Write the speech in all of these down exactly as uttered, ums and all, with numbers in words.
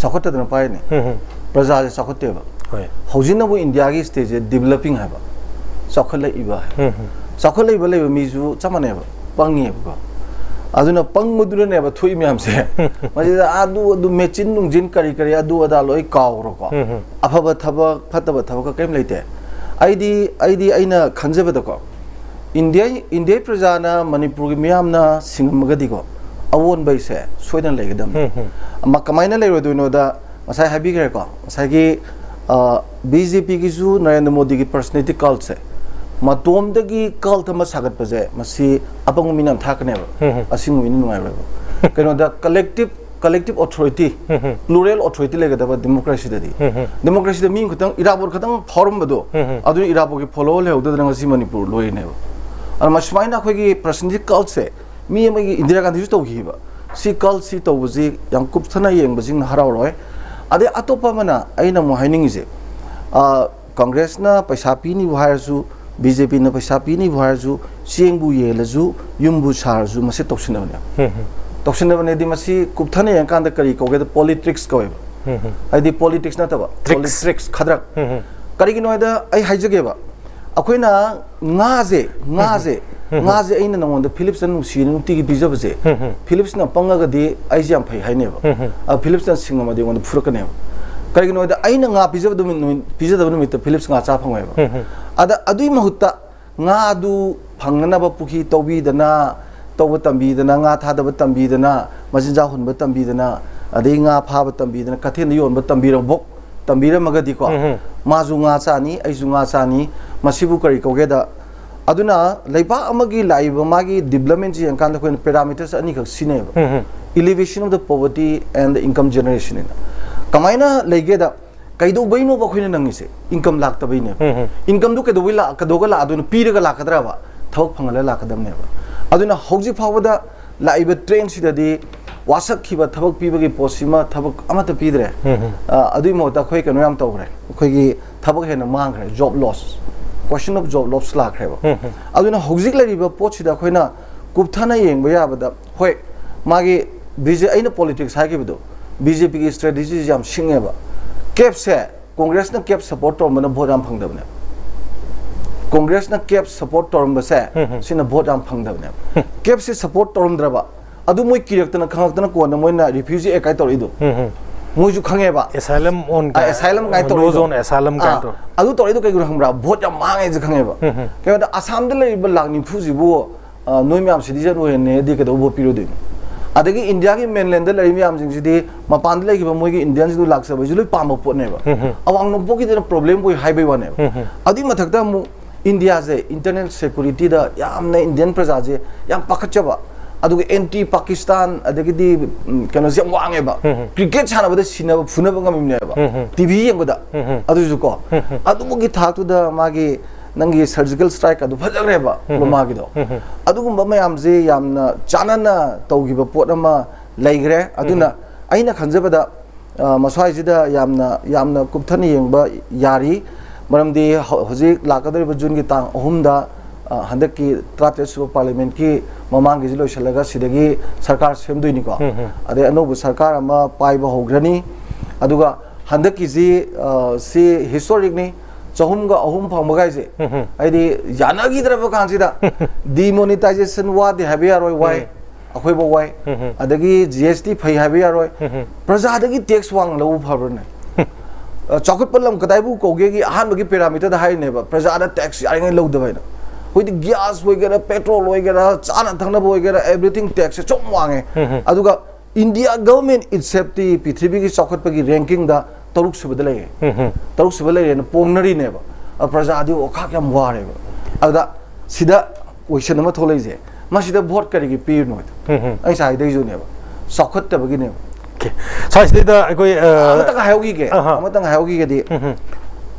ꯆꯥꯎꯈꯠꯇꯗꯅ ꯄꯥꯏꯔꯤꯅꯤ꯫ ꯎꯝ, ꯎꯝ. ꯄ꯭ꯔꯖꯥꯁꯦ ꯆꯥꯎꯈꯠꯇꯦꯕ꯫ ꯍꯣꯏ. ꯍꯧꯖꯤꯛꯅꯕꯨ ꯏꯟꯗꯤꯌꯥꯒꯤ ꯁ꯭ꯇꯦꯠꯁꯦ ꯗꯤꯕꯂꯞꯄꯤꯡ ꯍꯥꯏꯕ, ꯆꯥꯎꯈꯠꯂꯛꯏꯕ ꯍꯥꯏꯕ꯫ ꯎꯝ, ꯎꯝ. ꯆꯥꯎꯈꯠꯂꯛꯏꯕ ꯂꯩꯕ ꯃꯤꯁꯨ ꯆꯞ ꯃꯥꯟꯅꯩꯕ, ꯄꯪꯉꯦꯕꯀꯣ꯫ ꯑꯗꯨꯅ ꯄꯪꯕꯗꯨꯅꯅꯦꯕ ꯊꯣꯛꯏ ꯃꯌꯥꯝꯁꯦ꯫ ꯃꯁꯤꯗ ꯑꯗꯨ ꯑꯗꯨ ꯃꯦꯆꯤꯟ ꯅꯨꯡꯖꯤꯟ ꯀꯔꯤ ꯀꯔꯤ ꯑꯗꯨ ꯑꯗꯥ ꯂꯣꯏ ꯀꯥꯎꯔꯣꯀꯣ꯫ ꯎꯝ, ꯎꯝ. ꯑꯐꯕ ꯊꯕꯛ ꯐꯠꯇꯕ ꯊꯕꯛꯀ ꯀꯔꯤꯝ ꯂꯩꯇꯦ꯫ ꯑꯩꯗꯤ ꯑꯩꯗꯤ ꯑꯩꯅ ꯈꯟꯖꯕꯗꯀꯣ, ꯏꯟꯗꯤꯌꯥ ꯏꯟꯗꯤꯌꯥ ꯄ꯭ꯔꯖꯥꯅ ꯃꯅꯤꯄꯨꯔꯒꯤ ꯃꯤꯌꯥꯝꯅ ꯁꯤꯡꯉꯝꯃꯒꯗꯤꯀꯣ, ꯑꯑꯣꯟꯕ ꯍꯥꯏꯁꯦ ꯁꯣꯏꯗꯅ ꯂꯩꯒꯗꯕꯅꯤ꯫ ꯎꯝ, ꯎꯝ. ꯑꯃ ꯀꯃꯥꯏꯅ ꯂꯩꯔꯣꯏꯗꯣꯏꯅꯣꯗ, ꯉꯁꯥꯏ ꯍꯥꯏꯕꯤꯈ꯭ꯔꯦꯀꯣ, ꯉꯁꯥꯏꯒꯤ ꯕꯤ ꯖꯦ ꯄꯤꯒꯤꯁꯨ ꯅꯔꯦꯟꯗ꯭ꯔ ꯃꯣꯗꯤꯒꯤ ꯄꯔꯁꯅꯦꯂꯤꯇꯤ ꯀꯜꯠꯁꯦ, ꯃꯇꯣꯝꯗꯒꯤ ꯀꯜꯠ ꯑꯃ ꯁꯥꯒꯠꯄꯁꯦ, ꯃꯁꯤ ꯑꯄꯪꯕ ꯃꯤꯅ ꯌꯥꯝ ꯊꯥꯛꯀꯅꯦꯕ꯫ ꯎꯝ, ꯎꯝ. ꯑꯁꯤꯡꯕ ꯃꯤꯅ ꯅꯨꯡꯉꯥꯏꯔꯣꯏꯕ꯫ ꯀꯩꯅꯣꯗ ꯀꯂꯦꯛꯇꯤꯞ ꯀꯂꯦꯛꯇꯤꯞ ꯑꯣꯊꯣꯔꯤꯇꯤ, ꯎꯝ, ꯎꯝ. ꯄ꯭ꯂꯨꯔꯦꯜ ꯑꯣꯊꯣꯔꯤꯇꯤ ꯂꯩꯒꯗꯕ ꯗꯦꯃꯣꯀ꯭ꯔꯦꯁꯤꯗꯗꯤ꯫ ꯎꯝ, ꯎꯝ. ꯗꯦꯃꯣꯀ꯭ꯔꯦꯁꯤꯗ ꯃꯤ ꯈꯛꯇꯪ ꯏꯔꯥꯕꯣꯠ ꯈꯛꯇꯪ ꯐꯥꯎꯔꯝꯕꯗꯣ, ꯎꯝ, ꯎꯝ. ꯑꯗꯨꯅ ꯏꯔꯥꯕꯣꯠꯀꯤ ꯐꯣꯂꯣꯋꯔ ꯂꯩꯍꯧꯗꯗꯅ ꯉꯁꯤ ꯃꯅꯤꯄꯨꯔ ꯂꯣꯏꯔꯤꯅꯦꯕ꯫ ꯑꯗꯨꯅ ꯁꯨꯃꯥꯏꯅ ꯑꯩꯈꯣꯏꯒꯤ ꯄꯔꯁꯅꯦꯂꯤꯇꯤ ꯀꯜꯠꯁꯦ, ꯃꯤ ꯑꯃꯒꯤ, ꯏꯟꯗꯤꯔꯥ ꯒꯥꯟꯙꯤꯁꯨ ꯇꯧꯈꯤꯕ꯫ ꯁꯤ ꯀꯜꯠꯁꯤ ꯇꯧꯕꯁꯤ ꯌꯥꯝ ꯀꯨꯞꯊꯅ ꯌꯦꯡꯕꯁꯤꯡꯅ ꯍꯔꯥꯎꯔꯣꯏ꯫ ꯑꯗꯩ ꯑꯇꯣꯞꯄ ꯑꯃꯅ ꯑꯩꯅ ꯑꯃꯨꯛ ꯍꯥꯏꯅꯤꯡꯉꯤꯁꯦ, ꯑ, ꯀꯪꯒ꯭ꯔꯦꯁꯅ ꯄꯩꯁꯥ ꯄꯤꯅꯤꯕꯨ ꯍꯥꯏꯔꯁꯨ, ꯕꯤ ꯖꯦ ꯄꯤꯅ ꯄꯩꯁꯥ ꯄꯤꯅꯤꯕꯨ ꯍꯥꯏꯔꯁꯨ, ꯆꯦꯡꯕꯨ ꯌꯦꯜꯂꯁꯨ, ꯌꯨꯝꯕꯨ ꯁꯥꯔꯁꯨ, ꯃꯁꯤ ꯇꯧꯁꯤꯟꯅꯕꯅꯦ꯫ ꯎꯝ, ꯎꯝ. ꯇꯧꯁꯤꯟꯅꯕꯅꯦꯗꯤ ꯃꯁꯤ ꯀꯨꯞꯊꯅ ꯌꯦꯡꯉꯀꯥꯟꯗ ꯀꯔꯤ ꯀꯧꯒꯦꯗ, ꯄꯣꯂꯤꯇ꯭ꯔꯤꯛꯁ ꯀꯧꯋꯦꯕ꯫ ꯎꯝ, ꯎꯝ. ꯍꯥꯏꯗꯤ ꯄꯣꯂꯤꯇꯤꯛꯁ ꯅꯠꯇꯕ, ꯇ꯭ꯔꯤꯛꯁ. ꯄꯣꯂꯤꯇ꯭ꯔꯤꯛꯁ, ꯈꯗ꯭ꯔꯛ꯫ ꯎꯝ, ꯎꯝ. ꯀꯔꯤꯒꯤꯅꯣ ꯍꯥꯏꯗ, ꯑꯩ ꯍꯥꯏꯖꯒꯦꯕ, ꯑꯩꯈꯣꯏꯅ ꯉꯥꯁꯦ, ꯉꯥꯁꯦ, ꯎꯝ. ꯉꯥꯁꯦ ꯑꯩꯅ ꯅꯉꯣꯟꯗ ꯐꯤꯂꯤꯞꯁꯇ ꯅꯨꯡꯁꯤꯅ ꯅꯨꯡꯇꯤꯒꯤ ꯄꯤꯖꯕꯁꯦ, ꯎꯝ, ꯎꯝ. ꯐꯤꯂꯤꯞꯁꯅ ꯄꯪꯉꯒꯗꯤ ꯑꯩꯁꯦ ꯌꯥꯝ ꯐꯩ ꯍꯥꯏꯅꯦꯕ꯫ ꯎꯝ, ꯎꯝ. ꯑ, ꯐꯤꯂꯤꯞꯁꯅ ꯁꯤꯡꯉꯝꯃꯗꯤ ꯑꯩꯉꯣꯟꯗ ꯐꯨꯔꯛꯀꯅꯦꯕ꯫ ꯀꯔꯤꯒꯤꯅꯣ ꯍꯥꯏꯗ, ꯑꯩꯅ ꯉꯥ ꯄꯤꯖꯕꯗ ꯅꯨꯃꯤꯠ, ꯄꯤꯖꯗꯕ ꯅꯨꯃꯤꯠꯇ ꯐꯤꯂꯤꯞꯁ ꯉꯥ ꯆꯥ ꯐꯪꯉꯣꯏꯕ꯫ ꯎꯝ, ꯎꯝ. ꯑꯗ ꯑꯗꯨꯒꯤ ꯃꯍꯨꯠꯇ ꯉꯥꯗꯨ ꯐꯪꯅꯅꯕ ꯄꯨꯈ꯭ꯔꯤ ꯇꯧꯕꯤꯗꯅ, ꯇꯧꯕ ꯇꯝꯕꯤꯗꯅ, ꯉꯥ ꯊꯥꯗꯕ ꯇꯝꯕꯤꯗꯅ, ꯃꯆꯤꯟꯖꯥꯛ ꯍꯨꯟꯕ ꯇꯝꯕꯤꯗꯅ, ꯑꯗꯩ ꯉꯥ ꯐꯥꯕ ꯇꯝꯕꯤꯗꯅ, ꯀꯩꯊꯦꯜꯗ ꯌꯣꯟꯕ ꯇꯝꯕꯤꯔꯝꯕꯣꯛ ꯇꯝꯕꯤꯔꯝꯃꯒꯗꯤꯀꯣ, ꯎꯝ, ꯎꯝ. ꯃꯥꯁꯨ ꯉꯥ ꯆꯥꯅꯤ, ꯑꯩꯁꯨ ꯉꯥ ꯆꯥꯅꯤ꯫ ꯃꯁꯤꯕꯨ ꯀꯔꯤ ꯀꯧꯒꯦꯗ, ꯑꯗꯨꯅ ꯂꯩꯕꯥꯛ ꯑꯃꯒꯤ ꯂꯥꯛꯏꯕ ꯃꯥꯒꯤ ꯗꯤꯕꯂꯞꯃꯦꯟꯁꯤ ꯌꯦꯡꯀꯥꯟꯗ ꯑꯩꯈꯣꯏꯅ ꯄꯦꯔꯥꯃꯤꯇꯔꯁ ꯑꯅꯤꯈꯛ ꯁꯤꯖꯤꯟꯅꯩꯌꯦꯕ꯫ ꯎꯝ, ꯎꯝ. Elevation of the poverty and the income generation ꯍꯥꯏꯅ꯫ ꯀꯃꯥꯏꯅ ꯂꯩꯒꯦꯗ, ꯀꯩꯗꯧꯕꯩꯅꯣꯕ ꯑꯩꯈꯣꯏꯅ ꯅꯪꯉꯤꯁꯦ? ꯏꯟꯀꯝ ꯂꯥꯛꯇꯕꯩꯅꯦꯕ꯫ ꯎꯝ, ꯎꯝ. ꯏꯟꯀꯝꯗꯨ ꯀꯩꯗꯧꯕꯩ ꯂꯥꯛ-, ꯀꯩꯗꯧꯔꯒ ꯂꯥꯛꯑꯗꯣꯏꯅꯣ? ꯄꯤꯔꯒ ꯂꯥꯛꯀꯗ꯭ꯔꯕ? ꯊꯕꯛ ꯐꯪꯍꯜꯂꯒ ꯂꯥꯛꯀꯗꯕꯅꯦꯕ꯫ ꯑꯗꯨꯅ ꯍꯧꯖꯤꯛ ꯐꯥꯎꯕꯗ ꯂꯥꯛꯏꯕ ꯇ꯭ꯔꯦꯟꯁꯤꯗꯗꯤ ꯋꯥꯁꯛꯈꯤꯕ ꯊꯕꯛ ꯄꯤꯕꯒꯤ ꯄꯣꯠꯁꯤꯃ ꯊꯕꯛ ꯑꯃꯠꯇ ꯄꯤꯗ꯭ꯔꯦ꯫ ꯎꯝ, ꯎꯝ. ꯑ, ꯑꯗꯨꯒꯤ ꯃꯍꯨꯠꯇ ꯑꯩꯈꯣꯏ ꯀꯩꯅꯣ ꯌꯥꯝ ꯇꯧꯈ꯭ꯔꯦ, ꯑꯩꯈꯣꯏꯒꯤ ꯊꯕꯛ ꯍꯦꯟꯅ ꯃꯥꯡꯈ꯭ꯔꯦ, job loss, question of job loss ꯂꯥꯛꯈ꯭ꯔꯦꯕ꯫ ꯎꯝ, ꯎꯝ. ꯑꯗꯨꯅ ꯍꯧꯖꯤꯛ ꯂꯩꯔꯤꯕ ꯄꯣꯠꯁꯤꯗ ꯑꯩꯈꯣꯏꯅ ꯀꯨꯞꯊꯅ ꯌꯦꯡꯕ ꯌꯥꯕꯗ, ꯍꯣꯏ, ꯃꯥꯒꯤ ꯕꯤ ꯖꯦ, ꯑꯩꯅ ꯄꯣꯂꯤꯇꯤꯛꯁ ꯍꯥꯏꯈꯤꯕꯗꯣ, ꯕꯤ ꯖꯦ ꯄꯤꯒꯤ ꯁ꯭ꯇ꯭ꯔꯦꯇꯦꯖꯤꯁꯦ ꯌꯥꯝ ꯁꯤꯡꯉꯦꯕ꯫ ꯀꯦꯞꯁꯦ, ꯀꯣꯡꯒ꯭ꯔꯦꯁꯅ ꯀꯦꯞ ꯁꯄꯣꯔꯠ ꯇꯧꯔꯝꯕꯅ ꯚꯣꯠ ꯌꯥꯝ ꯐꯪꯗꯕꯅꯦꯕ꯫ ꯀꯣꯡꯒ꯭ꯔꯦꯁꯅ ꯀꯦꯞ ꯁꯄꯣꯔꯠ ꯇꯧꯔꯝꯕꯁꯦ, ꯎꯝ, ꯎꯝ꯫ ꯁꯤꯅ ꯚꯣꯠ ꯌꯥꯝ ꯐꯪꯗꯕꯅꯦꯕ꯫ ꯎꯝ꯫ ꯀꯦꯞꯁꯦ ꯁꯄꯣꯔꯠ ꯇꯧꯔꯝꯗ꯭ꯔꯕ, ꯑꯗꯨ ꯃꯣꯏ ꯀꯤꯔꯛꯇꯅ ꯈꯪꯉꯛꯇꯅ ꯀꯣꯟꯅ ꯃꯣꯏꯅ ꯔꯤꯐ꯭ꯌꯨꯖꯤ ꯑꯦꯛ ꯀꯥꯏ ꯇꯧꯔꯛꯏꯗꯣ꯫ ꯎꯝ, ꯎꯝ꯫ ꯃꯣꯏꯁꯨ ꯈꯪꯉꯦꯕ꯫ ꯑꯦꯁꯥꯏꯂꯝ ꯑꯣꯟ ꯑ, ꯀꯥꯏ, ꯑꯦꯁꯥꯏꯂꯝ ꯀꯥꯏ ꯅꯣ ꯇꯧꯔꯛꯏꯗꯣ꯫ ꯖꯣꯟ ꯑꯦꯁꯥꯏꯂꯝ ꯀꯥꯏ ꯑꯥ, ꯇꯧꯔ꯫ ꯑꯗꯨ ꯇꯧꯔꯛꯏꯗꯣ ꯀꯩꯒꯤꯅꯣ ꯈꯪꯕ꯭ꯔꯥ? ꯚꯣꯠ ꯌꯥꯝ ꯃꯥꯡꯉꯦꯁꯦ ꯈꯪꯉꯦꯕ꯫ ꯎꯝ, ꯎꯝ꯫ ꯀꯩꯅꯣꯗ ꯑꯁꯥꯝꯗ ꯂꯩꯔꯤꯕ ꯂꯥꯛ ꯅꯤꯐꯨꯁꯤꯕꯨ, ꯑ, ꯅꯣꯏ ꯃꯌꯥꯝ ꯁꯤꯇꯤꯖꯟ ꯑꯣꯏꯍꯟꯅꯦꯗꯤ ꯀꯩꯗꯧꯕ ꯚꯣꯠ ꯄꯤꯔꯨꯗꯣꯏꯅꯣ? ꯑꯗꯒꯤ ꯏꯟꯗꯤꯌꯥꯒꯤ ꯃꯦꯟꯂꯦꯟꯗ ꯂꯩꯔꯤꯕ ꯃꯌꯥꯝꯁꯤꯡꯁꯤꯗꯤ ꯃꯄꯥꯟꯗ ꯂꯩꯈꯤꯕ ꯃꯣꯏꯒꯤ ꯏꯟꯗꯤꯌꯟꯁꯤꯡꯗꯨ ꯂꯥꯛꯆꯕꯁꯤꯁꯨ ꯂꯣꯏ ꯄꯥꯝꯕ ꯄꯣꯠꯅꯦꯕ꯫ ꯎꯝ, ꯎꯝ꯫ ꯑꯋꯥꯡ ꯅꯣꯡꯄꯣꯛꯀꯤꯗꯅ ꯄ꯭ꯔꯣꯕ꯭ꯂꯦꯝ ꯑꯣꯏ ꯍꯥꯏꯕꯩ ꯋꯥꯅꯦꯕ꯫ ꯎꯝ, ꯎꯝ꯫ ꯑꯗꯨꯏ ꯃꯊꯛꯇ ꯑꯃꯨꯛ ꯏꯟꯗꯤꯌꯥꯁꯦ ꯏꯟꯇꯔꯅꯦꯜ ꯁꯦꯀꯨꯔꯤꯇꯤꯗ ꯌꯥꯝꯅ ꯏꯟꯗꯤꯌꯟ ꯄ꯭ꯔꯖꯥꯁꯦ ꯌꯥꯝ ꯄꯥꯈꯠꯆꯕ, ꯑꯗꯨꯒ ꯑꯦꯟꯇꯤ ꯄꯥꯀꯤꯁꯇꯥꯟ, ꯑꯗꯒꯤꯗꯤ, ꯎꯝ, ꯀꯩꯅꯣꯁꯦ ꯌꯥꯝ ꯋꯥꯡꯉꯦꯕ꯫ ꯎꯝ, ꯎꯝ꯫ ꯀ꯭ꯔꯤꯀꯦꯠ ꯁꯥꯟꯅꯕꯗ ꯁꯤꯅꯕ ꯐꯨꯅꯕ ꯉꯝꯃꯤꯕꯅꯦꯕ, ꯎꯝ, ꯎꯝ꯫ ꯇꯤ ꯚꯤ ꯌꯦꯡꯕꯗ꯫ ꯎꯝ, ꯎꯝ꯫ ꯑꯗꯨꯁꯨ ꯀꯣ, ꯎꯝ, ꯎꯝ꯫ ꯑꯗꯨꯃꯛꯀꯤ ꯊꯥꯛꯇꯨꯗ ꯃꯥꯒꯤ, ꯅꯪꯒꯤ ꯁꯔꯖꯤꯀꯦꯜ ꯁ꯭ꯇ꯭ꯔꯥꯏꯛ ꯑꯗꯨ ꯐꯖꯈ꯭ꯔꯦꯕ, ꯎꯝ, ꯎꯝ꯫ ꯄꯨꯃꯥꯒꯤꯗꯣ꯫ ꯎꯝ, ꯎꯝ꯫ ꯑꯗꯨꯒꯨꯝꯕ ꯃꯌꯥꯝꯁꯦ ꯌꯥꯝꯅ ꯆꯥꯟꯅꯅ ꯇꯧꯈꯤꯕ ꯄꯣꯠ ꯑꯃ ꯂꯩꯈ꯭ꯔꯦ꯫ ꯑꯗꯨꯅ ꯎꯝ, ꯎꯝ꯫ ꯑꯩꯅ ꯈꯟꯖꯕꯗ, ꯑ, ꯃꯁ꯭ꯋꯥꯏꯁꯤꯗ ꯌꯥꯝꯅ, ꯌꯥꯝꯅ ꯀꯨꯞꯊꯅ ꯌꯦꯡꯕ ꯌꯥꯔꯤ꯫ ꯃꯔꯝꯗꯤ ꯍꯧ-, ꯍꯧꯖꯤꯛ ꯂꯥꯛꯀꯗꯧꯔꯤꯕ ꯖꯨꯟꯒꯤ ꯇꯥꯡ ꯑꯍꯨꯝꯗ, ꯑ, ꯍꯟꯗꯛꯀꯤ ꯇꯔꯥꯇꯔꯦꯠ ꯁꯨꯕ ꯄꯥꯔꯂꯤꯌꯥꯃꯦꯟꯠꯀꯤ ꯃꯃꯥꯡꯒꯤꯁꯤ ꯂꯣꯏꯁꯤꯜꯂꯒ ꯁꯤꯗꯒꯤ ꯁꯔꯀꯥꯔ ꯁꯦꯝꯗꯣꯏꯅꯤꯀꯣ꯫ ꯎꯝ, ꯎꯝ꯫ ꯑꯗꯩ ꯑꯅꯧꯕ ꯁꯔꯀꯥꯔ ꯑꯃ ꯄꯥꯏꯕ ꯍꯧꯈ꯭ꯔꯅꯤ꯫ ꯑꯗꯨꯒ ꯍꯟꯗꯛꯀꯤꯁꯤ, ꯑ, ꯁꯤ ꯍꯤꯁꯇꯣꯔꯤꯛꯅꯤ꯫ ꯆꯍꯨꯝꯒ ꯑꯍꯨꯝ ꯐꯪꯕ ꯀꯥꯏꯁꯦ, ꯎꯝ, ꯎꯝ꯫ ꯍꯥꯏꯗꯤ ꯌꯥꯅꯈꯤꯗ꯭ꯔꯕ ꯀꯥꯟꯁꯤꯗ ꯗꯤꯃꯣꯅꯤꯇꯥꯏꯖꯦꯁꯟ ꯋꯥꯗꯦ ꯍꯥꯏꯕ ꯌꯥꯔꯣꯏ, ꯋꯥꯏ꯫ ꯎꯝ꯫ ꯑꯩꯈꯣꯏꯐꯥꯎ ꯋꯥꯏ꯫ ꯎꯝ, ꯎꯝ꯫ ꯑꯗꯒꯤ ꯖꯤ ꯑꯦꯁ ꯇꯤ ꯐꯩ ꯍꯥꯏꯕ ꯌꯥꯔꯣꯏ꯫ ꯎꯝ, ꯎꯝ꯫ ꯄ꯭ꯔꯖꯥꯗꯒꯤ ꯇꯦꯛꯁ ꯋꯥꯡꯅ ꯂꯧꯕ ꯐꯕ꯭ꯔꯅꯦ? ꯑ, ꯆꯥꯎꯈꯠꯄ ꯂꯝ ꯀꯗꯥꯏꯕꯨ ꯀꯧꯒꯦꯒꯤ ꯑꯍꯥꯟꯕꯒꯤ ꯄꯦꯔꯥꯃꯤꯇꯔꯗ ꯍꯥꯏꯔꯤꯅꯦꯕ, ꯄ꯭ꯔꯖꯥꯗ ꯇꯦꯛꯁ ꯌꯥꯔꯤꯉꯩ ꯂꯧꯗꯕ ꯍꯥꯏꯅ꯫ ꯑꯩꯈꯣꯏꯗꯤ ꯒ꯭ꯌꯥꯁ ꯑꯣꯏꯒꯦꯔꯥ, ꯄꯦꯇ꯭ꯔꯣꯜ ꯑꯣꯏꯒꯦꯔꯥ, ꯆꯥꯅ ꯊꯛꯅꯕ ꯑꯣꯏꯒꯦꯔꯥ, ꯑꯦꯕ꯭ꯔꯤꯊꯤꯡ ꯇꯦꯛꯁꯁꯦ ꯁꯨꯝ ꯋꯥꯡꯉꯦ꯫ ꯎꯝ, ꯎꯝ꯫ ꯑꯗꯨꯒ ꯏꯟꯗꯤꯌꯥ ꯒꯚꯔꯟꯃꯦꯟꯠ ꯏꯠꯁꯦꯜꯐꯇꯤ ꯄ꯭ꯔꯤꯊꯤꯕꯤꯒꯤ ꯆꯥꯎꯈꯠꯄꯒꯤ ꯔꯦꯡꯀꯤꯡꯗ ꯇꯔꯨꯛ ꯁꯨꯕꯗ ꯂꯩꯔꯦ꯫ ꯎꯝ, ꯎꯝ꯫ ꯇꯔꯨꯛ ꯁꯨꯕ ꯂꯩꯔꯦꯅ ꯄꯣꯡꯅꯔꯤꯅꯦꯕ꯫ ꯑ, ꯄ꯭ꯔꯖꯥꯗꯤ ꯑꯣꯈꯥꯛ ꯌꯥꯝ ꯋꯥꯔꯦꯕ꯫ ꯑꯗꯨꯗ ꯁꯤꯗ ꯀꯣꯏꯁꯟ ꯑꯃ ꯊꯣꯛꯂꯛꯏꯁꯦ, ꯃꯁꯤꯗ ꯚꯣꯠ ꯀꯔꯤꯒꯤ ꯄꯤꯔꯤꯅꯣ ꯍꯥꯏꯗꯣ꯫ ꯎꯝ, ꯎꯝ꯫ ꯑꯩ ꯉꯁꯥꯏ ꯍꯥꯏꯗꯣꯏꯁꯨꯅꯦꯕ, ꯆꯥꯎꯈꯠꯇꯕꯒꯤꯅꯦꯕ꯫ ꯑꯣꯀꯦ꯫ ꯁ꯭ꯋꯥꯏꯁꯤꯗꯩꯗ ꯑꯩꯈꯣꯏ, ꯑ, ꯑꯃꯇꯪ ꯍꯥꯏꯍꯧꯈꯤꯒꯦ, ꯑꯍꯥ꯫ ꯑꯃꯇꯪ ꯍꯥꯏꯍꯧꯈꯤꯒꯗꯤ, ꯎꯝ, ꯎꯝ꯫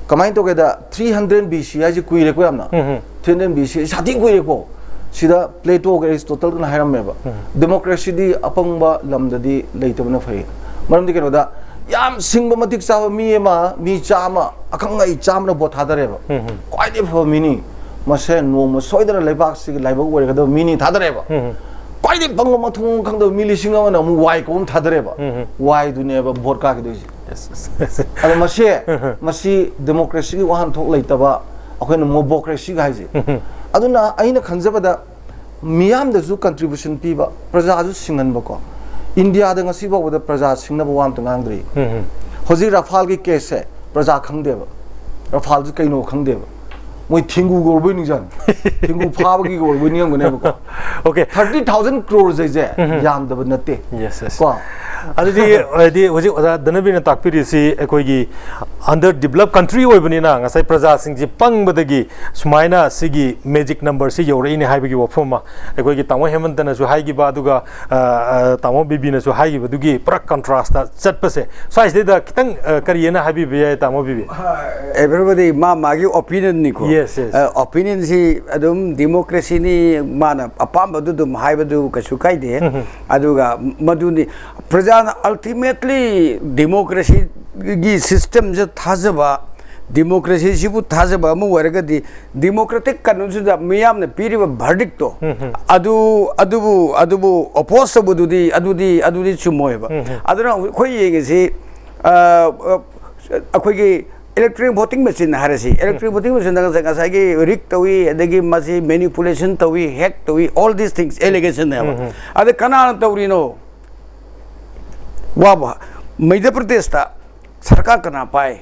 ꯀꯃꯥꯏꯅ ꯇꯧꯒꯦꯗ, ꯊ꯭ꯔꯤ ꯍꯟꯗ꯭ꯔꯦꯠ ꯕꯤ ꯁꯤ ꯍꯥꯏꯁꯦ ꯀꯨꯏꯔꯦꯀꯣ ꯌꯥꯝꯅ꯫ ꯎꯝ, ꯎꯝ꯫ ꯊ꯭ꯔꯤ ꯍꯟꯗ꯭ꯔꯦꯠ ꯕꯤ ꯁꯤ ꯁꯥꯊꯤ ꯀꯨꯏꯔꯦꯀꯣ꯫ ꯁꯤꯗ ꯄ꯭ꯂꯦꯇꯣꯒ ꯑꯦꯔꯤꯁꯇꯣꯇꯜꯒꯅ ꯍꯥꯏꯔꯝꯃꯦꯕ, ꯎꯝ꯫ ꯗꯦꯃꯣꯀ꯭ꯔꯦꯁꯤꯗꯤ ꯑꯄꯪꯕ ꯂꯝꯗꯗꯤ ꯂꯩꯇꯕꯅ ꯐꯩ꯫ ꯃꯔꯝꯗꯤ ꯀꯩꯅꯣꯗ, ꯌꯥꯝ ꯁꯤꯡꯕ ꯃꯇꯤꯛ ꯆꯥꯕ ꯃꯤ ꯑꯃ, ꯃꯤ ꯆꯥꯝꯃ, ꯑꯈꯪ ꯑꯍꯩ ꯆꯥꯝꯃꯅ ꯚꯣꯠ ꯊꯥꯗꯔꯦꯕ꯫ ꯎꯝ, ꯎꯝ꯫ ꯈ꯭ꯋꯥꯏꯗꯒꯤ ꯐꯕ ꯃꯤꯅꯤ꯫ ꯃꯁꯦ ꯅꯣꯡꯃ ꯁꯣꯏꯗꯅ ꯂꯩꯕꯥꯛꯁꯤꯒꯤ ꯂꯥꯏꯕꯛ ꯑꯣꯏꯔꯒꯗꯕ ꯃꯤꯅꯤ ꯊꯥꯗꯔꯦꯕ꯫ ꯎꯝ, ꯎꯝ꯫ ꯈ꯭ꯋꯥꯏꯗꯒꯤ ꯄꯪꯕ ꯃꯊꯣꯡ ꯈꯪꯗꯕ ꯃꯤ ꯂꯤꯁꯤꯡ ꯑꯃꯅ ꯑꯃꯨꯛ ꯋꯥꯏ ꯀꯣꯝ ꯊꯥꯗꯔꯦꯕ꯫ ꯎꯝ, ꯎꯝ꯫ ꯋꯥꯏꯗꯨꯅꯦꯕ ꯚꯣꯠ ꯀꯥꯈꯤꯗꯣꯏꯁꯦ꯫ Yes, yes. ꯑꯗꯣ ꯃꯁꯤ ꯃꯁꯤ ꯗꯦꯃꯣꯀ꯭ꯔꯦꯁꯤꯒꯤ ꯋꯥꯍꯟꯊꯣꯛ ꯂꯩꯇꯕ, ꯑꯩꯈꯣꯏꯅ ꯃꯣꯕꯣꯀ꯭ꯔꯦꯁꯤꯒ ꯍꯥꯏꯁꯦ꯫ ꯑꯗꯨꯅ ꯑꯩꯅ ꯈꯟꯖꯕꯗ ꯃꯤꯌꯥꯝꯗꯁꯨ ꯀꯟꯇ꯭ꯔꯤꯕ꯭ꯌꯨꯁꯟ ꯄꯤꯕ, ꯄ꯭ꯔꯖꯥꯁꯨ ꯁꯤꯡꯍꯟꯕꯀꯣ꯫ ꯏꯟꯗꯤꯌꯥꯗ ꯉꯁꯤ ꯐꯥꯎꯕꯗ ꯄ꯭ꯔꯖꯥ ꯁꯤꯡꯅꯕ ꯋꯥ ꯑꯝꯇ ꯉꯥꯡꯗ꯭ꯔꯤ꯫ ꯍꯧꯖꯤꯛ ꯔꯐꯥꯜꯒꯤ ꯀꯦꯁꯁꯦ ꯄ꯭ꯔꯖꯥ ꯈꯪꯗꯦꯕ, ꯔꯐꯥꯜꯁꯦ ꯀꯩꯅꯣ ꯈꯪꯗꯦꯕ꯫ ꯃꯣꯏ ꯊꯦꯡꯒꯨꯒ ꯑꯣꯏꯔꯕꯣꯏ ꯅꯤꯡꯖꯥꯡ, ꯊꯦꯡꯒꯨ ꯐꯥꯕꯒꯤ ꯑꯣꯏꯔꯕꯣꯏ ꯅꯤꯡꯉꯝꯒꯅꯦꯕꯀꯣ꯫ Okay. Thirty thousand crores ꯍꯥꯏꯁꯦ ꯌꯥꯝꯗꯕ ꯅꯠꯇꯦ꯫ Yes, yes. ꯀꯣ꯫ ꯑꯗꯨꯗꯤ ꯍꯥꯏꯗꯤ ꯍꯧꯖꯤꯛ ꯑꯣꯖꯥ ꯙꯅꯕꯤꯔꯅ ꯇꯥꯛꯄꯤꯔꯤꯁꯤ ꯑꯩꯈꯣꯏꯒꯤ under developed country ꯑꯣꯏꯕꯅꯤꯅ ꯉꯁꯥꯏ ꯄ꯭ꯔꯖꯥꯁꯤꯡꯁꯤ ꯄꯪꯕꯗꯒꯤ ꯁꯨꯃꯥꯏꯅ ꯁꯤꯒꯤ magic number ꯁꯤ ꯌꯧꯔꯛꯏꯅꯦ ꯍꯥꯏꯕꯒꯤ ꯋꯥꯐꯝ ꯑꯃ ꯑꯩꯈꯣꯏꯒꯤ ꯇꯥꯃꯣ ꯍꯦꯃꯟꯇꯅꯁꯨ ꯍꯥꯏꯈꯤꯕ, ꯑꯗꯨꯒ ꯑ, ꯑ, ꯇꯥꯃꯣ ꯕꯤꯕꯤꯅꯁꯨ ꯍꯥꯏꯈꯤꯕꯗꯨꯒꯤ ꯄꯨꯔꯥ contrast ꯆꯠꯄꯁꯦ꯫ ꯁ꯭ꯋꯥꯏꯁꯤꯗꯩꯗ ꯈꯤꯇꯪ, ꯑ, ꯀꯔꯤ ꯍꯥꯏꯅ ꯍꯥꯏꯕꯤꯕ ꯌꯥꯏ, ꯇꯥꯃꯣ ꯕꯤꯕꯤ? Everybody ꯃꯥ ꯃꯥꯒꯤ opinion ꯅꯤꯀꯣ꯫ Yes, yes. Opinion ꯁꯤ ꯑꯗꯨꯝ democracy ꯅꯤ, ꯃꯥꯅ ꯑꯄꯥꯝꯕꯗꯨ ꯑꯗꯨꯝ ꯍꯥꯏꯕꯗꯨ ꯀꯩꯁꯨ ꯀꯥꯏꯗꯦ꯫ ꯑꯗꯨꯒ ꯃꯗꯨꯅꯤ ꯄ꯭ꯔꯖꯥꯅ ultimately democracy ꯒꯤ system ꯁꯦ ꯊꯥꯖꯕ, democracy ꯁꯤꯕꯨ ꯊꯥꯖꯕ ꯑꯃ ꯑꯣꯏꯔꯒꯗꯤ democratic ꯀꯩꯅꯣꯁꯤꯗ ꯃꯤꯌꯥꯝꯅ ꯄꯤꯔꯤꯕ verdict ꯇꯣ ꯑꯗꯨ ꯑꯗꯨꯕꯨ ꯑꯗꯨꯕꯨ oppose ꯇꯧꯕꯗꯨꯗꯤ ꯑꯗꯨꯗꯤ ꯑꯗꯨꯗꯤ ꯆꯨꯝꯃꯣꯏꯕ꯫ ꯑꯗꯨꯅ ꯑꯩꯈꯣꯏ ꯌꯦꯡꯉꯤꯁꯤ, ꯑ, ꯑ, ꯑꯩꯈꯣꯏꯒꯤ electronic voting machine ꯍꯥꯏꯔꯁꯤ, electronic voting machine ꯗ ꯉꯁꯥꯏ ꯉꯁꯥꯏꯒꯤ rig ꯇꯧꯏ, ꯑꯗꯒꯤ ꯃꯁꯤ manipulation ꯇꯧꯏ, hack ꯇꯧꯏ, all these things allegation ꯅꯦꯕ꯫ ꯑꯗ ꯀꯅꯥꯅ ꯇꯧꯔꯤꯅꯣ? ꯋꯥꯕ꯫ ꯃꯩꯙ꯭ꯌ ꯄ꯭ꯔꯗꯦꯁꯇ ꯁꯔꯀꯥꯔ ꯀꯅꯥ ꯄꯥꯏ?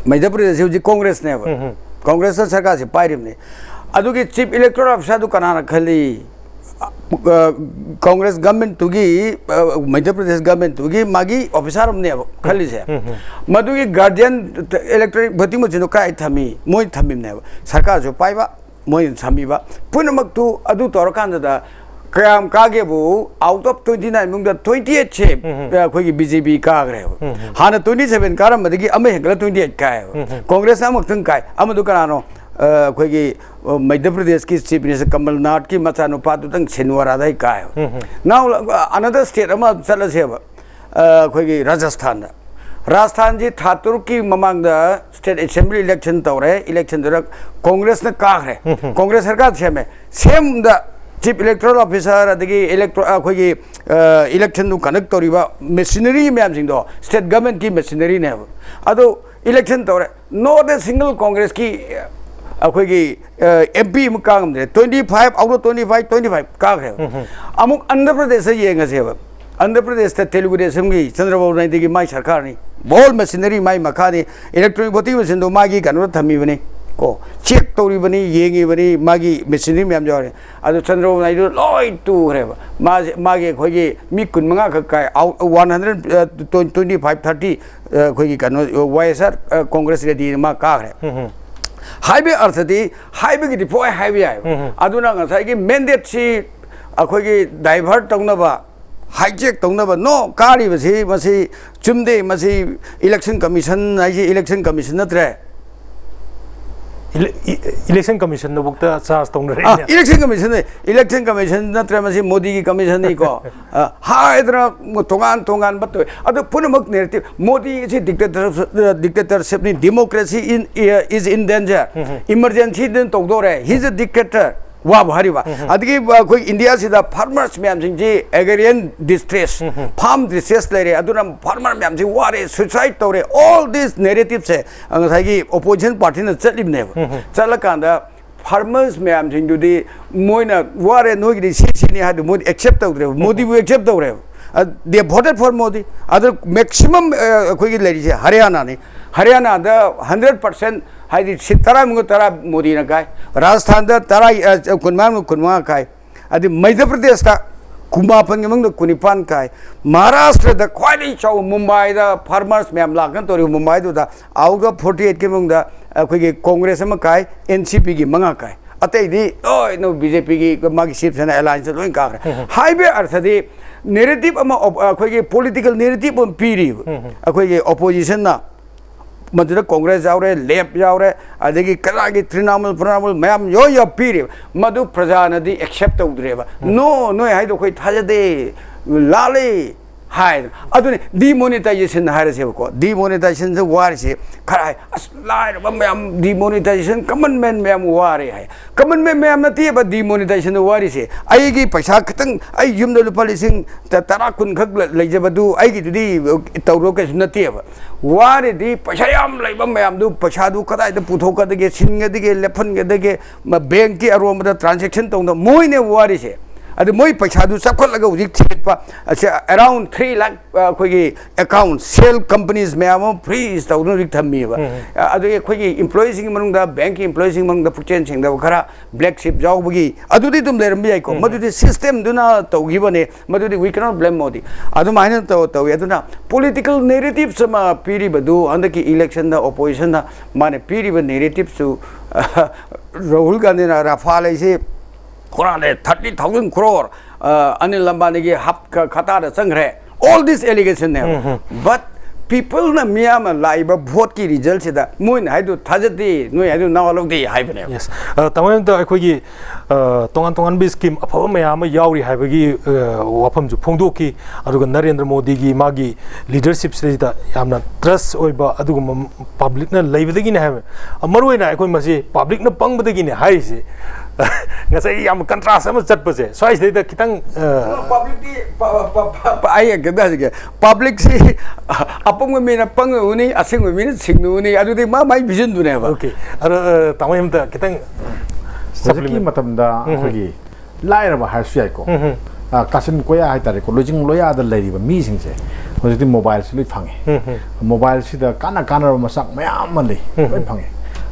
ꯃꯩꯙ꯭ꯌ ꯄ꯭ꯔꯗꯦꯁꯁꯤ ꯍꯧꯖꯤꯛ ꯀꯣꯡꯒ꯭ꯔꯦꯁꯅꯦꯕ꯫ ꯀꯣꯡꯒ꯭ꯔꯦꯁꯅ ꯁꯔꯀꯥꯔꯁꯤ ꯄꯥꯏꯔꯤꯕꯅꯤ꯫ ꯑꯗꯨꯒꯤ chief electoral officer ꯗꯨ ꯀꯅꯥꯅ ꯈꯜꯂꯤ? ꯑ, ꯀꯣꯡꯒ꯭ꯔꯦꯁ government ꯇꯨꯒꯤ, ꯑ, ꯃꯩꯙ꯭ꯌ ꯄ꯭ꯔꯗꯦꯁ government ꯇꯨꯒꯤ ꯃꯥꯒꯤ officer ꯑꯃꯅꯦꯕ ꯈꯜꯂꯤꯁꯦ꯫ ꯃꯗꯨꯒꯤ guardian electronic voting machine ꯗꯣ ꯀꯥꯏ ꯊꯝꯃꯤ? ꯃꯣꯏ ꯊꯝꯃꯤꯕꯅꯦꯕ꯫ ꯁꯔꯀꯥꯔꯁꯨ ꯄꯥꯏꯕ, ꯃꯣꯏꯅ ꯊꯝꯃꯤꯕ꯫ ꯄꯨꯝꯅꯃꯛꯇꯨ ꯑꯗꯨ ꯇꯧꯔꯀꯥꯟꯗꯨꯗ ꯀꯌꯥꯝ ꯀꯥꯒꯦꯕꯨ, out of twenty nine ꯃꯅꯨꯡꯗ twenty eight ꯁꯦ, ꯑ, ꯑꯩꯈꯣꯏꯒꯤ B J P ꯀꯥꯈ꯭ꯔꯦꯕ꯫ ꯍꯥꯟꯅ twenty seven ꯀꯥꯔꯝꯕꯗꯒꯤ ꯑꯃ ꯍꯦꯟꯒꯠꯂ twenty eight ꯀꯥꯏꯌꯦꯕ꯫ ꯀꯣꯡꯒ꯭ꯔꯦꯁꯅ ꯑꯃꯈꯛꯇꯪ ꯀꯥꯏ꯫ ꯑꯃꯗꯨ ꯀꯅꯥꯅꯣ? ꯑ, ꯑꯩꯈꯣꯏꯒꯤ, ꯑ, ꯃꯩꯙ꯭ꯌ ꯄ꯭ꯔꯗꯦꯁꯀꯤ chief minister ꯀꯃꯜꯅꯥꯊꯀꯤ ꯃꯆꯥꯅꯨꯄꯥꯗꯨꯗꯪ ꯁꯤꯟꯋꯥꯔꯥꯗꯩ ꯀꯥꯏꯌꯦꯕ꯫ Now, ꯑ, another state ꯑꯃ ꯆꯠꯂꯁꯦꯕ꯫ ꯑ, ꯑꯩꯈꯣꯏꯒꯤ ꯔꯥꯖꯁꯊꯥꯟꯗ꯫ ꯔꯥꯖꯁꯊꯥꯟꯁꯤ ꯊꯥ ꯇꯔꯨꯛꯀꯤ ꯃꯃꯥꯡꯗ state assembly election ꯇꯧꯔꯦ꯫ Election ꯗꯨꯗ ꯀꯣꯡꯒ꯭ꯔꯦꯁꯅ ꯀꯥꯈ꯭ꯔꯦ꯫ ꯀꯣꯡꯒ꯭ꯔꯦꯁ ꯁꯔꯀꯥꯔ ꯁꯦꯝꯃꯦ꯫ ꯁꯦꯝꯗ Chief Electoral Officer, ꯑꯗꯒꯤ electro ꯑꯩꯈꯣꯏꯒꯤ ꯏꯂꯦꯛꯁꯟꯗꯨ ꯀꯟꯗꯛ ꯇꯧꯔꯤꯕ ꯃꯦꯁꯤꯅꯔꯤ ꯃꯌꯥꯝꯁꯤꯡꯗꯣ state governmentꯀꯤ ꯃꯦꯁꯤꯅꯔꯤꯅꯦꯕ꯫ ꯑꯗꯣ election ꯇꯧꯔꯦ, not a single Congressꯀꯤ ꯑꯩꯈꯣꯏꯒꯤ ꯑꯦꯝ ꯄꯤ ꯑꯃ ꯀꯥ ꯉꯝꯗ꯭ꯔꯦ꯫ Twenty five out of twenty five, twenty five ꯀꯥꯈ꯭ꯔꯦꯕ꯫ ꯑꯃꯨꯛ ꯑꯟꯙ꯭ꯔ ꯄ꯭ꯔꯗꯦꯁꯇ ꯌꯦꯡꯉꯁꯦꯕ꯫ ꯑꯟꯙ꯭ꯔ ꯄ꯭ꯔꯗꯦꯁꯇ ꯇꯦꯂꯨꯒꯨ ꯗꯦꯁꯝꯒꯤ ꯆꯟꯗ꯭ꯔꯕꯥꯕꯨ ꯅꯥꯏꯗꯨꯒꯤ ꯃꯥꯏ ꯁꯔꯀꯥꯔꯅꯤ꯫ Whole machinery ꯃꯥꯏ ꯃꯈꯥꯅꯤ꯫ Electronic voting machineꯗꯣ ꯃꯥꯒꯤ ꯀꯩꯅꯣꯗ ꯊꯝꯃꯤꯕꯅꯤ ꯀꯣ, check ꯇꯧꯔꯤꯕꯅꯤ, ꯌꯦꯡꯉꯤꯕꯅꯤ, ꯃꯥꯒꯤ machinery ꯃꯌꯥꯝ ꯌꯥꯎꯔꯦ꯫ ꯑꯗꯨ ꯆꯟꯗ꯭ꯔꯕꯥꯕꯨ ꯅꯥꯏꯗꯨ ꯂꯣꯏ ꯇꯨꯈ꯭ꯔꯦꯕ꯫ ꯃꯥꯁꯦ, ꯃꯥꯒꯤ ꯑꯩꯈꯣꯏꯒꯤ ꯃꯤ ꯀꯨꯟ ꯃꯉꯥ ꯈꯛ ꯀꯥꯏ, out one hundred, twenty five, thirty, ꯑꯩꯈꯣꯏꯒꯤ ꯀꯩꯅꯣ, ꯋꯥꯏ ꯑꯦꯁ ꯑꯥꯔ, ꯀꯣꯡꯒ꯭ꯔꯦꯁ ꯔꯦꯗꯤꯅ ꯃꯥ ꯀꯥꯈ꯭ꯔꯦ꯫ ꯍꯥꯏꯕꯒꯤ ꯑꯔꯊꯗꯤ, ꯍꯥꯏꯕꯒꯤꯗꯤ ꯄꯣꯏ ꯍꯥꯏꯕ ꯌꯥꯏꯕ꯫ ꯑꯗꯨꯅ ꯉꯁꯥꯏꯒꯤ mandateꯁꯤ ꯑꯩꯈꯣꯏꯒꯤ divert ꯇꯧꯅꯕ, hijack ꯇꯧꯅꯕ, no, ꯀꯥꯔꯤꯕꯁꯤ ꯃꯁꯤ ꯆꯨꯝꯗꯦ, ꯃꯁꯤ election commission ꯍꯥꯏꯁꯤ election commission ꯅꯠꯇ꯭ꯔꯦ꯫ Election commissionꯅꯕꯨꯛꯇ charge ꯇꯧꯅꯔꯛꯏꯅꯦ꯫ Election commission, election commission ꯅꯠꯇ꯭ꯔꯦ, ꯃꯁꯤ ꯃꯣꯗꯤꯒꯤ commissionꯅꯤꯀꯣ꯫ ꯍꯥꯏꯗꯅ ꯇꯣꯉꯥꯟ ꯇꯣꯉꯥꯟꯕ ꯇꯧꯋꯦ꯫ ꯑꯗꯨ ꯄꯨꯝꯅꯃꯛ narrative, ꯃꯣꯗꯤ ꯑꯁꯤ dictator, dictatorshipꯅꯤ, democracy in, is in danger, emergencyꯗ ꯇꯧꯗꯧꯔꯦ, he's a dictator꯫ ꯋꯥꯕ ꯍꯥꯏꯔꯤꯕ꯫ ꯑꯗꯒꯤ ꯑꯩꯈꯣꯏ ꯏꯟꯗꯤꯌꯥꯁꯤꯗ farmers ꯃꯌꯥꯝꯁꯤꯡꯁꯤ agrarian distress, farm distress ꯂꯩꯔꯦ, ꯑꯗꯨꯅ farmer ꯃꯌꯥꯝꯁꯤ ꯋꯥꯔꯦ, suicide ꯇꯧꯔꯦ, all these narrativeꯁꯦ ꯉꯁꯥꯏꯒꯤ opposition partyꯅ ꯆꯠꯂꯤꯕꯅꯦꯕ꯫ ꯆꯠꯂꯀꯥꯟꯗ farmers ꯃꯌꯥꯝꯁꯤꯡꯗꯨꯗꯤ ꯃꯣꯏꯅ ꯋꯥꯔꯦ, ꯅꯣꯏꯒꯤꯗꯤ ꯁꯤ ꯁꯤꯅꯤ ꯍꯥꯏꯗꯨ ꯃꯣꯗꯤ accept ꯇꯧꯗ꯭ꯔꯦꯕ, ꯃꯣꯗꯤꯕꯨ accept ꯇꯧꯔꯦꯕ꯫ They voted for Modi. ꯑꯗꯨ maximum ꯑꯩꯈꯣꯏꯒꯤ ꯂꯩꯔꯤꯁꯦ ꯍꯔꯤꯌꯥꯅꯥꯅꯤ꯫ ꯍꯔꯤꯌꯥꯅꯥꯗ hundred percent, ꯍꯥꯏꯗꯤ seat ꯇꯔꯥꯃꯨꯛ ꯇꯔꯥ ꯃꯣꯗꯤꯅ ꯀꯥꯏ꯫ ꯔꯥꯖꯁꯊꯥꯟꯗ ꯇꯔꯥ, ꯀꯨꯟꯃꯉꯥ ꯀꯨꯟꯃꯉꯥ ꯀꯥꯏ꯫ ꯑꯗꯩ ꯃꯩꯙ꯭ꯌ ꯄ꯭ꯔꯗꯦꯁꯇ ꯀꯨꯟꯃꯥꯄꯟꯒꯤ ꯃꯅꯨꯡꯗ ꯀꯨꯟꯅꯤꯄꯥꯟ ꯀꯥꯏ꯫ ꯃꯍꯥꯔꯥꯁꯇ꯭ꯔꯗ ꯈ꯭ꯋꯥꯏꯗꯒꯤ ꯆꯥꯎꯕ ꯃꯨꯝꯕꯥꯏꯗ farmers ꯃꯌꯥꯝ ꯂꯥꯛꯀꯅ ꯇꯧꯔꯤꯕ ꯃꯨꯝꯕꯥꯏꯗꯨꯗ, out of forty eightꯀꯤ ꯃꯅꯨꯡꯗ ꯑꯩꯈꯣꯏꯒꯤ ꯀꯣꯡꯒ꯭ꯔꯦꯁ ꯑꯃ ꯀꯥꯏ, ꯑꯦꯟ ꯁꯤ ꯄꯤꯒꯤ ꯃꯉꯥ ꯀꯥꯏ꯫ ꯑꯇꯩꯗꯤ ꯂꯣꯏꯅ ꯕꯤ ꯖꯦ ꯄꯤꯒꯤ ꯃꯥꯒꯤ ꯁꯤꯕ ꯁꯦꯅꯥ allianceꯇ ꯂꯣꯏ ꯀꯥꯈ꯭ꯔꯦ꯫ ꯍꯥꯏꯕꯒꯤ ꯑꯔꯊꯗꯤ narrative ꯑꯃ, ꯑꯩꯈꯣꯏꯒꯤ political narrative ꯑꯃ ꯄꯤꯔꯤꯕ ꯑꯩꯈꯣꯏꯒꯤ oppositionꯅ꯫ ꯃꯗꯨꯗ ꯀꯣꯡꯒ꯭ꯔꯦꯁ ꯌꯥꯎꯔꯦ, ꯂꯦꯞ ꯌꯥꯎꯔꯦ, ꯑꯗꯒꯤ ꯀꯅꯥꯒꯤ ꯇ꯭ꯔꯤꯅꯥꯃꯨꯜ ꯐ꯭ꯔꯤꯅꯥꯃꯨꯜ ꯃꯌꯥꯝ ꯂꯣꯏ ꯌꯥꯎ ꯄꯤꯔꯦꯕ꯫ ꯃꯗꯨ ꯄ꯭ꯔꯖꯥꯅꯗꯤ accept ꯇꯧꯗ꯭ꯔꯦꯕ꯫ No, ꯅꯣꯏ ꯍꯥꯏꯗꯣ ꯑꯩꯈꯣꯏ ꯊꯥꯖꯗꯦ, ꯂꯥꯜꯂꯦ, ꯍꯥꯏꯗꯅ ꯑꯗꯨꯅꯤ ꯗꯤꯃꯣꯅꯤꯇꯥꯏꯖꯦꯁꯟ ꯍꯥꯏꯔꯁꯦꯕꯀꯣ, ꯗꯤꯃꯣꯅꯤꯇꯥꯏꯖꯦꯁꯟꯁꯦ ꯋꯥꯔꯤꯁꯦ ꯈꯔ ꯍꯥꯏ, ꯑꯁ, ꯂꯥꯏꯔꯕ ꯃꯌꯥꯝ, ꯗꯤꯃꯣꯅꯤꯇꯥꯏꯖꯦꯁꯟ, ꯀꯃꯟ ꯃꯦꯟ ꯃꯌꯥꯝ ꯋꯥꯔꯦ ꯍꯥꯏ꯫ ꯀꯃꯟ ꯃꯦꯟ ꯃꯌꯥꯝ ꯅꯠꯇꯦꯕ ꯗꯤꯃꯣꯅꯤꯇꯥꯏꯖꯦꯁꯟꯗ ꯋꯥꯔꯤꯁꯦ꯫ ꯑꯩꯒꯤ ꯄꯩꯁꯥ ꯈꯤꯇꯪ, ꯑꯩ ꯌꯨꯝꯗ ꯂꯨꯄꯥ ꯂꯤꯁꯤꯡ ꯇꯔꯥ, ꯀꯨꯟ ꯈꯛ ꯂꯩꯖꯕꯗꯨ ꯑꯩꯒꯤꯗꯨꯗꯤ ꯇꯧꯔꯣ ꯀꯩꯁꯨ ꯅꯠꯇꯦꯕ꯫ ꯋꯥꯔꯤꯗꯤ ꯄꯩꯁꯥ ꯌꯥꯝ ꯂꯩꯕ ꯃꯌꯥꯝꯗꯨ ꯄꯩꯁꯥꯗꯨ ꯀꯗꯥꯏꯗ ꯄꯨꯊꯣꯛꯀꯗꯒꯦ, ꯁꯤꯟꯒꯗꯒꯦ, ꯂꯦꯞꯍꯟꯒꯗꯒꯦ, ꯕꯦꯡꯀꯤ ꯑꯔꯣꯟꯕꯗ ꯇ꯭ꯔꯥꯟꯖꯦꯛꯁꯟ ꯇꯧꯅ ꯃꯣꯏꯅꯦ ꯋꯥꯔꯤꯁꯦ꯫ ꯑꯗꯨ ꯃꯣꯏ ꯄꯩꯁꯥꯗꯨ ꯆꯥꯎꯈꯠꯂꯒ ꯍꯧꯖꯤꯛ ꯊꯤꯒꯠꯄ ꯑꯁꯦ around three lakh, ꯑ, ꯑꯩꯈꯣꯏꯒꯤ ꯑꯦꯀꯥꯎꯟ, ꯁꯦꯜ ꯀꯝꯄꯅꯤꯁ ꯃꯌꯥꯝ ꯑꯃ ꯐ꯭ꯔꯤꯖ ꯇꯧꯗꯨꯅ ꯍꯧꯖꯤꯛ ꯊꯝꯃꯤꯕ꯫ ꯎꯝ, ꯎꯝ꯫ ꯑ, ꯑꯗꯒꯤ ꯑꯩꯈꯣꯏꯒꯤ ꯏꯝꯄ꯭ꯂꯣꯌꯤꯁꯤꯡꯒꯤ ꯃꯅꯨꯡꯗ, ꯕꯦꯡꯀꯤ ꯏꯝꯄ꯭ꯂꯣꯌꯤꯁꯤꯡꯒꯤ ꯃꯅꯨꯡꯗ ꯄꯨꯛꯆꯦꯜ ꯁꯦꯡꯗꯕ ꯈꯔ, ꯕ꯭ꯂꯦꯛ ꯁꯤꯞ ꯌꯥꯎꯕꯒꯤ, ꯑꯗꯨꯗꯤ ꯑꯗꯨꯝ ꯂꯩꯔꯝꯕ ꯌꯥꯏꯀꯣ꯫ ꯎꯝ, ꯎꯝ꯫ ꯃꯗꯨꯗꯤ ꯁꯤꯁꯇꯦꯝꯗꯨꯅ ꯇꯧꯈꯤꯕꯅꯦ, ꯃꯗꯨꯗꯤ we cannot blame Modi꯫ ꯑꯗꯨꯃꯥꯏꯅ ꯇꯧ-, ꯇꯧꯏ꯫ ꯑꯗꯨꯅ ꯄꯣꯂꯤꯇꯤꯀꯦꯜ ꯅꯦꯔꯦꯇꯤꯞꯁ ꯑꯃ ꯄꯤꯔꯤꯕꯗꯨ ꯍꯟꯗꯛꯀꯤ ꯏꯂꯦꯛꯁꯟꯗ ꯑꯣꯄꯣꯖꯤꯁꯟꯅ ꯃꯥꯅ ꯄꯤꯔꯤꯕ ꯅꯦꯔꯦꯇꯤꯞꯁꯨ, ꯔꯥꯍꯨꯜ ꯒꯥꯟꯙꯤꯅ ꯔꯥꯐꯥꯜ ꯍꯥꯏꯁꯤ ꯍꯨꯔꯥꯜꯂꯦ, thirty thousand crore, ꯑ, ꯑꯅꯤꯜ ꯑꯝꯕꯥꯅꯤꯒꯤ ꯍꯞ-, ꯈ-, ꯈꯇꯥꯗ ꯆꯪꯈ꯭ꯔꯦ꯫ All this allegation ꯅꯦꯕ꯫ ꯎꯝ, ꯎꯝ꯫ But ꯄꯤꯄꯜꯅ, ꯃꯤꯌꯥꯝꯅ ꯂꯥꯛꯏꯕ ꯚꯣꯠꯀꯤ ꯔꯤꯖꯜꯁꯤꯗ ꯃꯣꯏꯅ ꯍꯥꯏꯗꯨ ꯊꯥꯖꯗꯦ, ꯅꯣꯏ ꯍꯥꯏꯗꯨ ꯅꯋꯥ ꯂꯧꯗꯦ ꯍꯥꯏꯕꯅꯦꯕ꯫ Yes꯫ ꯑ, ꯇꯥꯃꯣ, ꯑꯝꯇ ꯑꯩꯈꯣꯏꯒꯤ, ꯑ, ꯇꯣꯉꯥꯟ ꯇꯣꯉꯥꯟꯕ ꯁ꯭ꯀꯤꯝ ꯑꯐꯕ ꯃꯌꯥꯝ ꯑꯃ ꯌꯥꯎꯔꯤ ꯍꯥꯏꯕꯒꯤ, ꯑ, ꯋꯥꯐꯝꯁꯨ ꯐꯣꯡꯗꯣꯛꯈꯤ꯫ ꯑꯗꯨꯒ ꯅꯔꯦꯟꯗ꯭ꯔ ꯃꯣꯗꯤꯒꯤ ꯃꯥꯒꯤ ꯂꯤꯗꯔꯁꯤꯞꯁꯤꯗ ꯌꯥꯝꯅ ꯇ꯭ꯔꯁ ꯑꯣꯏꯕ ꯑꯗꯨꯒꯨꯝꯕ ꯄꯕ꯭ꯂꯤꯛꯅ ꯂꯩꯕꯗꯒꯤꯅꯦ ꯍꯥꯏꯕ꯫ ꯃꯔꯨꯑꯣꯏꯅ ꯑꯩꯈꯣꯏ ꯃꯁꯤ ꯄꯕ꯭ꯂꯤꯛꯅ ꯄꯪꯕꯗꯒꯤꯅꯦ ꯍꯥꯏꯔꯤꯁꯦ꯫ ꯉꯁꯥꯏ ꯌꯥꯝ ꯀꯟꯇ꯭ꯔꯥꯁ ꯑꯃ ꯆꯠꯄꯁꯦ ꯁ꯭ꯋꯥꯏꯁꯤꯗꯩꯗ ꯈꯤꯇꯪ, ꯑ, ꯄꯕ꯭ꯂꯤꯛꯇꯤ ꯄ-, ꯄ-, ꯄ-, ꯄ-, ꯑꯩ ꯀꯩꯅꯣ ꯍꯥꯏꯖꯒꯦ, ꯄꯕ꯭ꯂꯤꯛꯁꯤ ꯑꯄꯪꯕ ꯃꯤꯅ ꯄꯪꯅ ꯎꯅꯤ, ꯑꯁꯦꯡꯕ ꯃꯤꯅ ꯁꯤꯡꯅ ꯎꯅꯤ, ꯑꯗꯨꯗꯤ ꯃꯥ ꯃꯥꯏ ꯚꯤꯖꯟꯗꯨꯅꯦꯕ꯫ ꯑꯣꯀꯦ꯫ ꯑꯗꯣ, ꯑ, ꯇꯥꯃꯣ ꯑꯝꯇ ꯈꯤꯇꯪ ꯍꯧꯖꯤꯛꯀꯤ ꯁꯄ꯭ꯂꯤꯃꯦꯟ꯫ ꯃꯇꯝꯗ ꯎꯝ, ꯎꯝ꯫ ꯑꯩꯈꯣꯏꯒꯤ ꯂꯥꯏꯔꯕ ꯍꯥꯏꯔꯁꯨ ꯌꯥꯏꯀꯣ꯫ ꯎꯝ, ꯎꯝ꯫ ꯑ, ꯀꯥꯆꯤꯟ ꯀꯣꯌꯥ ꯍꯥꯏꯇꯥꯔꯦꯀꯣ, ꯂꯣꯏꯖꯤꯡ ꯂꯣꯌꯥꯗ ꯂꯩꯔꯤꯕ ꯃꯤꯁꯤꯡꯁꯦ ꯍꯧꯖꯤꯛꯇꯤ ꯃꯣꯕꯥꯏꯜꯁꯤ ꯂꯣꯏ ꯐꯪꯉꯦ꯫ ꯎꯝ, ꯎꯝ꯫ ꯃꯣꯕꯥꯏꯜꯁꯤꯗ ꯀꯥꯟꯅ ꯀꯥꯟꯅꯔꯕ ꯃꯆꯥꯛ ꯃꯌꯥꯝ ꯑꯃ ꯂꯩ, ꯎꯝ, ꯂꯣꯏ ꯎꯝ꯫ ꯐꯪꯉꯦ꯫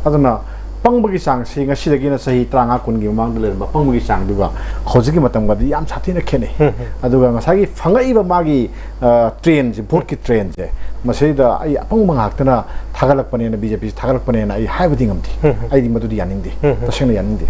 ꯑꯗꯨꯅ ꯄꯪꯕꯒꯤ ꯆꯥꯡꯁꯤ ꯉꯁꯤꯗꯒꯤꯅ ꯆꯍꯤ ꯇꯔꯥꯃꯉꯥ, ꯀꯨꯟꯒꯤ ꯃꯃꯥꯡꯗ ꯂꯩꯔꯝꯕ ꯄꯪꯕꯒꯤ ꯆꯥꯡꯗꯨꯒ ꯍꯧꯖꯤꯛꯀꯤ ꯃꯇꯝꯒꯗꯤ ꯌꯥꯝ ꯁꯥꯊꯤꯅ ꯈꯦꯠꯅꯩ꯫ ꯎꯝ, ꯎꯝ꯫ ꯑꯗꯨꯒ ꯉꯁꯥꯏꯒꯤ ꯐꯪꯉꯛꯏꯕ ꯃꯥꯒꯤ, ꯑ, ꯇ꯭ꯔꯦꯟꯁꯦ, ꯚꯣꯠꯀꯤ ꯇ꯭ꯔꯦꯟꯁꯦ, ꯃꯁꯤꯗ ꯑꯩ ꯑꯄꯪꯕ ꯉꯥꯛꯇꯅ ꯊꯥꯒꯠꯂꯛꯄꯅꯦꯅ, ꯕꯤ ꯖꯦ ꯄꯤꯁꯤ ꯊꯥꯒꯠꯂꯛꯄꯅꯦꯅ ꯑꯩ ꯍꯥꯏꯕꯗꯤ ꯉꯝꯗꯦ꯫ ꯎꯝ, ꯎꯝ꯫ ꯑꯩꯗꯤ ꯃꯗꯨꯗꯤ ꯌꯥꯅꯤꯡꯗꯦ, ꯎꯝ, ꯎꯝ꯫ ꯇꯁꯦꯡꯅ ꯌꯥꯅꯤꯡꯗꯦ꯫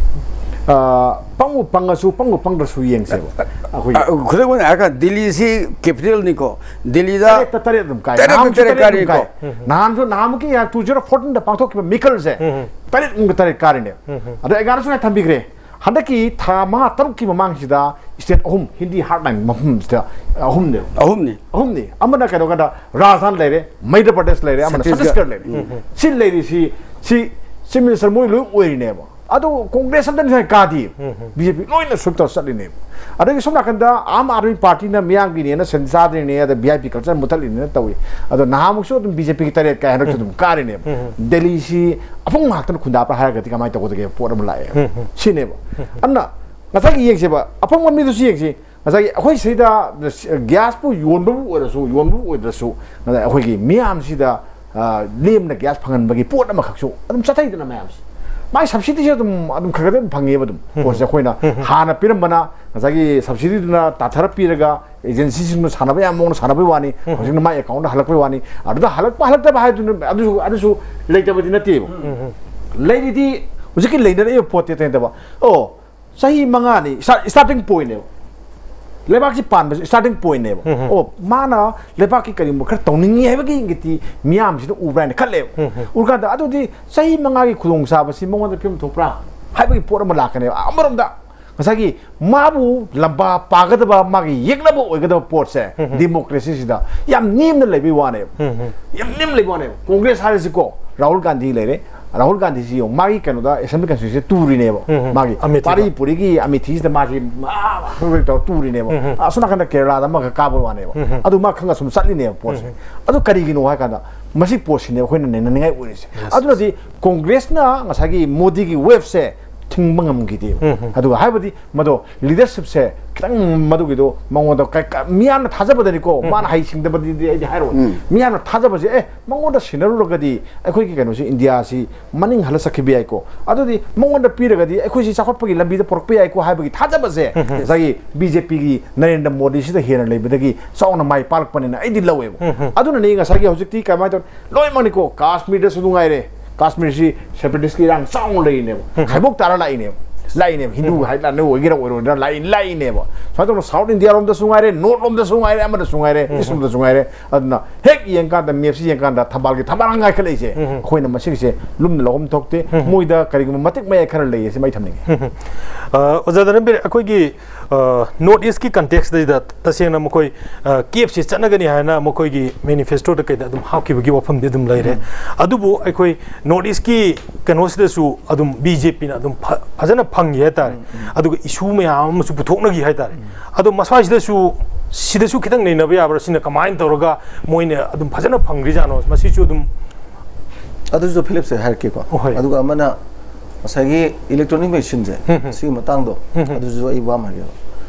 ꯑ, ꯄꯪꯕꯨ ꯄꯪꯉꯁꯨ, ꯄꯪꯕꯨ ꯄꯪꯗ꯭ꯔꯁꯨ ꯌꯦꯡꯁꯦꯕ꯫ ꯑꯩꯈꯣꯏꯒꯤ ꯑ, ꯈꯨꯗꯝ ꯑꯣꯏꯅ ꯍꯥꯏꯔꯀꯥꯟꯗ ꯗꯤꯜꯂꯤꯁꯤ ꯀꯦꯄꯤꯇꯦꯜꯅꯤꯀꯣ, ꯗꯤꯜꯂꯤꯗ ꯇꯔꯦꯠꯇ ꯇꯔꯦꯠ ꯑꯗꯨꯝ ꯀꯥꯏ꯫ ꯇꯔꯦꯠꯇ ꯅꯍꯥꯟꯃꯨꯛꯁꯨ ꯇꯔꯦꯠ ꯇꯔꯦꯠ ꯑꯗꯨꯝ ꯀꯥꯏ꯫ ꯀꯥꯏꯀꯣ꯫ ꯎꯝ, ꯎꯝ꯫ ꯅꯍꯥꯟꯁꯨ, ꯅꯍꯥꯟꯃꯨꯛꯀꯤ two zero fourteen ꯗ ꯄꯥꯡꯊꯣꯛꯈꯤꯕ ꯃꯤꯀꯜꯁꯦ ꯎꯝ, ꯎꯝ꯫ ꯇꯔꯦꯠ ꯃꯨꯛꯀ ꯇꯔꯦꯠ ꯀꯥꯔꯤꯅꯦ꯫ ꯎꯝ, ꯎꯝ꯫ ꯑꯗ ꯑꯦꯒꯥꯔꯣꯁꯨ ꯉꯥꯏ ꯊꯝꯕꯤꯈ꯭ꯔꯦ꯫ ꯍꯟꯗꯛꯀꯤ ꯊꯥ ꯃꯉꯥ ꯇꯔꯨꯛꯀꯤ ꯃꯃꯥꯡꯁꯤꯗ state ꯑꯍꯨꯝ, Hindi heartland ꯃꯐꯝꯁꯤꯗ ꯑꯍꯨꯝꯅꯦꯕ꯫ ꯑꯍꯨꯝꯅꯤ꯫ ꯑꯍꯨꯝꯅꯤ꯫ ꯑꯃꯅ ꯀꯩꯅꯣ ꯀꯥꯟꯗ ꯔꯥꯖꯁꯊꯥꯟ ꯂꯩꯔꯦ, ꯃꯩꯙ꯭ꯔ ꯄ꯭ꯔꯗꯦꯁ ꯂꯩꯔꯦ, ꯑꯃꯅ ꯆꯇꯤꯁꯒꯔ꯫ ꯆꯇꯤꯁꯒꯔ ꯂꯩꯔꯦ꯫ ꯁꯤ ꯂꯩꯔꯤꯁꯤ, ꯁꯤ Chief Minister ꯃꯣꯏ ꯂꯣꯏ ꯑꯣꯏꯔꯤꯅꯦꯕ꯫ ꯑꯗꯨ ꯀꯣꯡꯒ꯭ꯔꯦꯁ ꯑꯝꯇ ꯉꯁꯥꯏ ꯀꯥꯗꯦ꯫ ꯕꯤ ꯖꯦ ꯄꯤ ꯂꯣꯏꯅ ꯁ꯭ꯋꯤꯞ ꯇꯧꯔ ꯆꯠꯂꯤꯅꯦꯕ꯫ ꯑꯗꯒꯤ ꯁꯣꯝ ꯅꯥꯀꯟꯗ ꯑꯥꯝ ꯑꯥꯗꯃꯤ ꯄꯥꯔꯇꯤꯅ ꯃꯤꯌꯥꯝꯒꯤꯅꯦꯅ ꯁꯦꯟ ꯆꯥꯗ꯭ꯔꯤꯅꯦ, ꯑꯗ ꯚꯤ ꯑꯥꯏ ꯄꯤ ꯀꯜꯆꯔ ꯃꯨꯠꯊꯠꯂꯤꯅꯦꯅ ꯇꯧꯏ꯫ ꯑꯗꯣ ꯅꯍꯥꯟꯃꯨꯛꯁꯨ ꯑꯗꯨꯝ ꯕꯤ ꯖꯦ ꯄꯤꯒꯤ ꯇꯔꯦꯠ ꯀꯥꯏ, ꯍꯟꯗꯛꯁꯨ ꯑꯗꯨꯝ ꯀꯥꯔꯤꯅꯦꯕ꯫ ꯗꯦꯜꯂꯤꯁꯤ ꯑꯐꯪ ꯉꯥꯛꯇꯅ ꯈꯨꯟꯗꯥꯕ꯭ꯔꯥ ꯍꯥꯏꯔꯒꯗꯤ ꯀꯃꯥꯏꯅ ꯇꯧꯒꯗꯒꯦ ꯄꯣꯠ ꯑꯃ ꯂꯥꯛꯑꯦ꯫ ꯁꯤꯅꯦꯕ꯫ ꯑꯗꯨꯅ ꯉꯁꯥꯏꯒꯤ ꯌꯦꯡꯁꯦꯕ, ꯑꯐꯪꯕ ꯃꯤꯗꯨꯁꯨ ꯌꯦꯡꯁꯤ꯫ ꯉꯁꯥꯏꯒꯤ ꯑꯩꯈꯣꯏ ꯁꯤꯗ ꯒ꯭ꯌꯥꯁꯄꯨ ꯌꯣꯟꯕꯕꯨ ꯑꯣꯏꯔꯁꯨ, ꯌꯣꯟꯕꯕꯨ ꯑꯣꯏꯗ꯭ꯔꯁꯨ, ꯑꯩꯈꯣꯏꯒꯤ ꯃꯤꯌꯥꯝꯁꯤꯗ, ꯑ, ꯂꯦꯝꯅ ꯒ꯭ꯌꯥꯁ ꯐꯪꯍꯟꯕꯒꯤ ꯄꯣꯠ ꯑꯃꯈꯛꯁꯨ ꯑꯗꯨꯝ ꯆꯠꯊꯩꯗꯅ ꯃꯌꯥꯝꯁꯦ꯫ ꯃꯥꯏ ꯁꯕꯁꯤꯗꯤꯁꯦ ꯑꯗꯨꯝ, ꯑꯗꯨꯝ ꯈꯔ ꯈꯔꯗꯤ ꯑꯗꯨꯝ ꯐꯪꯉꯦꯕ ꯑꯗꯨꯝ꯫ ꯄꯣꯠꯁꯦ ꯑꯩꯈꯣꯏꯅ ꯍꯥꯟꯅ ꯄꯤꯔꯝꯕꯅ ꯉꯁꯥꯏꯒꯤ ꯁꯕꯁꯤꯗꯤꯗꯨꯅ ꯇꯥꯊꯔ ꯄꯤꯔꯒ, ꯑꯦꯖꯦꯟꯁꯤꯁꯤꯡꯗꯨ ꯁꯥꯟꯅꯕ ꯌꯥꯝ ꯃꯑꯣꯡꯗ ꯁꯥꯟꯅꯕꯩ ꯋꯥꯅꯤ꯫ ꯍꯧꯖꯤꯛꯅ ꯃꯥꯏ ꯑꯦꯀꯥꯎꯟꯗ ꯍꯜꯂꯛꯄꯩ ꯋꯥꯅꯤ꯫ ꯑꯗꯨꯗ ꯍꯜꯂꯛꯄ ꯍꯜꯂꯛꯇꯕ ꯍꯥꯏꯗꯨꯅ ꯑꯗꯨꯁꯨ, ꯑꯗꯨꯁꯨ ꯂꯩꯇꯕꯗꯤ ꯅꯠꯇꯦꯕ꯫ ꯂꯩꯔꯤꯗꯤ ꯍꯧꯖꯤꯛꯀꯤ ꯂꯩꯅꯔꯛꯏꯕ ꯄꯣꯠꯇꯤ ꯇꯩꯅꯗꯕ꯫ ꯑꯣ, ꯆꯍꯤ ꯃꯉꯥꯅꯤ ꯁ꯭ꯇꯥꯔꯇꯤꯡ ꯄꯣꯏꯟꯅꯦꯕ꯫ ꯂꯩꯕꯥꯛꯁꯤ ꯄꯥꯟꯕꯁꯤ ꯁ꯭ꯇꯥꯔꯇꯤꯡ ꯄꯣꯏꯟꯅꯦꯕ꯫ ꯑꯣ, ꯃꯥꯅ ꯂꯩꯕꯥꯛꯀꯤ ꯀꯔꯤꯒꯨꯝꯕ ꯈꯔ ꯇꯧꯅꯤꯡꯉꯤ ꯍꯥꯏꯕꯒꯤ ꯏꯪꯒꯤꯠꯇꯤ ꯃꯤꯌꯥꯝꯁꯤꯅ ꯎꯕ꯭ꯔꯥ ꯍꯥꯏꯅ ꯈꯜꯂꯦꯕ꯫ ꯎꯔꯀꯥꯟꯗ ꯑꯗꯨꯗꯤ ꯆꯍꯤ ꯃꯉꯥꯒꯤ ꯈꯨꯗꯣꯡꯆꯥꯕꯁꯤ ꯃꯉꯣꯟꯗ ꯐꯤꯕꯝ ꯊꯣꯛꯄ꯭ꯔꯥ ꯍꯥꯏꯕꯒꯤ ꯄꯣꯠ ꯑꯃ ꯂꯥꯛꯀꯅꯦꯕ꯫ ꯑꯃꯔꯣꯝꯗ ꯉꯁꯥꯏꯒꯤ ꯃꯥꯕꯨ ꯂꯝꯕꯥ ꯄꯥꯒꯗꯕ, ꯃꯥꯒꯤ ꯌꯦꯛꯅꯕ ꯑꯣꯏꯒꯗꯕ ꯄꯣꯠꯁꯦ, ꯗꯦꯃꯣꯀ꯭ꯔꯦꯁꯤꯁꯤꯗ ꯌꯥꯝ ꯅꯦꯝꯅ ꯂꯩꯕꯩ ꯋꯥꯅꯦꯕ꯫ ꯌꯥꯝ ꯅꯦꯝꯅ ꯂꯩꯕ ꯋꯥꯅꯦꯕ꯫ ꯀꯣꯡꯒ꯭ꯔꯦꯁ ꯍꯥꯏꯔꯁꯤꯀꯣ, ꯔꯥꯍꯨꯜ ꯒꯥꯟꯙꯤ ꯂꯩꯔꯦ, ꯔꯥꯍꯨꯜ ꯒꯥꯟꯙꯤꯁꯤ ꯌꯦꯡꯉꯨ, ꯃꯥꯒꯤ ꯀꯩꯅꯣꯗ ꯑꯦꯁꯦꯝꯕ꯭ꯂꯤ ꯀꯟꯁꯇꯤꯇ꯭ꯌꯨꯟꯁꯤꯗ ꯇꯨꯔꯤꯅꯦꯕ꯫ ꯃꯥꯒꯤ ꯑꯃꯦꯊꯤꯗ꯫ ꯄꯥꯔꯤ ꯄꯨꯔꯤꯒꯤ ꯑꯃꯦꯊꯤꯁꯤꯗ ꯃꯥꯁꯤ, ꯑꯥ, ꯇꯧꯔ ꯇꯨꯔꯤꯅꯦꯕ꯫ ꯑꯁꯣꯝ ꯅꯥꯀꯟꯗ ꯀꯦꯔꯂꯥꯗ ꯑꯃꯒ ꯀꯥꯕ ꯋꯥꯅꯦꯕ꯫ ꯑꯗꯨ ꯃꯥ ꯈꯪꯉ ꯁꯨꯝ ꯆꯠꯂꯤꯅꯦꯕ ꯄꯣꯠꯁꯦ꯫ ꯑꯗꯨ ꯀꯔꯤꯒꯤꯅꯣ ꯍꯥꯏ ꯀꯥꯟꯗ ꯃꯁꯤ ꯄꯣꯠꯁꯤꯅꯦ ꯑꯩꯈꯣꯏꯅ ꯅꯩꯅꯅꯤꯡꯉꯥꯏ ꯑꯣꯏꯔꯤꯁꯦ꯫ ꯑꯗꯨꯅꯗꯤ ꯀꯣꯡꯒ꯭ꯔꯦꯁꯅ ꯉꯁꯥꯏꯒꯤ ꯃꯣꯗꯤꯒꯤ ꯋꯦꯕꯁꯦ ꯊꯤꯡꯕ ꯉꯝꯈꯤꯗꯦꯕ꯫ ꯑꯗꯨꯒ ꯍꯥꯏꯕꯗꯤ ꯃꯗꯣ ꯂꯤꯗꯔꯁꯤꯞꯁꯦ ꯈꯤꯇꯪ ꯃꯗꯨꯒꯤꯗꯣ ꯃꯉꯣꯟꯗ ꯀ-, ꯀ-, ꯃꯤꯌꯥꯝꯅ ꯊꯥꯖꯕꯗꯅꯤꯀꯣ, ꯃꯥꯅ ꯍꯩꯁꯤꯡꯗꯕꯗꯨꯗꯤ ꯑꯩꯗꯤ ꯍꯥꯏꯔꯣꯏ꯫ ꯃꯤꯌꯥꯝꯅ ꯊꯥꯖꯕꯁꯦ, ꯑꯦ, ꯃꯉꯣꯟꯗ ꯁꯤꯟꯅꯔꯨꯔꯒꯗꯤ ꯑꯩꯈꯣꯏꯒꯤ ꯀꯩꯅꯣꯁꯤ, ꯏꯟꯗꯤꯌꯥꯁꯤ ꯃꯅꯤꯡ ꯍꯜꯂ ꯆꯠꯈꯤꯕ ꯌꯥꯏꯀꯣ, ꯑꯗꯨꯗꯤ ꯃꯉꯣꯟꯗ ꯄꯤꯔꯒꯗꯤ ꯑꯩꯈꯣꯏꯁꯤ ꯆꯥꯎꯈꯠꯄꯒꯤ ꯂꯝꯕꯤꯗ ꯄꯨꯔꯛꯄ ꯌꯥꯏꯀꯣ ꯍꯥꯏꯕꯒꯤ ꯊꯥꯖꯕꯁꯦ ꯉꯁꯥꯏꯒꯤ ꯕꯤ ꯖꯦ ꯄꯤꯒꯤ ꯅꯔꯦꯟꯗ꯭ꯔ ꯃꯣꯗꯤꯁꯤꯗ ꯍꯦꯟꯅ ꯂꯩꯕꯗꯒꯤ ꯆꯥꯎꯅ ꯃꯥꯏ ꯄꯥꯛꯂꯛꯄꯅꯤꯅ ꯑꯩꯗꯤ ꯂꯧꯋꯦꯕ꯫ ꯑꯗꯨꯅꯅꯤ ꯉꯁꯥꯏꯒꯤ ꯍꯧꯖꯤꯛꯇꯤ ꯀꯃꯥꯏꯅ ꯇꯧ-, ꯂꯣꯏꯅꯃꯛꯅꯤꯀꯣ, ꯀꯥꯁꯃꯤꯔꯗꯁꯨ ꯅꯨꯡꯉꯥꯏꯔꯦ, ꯀꯥꯁꯃꯤꯔꯁꯤ ꯁꯦꯄꯔꯦꯇꯤꯁꯀꯤ ꯏꯔꯥꯡ ꯆꯥꯎꯅ ꯂꯩꯔꯤꯅꯦꯕ, ꯈꯥꯏꯕꯣꯛ ꯇꯥꯔ ꯂꯥꯛꯏꯅꯦꯕ꯫ ꯂꯥꯛꯏꯅꯦꯕ, ꯍꯤꯟꯗꯨ ꯍꯥꯏꯗꯅ ꯑꯣꯏꯒꯦꯔꯥ ꯑꯣꯏꯔꯣꯏꯗ꯭ꯔꯥ ꯂꯥꯛꯏ ꯂꯥꯛꯏꯅꯦꯕ꯫ ꯁꯨꯃꯥꯏꯅ ꯇꯧꯅ ꯁꯥꯎꯠ ꯏꯟꯗꯤꯌꯥ ꯔꯣꯝꯗꯁꯨ ꯉꯥꯏꯔꯦ, ꯅꯣꯔꯠ ꯂꯣꯝꯗꯁꯨ ꯉꯥꯏꯔꯦ, ꯑꯃꯗꯁꯨ ꯉꯥꯏꯔꯦ, ꯏꯁ ꯔꯣꯝꯗꯁꯨ ꯉꯥꯏꯔꯦ꯫ ꯑꯗꯨꯅ ꯍꯦꯛ ꯌꯦꯡꯀꯥꯟꯗ, ꯃꯦꯞꯁꯤ ꯌꯦꯡꯀꯥꯟꯗ ꯊꯝꯕꯥꯜꯒꯤ ꯊꯝꯕꯥꯜ ꯉꯥꯏꯈꯠꯂꯛꯏꯁꯦ, ꯑꯩꯈꯣꯏꯅ ꯃꯁꯤꯒꯤꯁꯦ ꯂꯨꯝꯅ ꯂꯧꯐꯝ ꯊꯣꯛꯇꯦ꯫ ꯃꯣꯏꯗ ꯀꯔꯤꯒꯨꯝꯕ ꯃꯇꯤꯛ ꯃꯌꯥꯏ ꯈꯔ ꯂꯩꯌꯦ, ꯁꯤꯃ ꯑꯩ ꯊꯝꯅꯤꯡꯉꯦ꯫ ꯑ, ꯑꯣꯖꯥ ꯙꯔꯃꯕꯤꯔ, ꯑꯩꯈꯣꯏꯒꯤ ꯅꯣꯔꯠ ꯏꯁꯀꯤ ꯀꯟꯇꯦꯛꯁꯇꯩꯗ ꯇꯁꯦꯡꯅ ꯃꯈꯣꯏ ꯀꯦꯞꯁꯤ ꯆꯠꯅꯒꯅꯤ ꯍꯥꯏꯅ ꯃꯈꯣꯏꯒꯤ ꯃꯦꯅꯤꯐꯦꯁꯇꯣꯗ ꯀꯩꯗ ꯑꯗꯨꯝ ꯍꯥꯞꯈꯤꯕꯒꯤ ꯋꯥꯐꯝꯗꯤ ꯑꯗꯨꯝ ꯂꯩꯔꯦ꯫ ꯑꯗꯨꯕꯨ ꯑꯩꯈꯣꯏ ꯅꯣꯔꯠ ꯏꯁꯀꯤ ꯀꯩꯅꯣꯁꯤꯗꯁꯨ ꯑꯗꯨꯝ ꯕꯤ ꯖꯦ ꯄꯤꯅ ꯑꯗꯨꯝ ꯐ- ꯐꯖꯅ ꯐꯪꯈꯤ ꯍꯥꯏꯇꯥꯔꯦ꯫ ꯑꯗꯨꯒ ꯏꯁꯨ ꯃꯌꯥꯝ ꯑꯃꯁꯨ ꯄꯨꯊꯣꯛꯅꯈꯤ ꯍꯥꯏꯇꯥꯔꯦ꯫ ꯑꯗꯣ ꯃꯁ꯭ꯋꯥꯏꯁꯤꯗꯁꯨ, ꯁꯤꯗꯁꯨ ꯈꯤꯇꯪ ꯅꯩꯅꯕ ꯌꯥꯕ꯭ꯔꯥ? ꯁꯤꯅ ꯀꯃꯥꯏꯅ ꯇꯧꯔꯒ ꯃꯣꯏꯅ ꯑꯗꯨꯝ ꯐꯖꯅ ꯐꯪꯈ꯭ꯔꯤꯖꯥꯠꯅꯣ? ꯃꯁꯤꯁꯨ ꯑꯗꯨꯝ ꯑꯗꯨꯁꯨ ꯐꯤꯂꯤꯞꯁꯦ ꯍꯥꯏꯔꯛꯀꯦꯀꯣ꯫ ꯍꯣꯏ꯫ ꯑꯗꯨꯒ ꯑꯃꯅ ꯉꯁꯥꯏꯒꯤ ꯏꯂꯦꯛꯇ꯭ꯔꯣꯅꯤꯛ ꯃꯦꯁꯤꯟꯁꯦ, ꯎꯝ, ꯎꯝ꯫ ꯁꯤꯒꯤ ꯃꯇꯥꯡꯗꯣ, ꯎꯝ, ꯎꯝ꯫ ꯑꯗꯨꯁꯨ ꯑꯩ ꯋꯥ ꯑꯃ ꯍꯥꯏꯒꯦꯕ꯫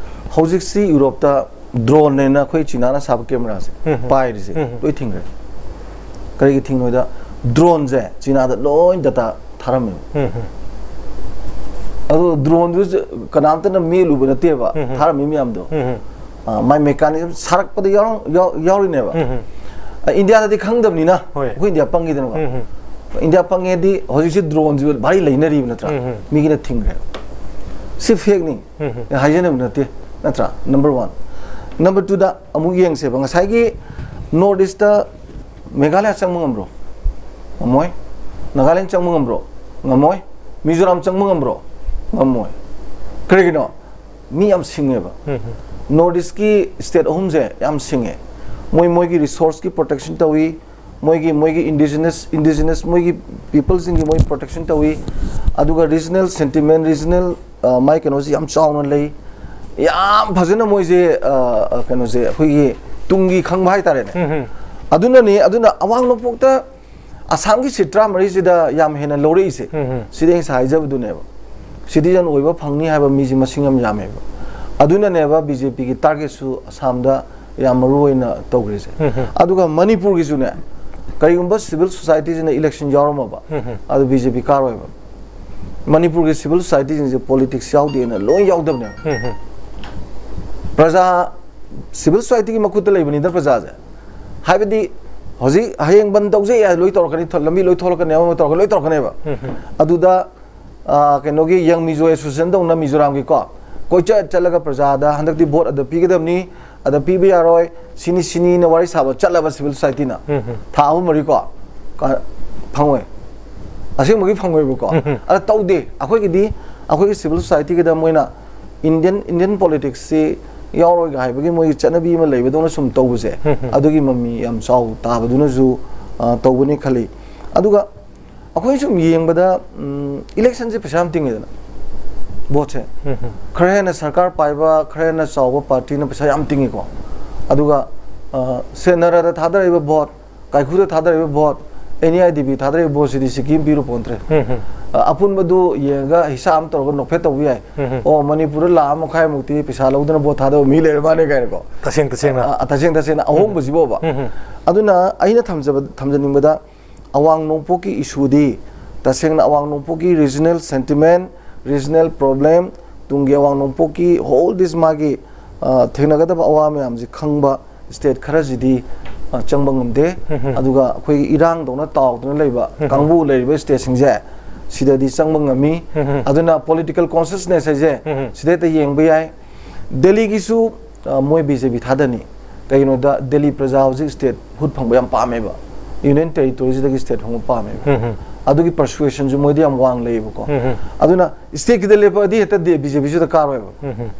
ꯍꯧꯖꯤꯛꯁꯤ ꯌꯨꯔꯣꯞꯇ ꯗ꯭ꯔꯣꯟꯅꯦꯅ ꯑꯩꯈꯣꯏ ꯆꯤꯅꯥꯅ ꯁꯥꯕ ꯀꯦꯃꯦꯔꯥꯁꯦ, ꯎꯝ, ꯎꯝ꯫ ꯄꯥꯏꯔꯤꯁꯦ, ꯎꯝ, ꯎꯝ꯫ ꯂꯣꯏ ꯊꯤꯡꯈ꯭ꯔꯦ꯫ ꯀꯔꯤꯒꯤ ꯊꯤꯡꯉꯤꯅꯣꯗ, ꯗ꯭ꯔꯣꯟꯁꯦ ꯆꯤꯅꯥꯗ ꯂꯣꯏ ꯗꯇꯥ ꯊꯥꯔꯝꯃꯦꯕ꯫ ꯎꯝ, ꯎꯝ꯫ ꯑꯗꯣ ꯗ꯭ꯔꯣꯟꯗꯨ ꯀꯅꯥꯝꯇꯅ ꯃꯦꯠꯂꯨꯕ ꯅꯠꯇꯦꯕ, ꯎꯝ, ꯎꯝ꯫ ꯊꯥꯔꯝꯃꯤ ꯃꯌꯥꯝꯗꯣ꯫ ꯎꯝ, ꯎꯝ꯫ ꯑ, ꯃꯥꯏ ꯃꯦꯀꯥꯅꯤꯖꯝ ꯁꯥꯔꯛꯄꯗ ꯌꯥꯎꯔꯝ- ꯌꯥꯎ- ꯌꯥꯎꯔꯤꯅꯦꯕ꯫ ꯎꯝ, ꯎꯝ꯫ ꯑ, ꯏꯟꯗꯤꯌꯥꯗꯗꯤ ꯈꯪꯗꯕꯅꯤꯅ, ꯍꯣꯏ꯫ ꯑꯩꯈꯣꯏ ꯏꯟꯗꯤꯌꯥ ꯄꯪꯉꯤꯗꯅꯀꯣ꯫ ꯎꯝ, ꯎꯝ꯫ ꯏꯟꯗꯤꯌꯥ ꯄꯪꯉꯦꯗꯤ ꯍꯧꯖꯤꯛꯁꯤ ꯗ꯭ꯔꯣꯟꯁꯤ ꯚꯥꯔꯤ ꯂꯩꯅꯔꯤꯕ ꯅꯠꯇ꯭ꯔꯥ? ꯎꯝ, ꯎꯝ꯫ ꯃꯤꯒꯤꯅ ꯊꯤꯡꯈ꯭ꯔꯦ꯫ ꯁꯤ ꯐꯦꯛꯅꯤ꯫ ꯎꯝ, ꯎꯝ꯫ ꯑꯩ ꯍꯥꯏꯖꯅꯕ ꯅꯠꯇꯦ, ꯅꯠꯇ꯭ꯔꯥ? Number one. ꯅꯝꯕꯔ ꯇꯨꯗ ꯑꯃꯨꯛ ꯌꯦꯡꯁꯦꯕ, ꯉꯁꯥꯏꯒꯤ ꯅꯣꯔꯠ ꯏꯁꯇ ꯃꯦꯘꯥꯂꯌꯥ ꯆꯪꯕ ꯉꯝꯕ꯭ꯔꯣ? ꯉꯝꯃꯣꯏ꯫ ꯅꯥꯒꯥꯂꯦꯟ ꯆꯪꯕ ꯉꯝꯕ꯭ꯔꯣ? ꯉꯝꯃꯣꯏ꯫ ꯃꯤꯖꯣꯔꯥꯝ ꯆꯪꯕ ꯉꯝꯕ꯭ꯔꯣ? ꯉꯝꯃꯣꯏ꯫ ꯀꯔꯤꯒꯤꯅꯣ? ꯃꯤ ꯌꯥꯝ ꯁꯤꯡꯉꯦꯕ꯫ ꯎꯝ, ꯎꯝ꯫ ꯅꯣꯔꯠ ꯏꯁꯀꯤ ꯁ꯭ꯇꯦꯠ ꯑꯍꯨꯝꯁꯦ ꯌꯥꯝ ꯁꯤꯡꯉꯦ꯫ ꯃꯣꯏ ꯃꯣꯏꯒꯤ ꯔꯤꯁꯣꯔꯁꯀꯤ ꯄ꯭ꯔꯣꯇꯦꯛꯁꯟ ꯇꯧꯏ, ꯃꯣꯏꯒꯤ ꯃꯣꯏꯒꯤ ꯏꯟꯗꯤꯖꯤꯅꯁ ꯏꯟꯗꯤꯖꯤꯅꯁ ꯃꯣꯏꯒꯤ ꯄꯤꯄꯜꯁꯤꯡꯒꯤ ꯃꯣꯏ ꯄ꯭ꯔꯣꯇꯦꯛꯁꯟ ꯇꯧꯏ꯫ ꯑꯗꯨꯒ ꯔꯤꯖꯅꯦꯜ ꯁꯦꯟꯇꯤꯃꯦꯟ, ꯔꯤꯖꯅꯦꯜ ꯃꯥꯏ ꯀꯩꯅꯣꯁꯤ ꯌꯥꯝ ꯆꯥꯎꯅ ꯂꯩ꯫ ꯌꯥꯝ ꯐꯖꯅ ꯃꯣꯏꯁꯦ, ꯑ, ꯑ, ꯀꯩꯅꯣꯁꯦ, ꯑꯩꯈꯣꯏꯒꯤ ꯇꯨꯡꯒꯤ ꯈꯪꯕ ꯍꯥꯏꯇꯥꯔꯦꯅꯦ꯫ ꯎꯝ, ꯎꯝ꯫ ꯑꯗꯨꯅꯅꯤ, ꯑꯗꯨꯅ ꯑꯋꯥꯡ ꯅꯣꯡꯄꯣꯛꯇ ꯑꯁꯥꯝꯒꯤ ꯁꯤꯠ ꯇꯔꯥꯃꯔꯤꯁꯤꯗ ꯌꯥꯝ ꯍꯦꯟꯅ ꯂꯧꯔꯛꯏꯁꯦ꯫ ꯎꯝ, ꯎꯝ꯫ ꯁꯤꯗꯤ ꯑꯩ ꯉꯁꯥꯏ ꯍꯥꯏꯖꯕꯗꯨꯅꯦꯕ꯫ ꯁꯤꯇꯤꯖꯟ ꯑꯣꯏꯕ ꯐꯪꯅꯤ ꯍꯥꯏꯕ ꯃꯤꯁꯤ ꯃꯁꯤꯡ ꯌꯥꯝ ꯌꯥꯝꯃꯦꯕ꯫ ꯑꯗꯨꯅꯅꯦꯕ ꯕꯤ ꯖꯦ ꯄꯤꯒꯤ ꯇꯥꯔꯒꯦꯠꯁꯨ ꯑꯁꯥꯝꯗ ꯌꯥꯝ ꯃꯔꯨ ꯑꯣꯏꯅ ꯇꯧꯈ꯭ꯔꯤꯁꯦ꯫ ꯎꯝ, ꯎꯝ꯫ ꯑꯗꯨꯒ ꯃꯅꯤꯄꯨꯔꯒꯤꯁꯨꯅꯦ, ꯀꯔꯤꯒꯨꯝꯕ ꯁꯤꯚꯤꯜ ꯁꯣꯁꯥꯏꯇꯤꯁꯤꯅ ꯏꯂꯦꯛꯁꯟ ꯌꯥꯎꯔꯝꯃꯕ, ꯎꯝ, ꯎꯝ꯫ ꯑꯗꯨ ꯕꯤ ꯖꯦ ꯄꯤ ꯀꯥꯔꯣꯏꯕ꯫ ꯃꯅꯤꯄꯨꯔꯒꯤ ꯁꯤꯚꯤꯜ ꯁꯣꯁꯥꯏꯇꯤꯁꯤꯡꯁꯦ ꯄꯣꯂꯤꯇꯤꯛꯁ ꯌꯥꯎꯗꯦꯅ ꯂꯣꯏ ꯌꯥꯎꯗꯕꯅꯦꯕ꯫ ꯎꯝ, ꯎꯝ꯫ ꯄ꯭ꯔꯖꯥ, ꯁꯤꯚꯤꯜ ꯁꯣꯁꯥꯏꯇꯤꯒꯤ ꯃꯈꯨꯠꯇ ꯂꯩꯕꯅꯤꯗ ꯄ꯭ꯔꯖꯥꯁꯦ꯫ ꯍꯥꯏꯕꯗꯤ ꯍꯧꯖꯤꯛ ꯍꯌꯦꯡ ꯕꯟ ꯇꯧꯖꯩ ꯍꯥꯏ ꯂꯣꯏ ꯇꯧꯔꯛꯀꯅꯤ, ꯊ-, ꯂꯝꯕꯤ ꯂꯣꯏ ꯊꯣꯛꯂꯛꯀꯅꯤ, ꯑꯃ ꯇꯧꯔꯛꯀꯅꯤ, ꯂꯣꯏ ꯇꯧꯔꯛꯀꯅꯦꯕ꯫ ꯎꯝ, ꯎꯝ꯫ ꯑꯗꯨꯗ ꯑ, ꯀꯩꯅꯣꯒꯤ Young Mizo Association ꯇꯧꯅ ꯃꯤꯖꯣꯔꯥꯝꯒꯤꯀꯣ, ꯀꯣꯏꯆꯠ ꯆꯠꯂꯒ ꯄ꯭ꯔꯖꯥꯗ ꯍꯟꯗꯛꯇꯤ ꯚꯣꯠ ꯑꯗ ꯄꯤꯒꯗꯕꯅꯤ, ꯑꯗ ꯄꯤꯕ ꯌꯥꯔꯣꯏ, ꯁꯤꯅꯤ ꯁꯤꯅꯤꯅ ꯋꯥꯔꯤ ꯁꯥꯕ ꯆꯠꯂꯕ ꯁꯤꯚꯤꯜ ꯁꯣꯁꯥꯏꯇꯤꯅ ꯎꯝ, ꯎꯝ꯫ ꯊꯥ ꯑꯍꯨꯝ ꯃꯔꯤꯀꯣ, ꯀ-, ꯐꯪꯉꯣꯏ꯫ ꯑꯁꯦꯡꯕꯒꯤ ꯐꯪꯉꯣꯏꯕꯀꯣ꯫ ꯎꯝ, ꯎꯝ꯫ ꯑꯗ ꯇꯧꯗꯦ꯫ ꯑꯩꯈꯣꯏꯒꯤꯗꯤ, ꯑꯩꯈꯣꯏꯒꯤ ꯁꯤꯚꯤꯜ ꯁꯣꯁꯥꯏꯇꯤꯒꯤꯗ ꯃꯣꯏꯅ Indian, Indian politicsꯁꯤ ꯌꯥꯎꯔꯣꯏꯒ ꯍꯥꯏꯕꯒꯤ ꯃꯣꯏꯒꯤ ꯆꯠꯅꯕꯤ ꯑꯃ ꯂꯩꯕꯗꯧꯅ ꯁꯨꯝ ꯇꯧꯕꯁꯦ, ꯎꯝ, ꯎꯝ꯫ ꯑꯗꯨꯒꯤ ꯃꯃꯤ ꯌꯥꯝ ꯆꯥꯎ ꯇꯥꯕꯗꯨꯅꯁꯨ, ꯑ, ꯇꯧꯕꯅꯤ ꯈꯜꯂꯤ꯫ ꯑꯗꯨꯒ ꯑꯩꯈꯣꯏ ꯁꯨꯝ ꯌꯦꯡꯕꯗ, ꯎꯝ, electionꯁꯦ ꯄꯩꯁꯥ ꯌꯥꯝ ꯇꯤꯡꯉꯤꯗꯅ, ꯚꯣꯠꯁꯦ꯫ ꯎꯝ, ꯎꯝ꯫ ꯈꯔ ꯍꯦꯟꯅ ꯁꯔꯀꯥꯔ ꯄꯥꯏꯕ, ꯈꯔ ꯍꯦꯟꯅ ꯆꯥꯎꯕ ꯄꯥꯔꯇꯤꯅ ꯄꯩꯁꯥ ꯌꯥꯝ ꯇꯤꯡꯉꯤꯀꯣ꯫ ꯑꯗꯨꯒ, ꯑ, ꯁꯦ ꯅꯔꯥꯗ ꯊꯥꯗꯔꯛꯏꯕ ꯚꯣꯠ, ꯀꯥꯏꯀꯨꯗ ꯊꯥꯗꯔꯛꯏꯕ vote, N E I D B ꯊꯥꯗꯔꯛꯏꯕ ꯚꯣꯠꯁꯤꯗꯤ ꯁꯤꯀꯤ ꯑꯃ ꯄꯤꯔꯨ ꯄꯣꯟꯇ꯭ꯔꯦ꯫ ꯎꯝ, ꯎꯝ꯫ ꯑ, ꯑꯄꯨꯟꯕꯗꯨ ꯌꯦꯡꯉꯒ ꯍꯤꯁꯥꯞ ꯑꯃ ꯇꯧꯔꯒ ꯅꯣꯛꯐꯦꯠ ꯇꯧꯕ ꯌꯥꯏ꯫ ꯎꯝ, ꯎꯝ꯫ ꯑꯣ, ꯃꯅꯤꯄꯨꯔꯗ ꯂꯥꯈ ꯑꯃ ꯃꯈꯥꯏꯃꯨꯛꯇꯤ ꯄꯩꯁꯥ ꯂꯧꯗꯅ ꯚꯣꯠ ꯊꯥꯗꯕ ꯃꯤ ꯂꯩꯔ ꯃꯥꯅꯦ ꯀꯥꯏꯅꯀꯣ꯫ ꯇꯁꯦꯡ ꯇꯁꯦꯡꯅ꯫ ꯑ, ꯑ, ꯇꯁꯦꯡ ꯇꯁꯦꯡꯅ ꯑꯍꯣꯡꯕꯁꯤꯕꯣꯕ꯫ ꯎꯝ, ꯎꯝ꯫ ꯑꯗꯨꯅ ꯑꯩꯅ ꯊꯝꯖꯕ-, ꯊꯝꯖꯅꯤꯡꯕꯗ, ꯑꯋꯥꯡ ꯅꯣꯡꯄꯣꯛꯀꯤ issueꯗꯤ, ꯇꯁꯦꯡꯅ ꯑꯋꯥꯡ ꯅꯣꯡꯄꯣꯛꯀꯤ regional sentiment, regional problem, ꯇꯨꯡꯒꯤ ꯑꯋꯥꯡ ꯅꯣꯡꯄꯣꯛꯀꯤ whole this ꯃꯥꯒꯤ, ꯑ, ꯊꯦꯡꯅꯒꯗꯕ ꯑꯋꯥ ꯃꯌꯥꯝꯁꯤ ꯈꯪꯕ state ꯈꯔꯁꯤꯗꯤ, ꯑ, ꯆꯪꯕ ꯉꯝꯗꯦ꯫ ꯎꯝ, ꯎꯝ꯫ ꯑꯗꯨꯒ ꯑꯩꯈꯣꯏꯒꯤ ꯏꯔꯥꯡꯗꯧꯅ ꯇꯥꯎꯗꯅ ꯂꯩꯕ ꯎꯝ, ꯎꯝ꯫ ꯀꯥꯡꯕꯨ ꯂꯩꯔꯤꯕ stateꯁꯤꯡꯁꯦ, ꯁꯤꯗꯗꯤ ꯆꯪꯕ ꯉꯝꯃꯤ꯫ ꯎꯝ, ꯎꯝ꯫ ꯑꯗꯨꯅ political consciousness ꯍꯥꯏꯁꯦ, ꯎꯝ, ꯎꯝ꯫ ꯁꯤꯗ ꯍꯦꯛꯇ ꯌꯦꯡꯕ ꯌꯥꯏ꯫ ꯗꯦꯜꯂꯤꯒꯤꯁꯨ, ꯑ, ꯃꯣꯏ ꯕꯤ ꯖꯦ ꯄꯤ ꯊꯥꯗꯅꯤ꯫ ꯀꯩꯒꯤꯅꯣꯗ ꯗꯦꯜꯂꯤ ꯄ꯭ꯔꯖꯥ ꯍꯧꯖꯤꯛ statehood ꯐꯪꯕ ꯌꯥꯝ ꯄꯥꯝꯃꯦꯕ, Union Territoryꯁꯤꯗꯒꯤ state ꯐꯪꯕ ꯄꯥꯝꯃꯦꯕ꯫ ꯎꯝ, ꯎꯝ꯫ ꯑꯗꯨꯒꯤ persuasionꯁꯨ ꯃꯣꯏꯗꯤ ꯌꯥꯝ ꯋꯥꯡ ꯂꯩꯌꯦꯕꯀꯣ꯫ ꯎꯝ, ꯎꯝ꯫ ꯑꯗꯨꯅ stateꯀꯤꯗ ꯂꯦꯞꯄꯛꯑꯗꯤ ꯍꯦꯛꯇ ꯗꯦ-, ꯕꯤ ꯖꯦ ꯄꯤꯁꯨ ꯍꯦꯛꯇ ꯀꯥꯔꯣꯏꯕ꯫ ꯎꯝ, ꯎꯝ꯫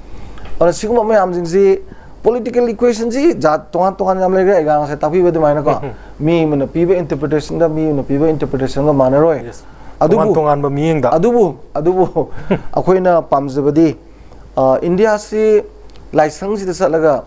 ꯑꯗꯨꯅ ꯁꯤꯒꯨꯝꯕ ꯃꯌꯥꯝꯁꯤꯡꯁꯤ, political equationꯁꯤ ꯖꯥꯠ ꯇꯣꯉꯥꯟ ꯇꯣꯉꯥꯟ ꯌꯥꯝ ꯂꯩꯈ꯭ꯔꯦ꯫ ꯑꯩ ꯉꯁꯥꯏ ꯇꯥꯛꯄꯤꯕ ꯑꯗꯨꯃꯥꯏꯅꯀꯣ, ꯎꯝ, ꯎꯝ꯫ ꯃꯤ ꯑꯃꯅ ꯄꯤꯕ interpretationꯒ ꯃꯤ ꯑꯃꯅ ꯄꯤꯕ interpretationꯒ ꯃꯥꯟꯅꯔꯣꯏ꯫ Yes꯫ ꯑꯗꯨꯕꯨ, ꯇꯣꯉꯥꯟ ꯇꯣꯉꯥꯟꯕ ꯃꯤꯠꯌꯦꯡꯗ꯫ ꯑꯗꯨꯕꯨ, ꯑꯗꯨꯕꯨ ꯑꯩꯈꯣꯏꯅ ꯄꯥꯝꯖꯕꯗꯤ, ꯑ, ꯏꯟꯗꯤꯌꯥꯁꯤ ꯂꯥꯏꯁꯪꯁꯤꯗ ꯆꯠꯂꯒ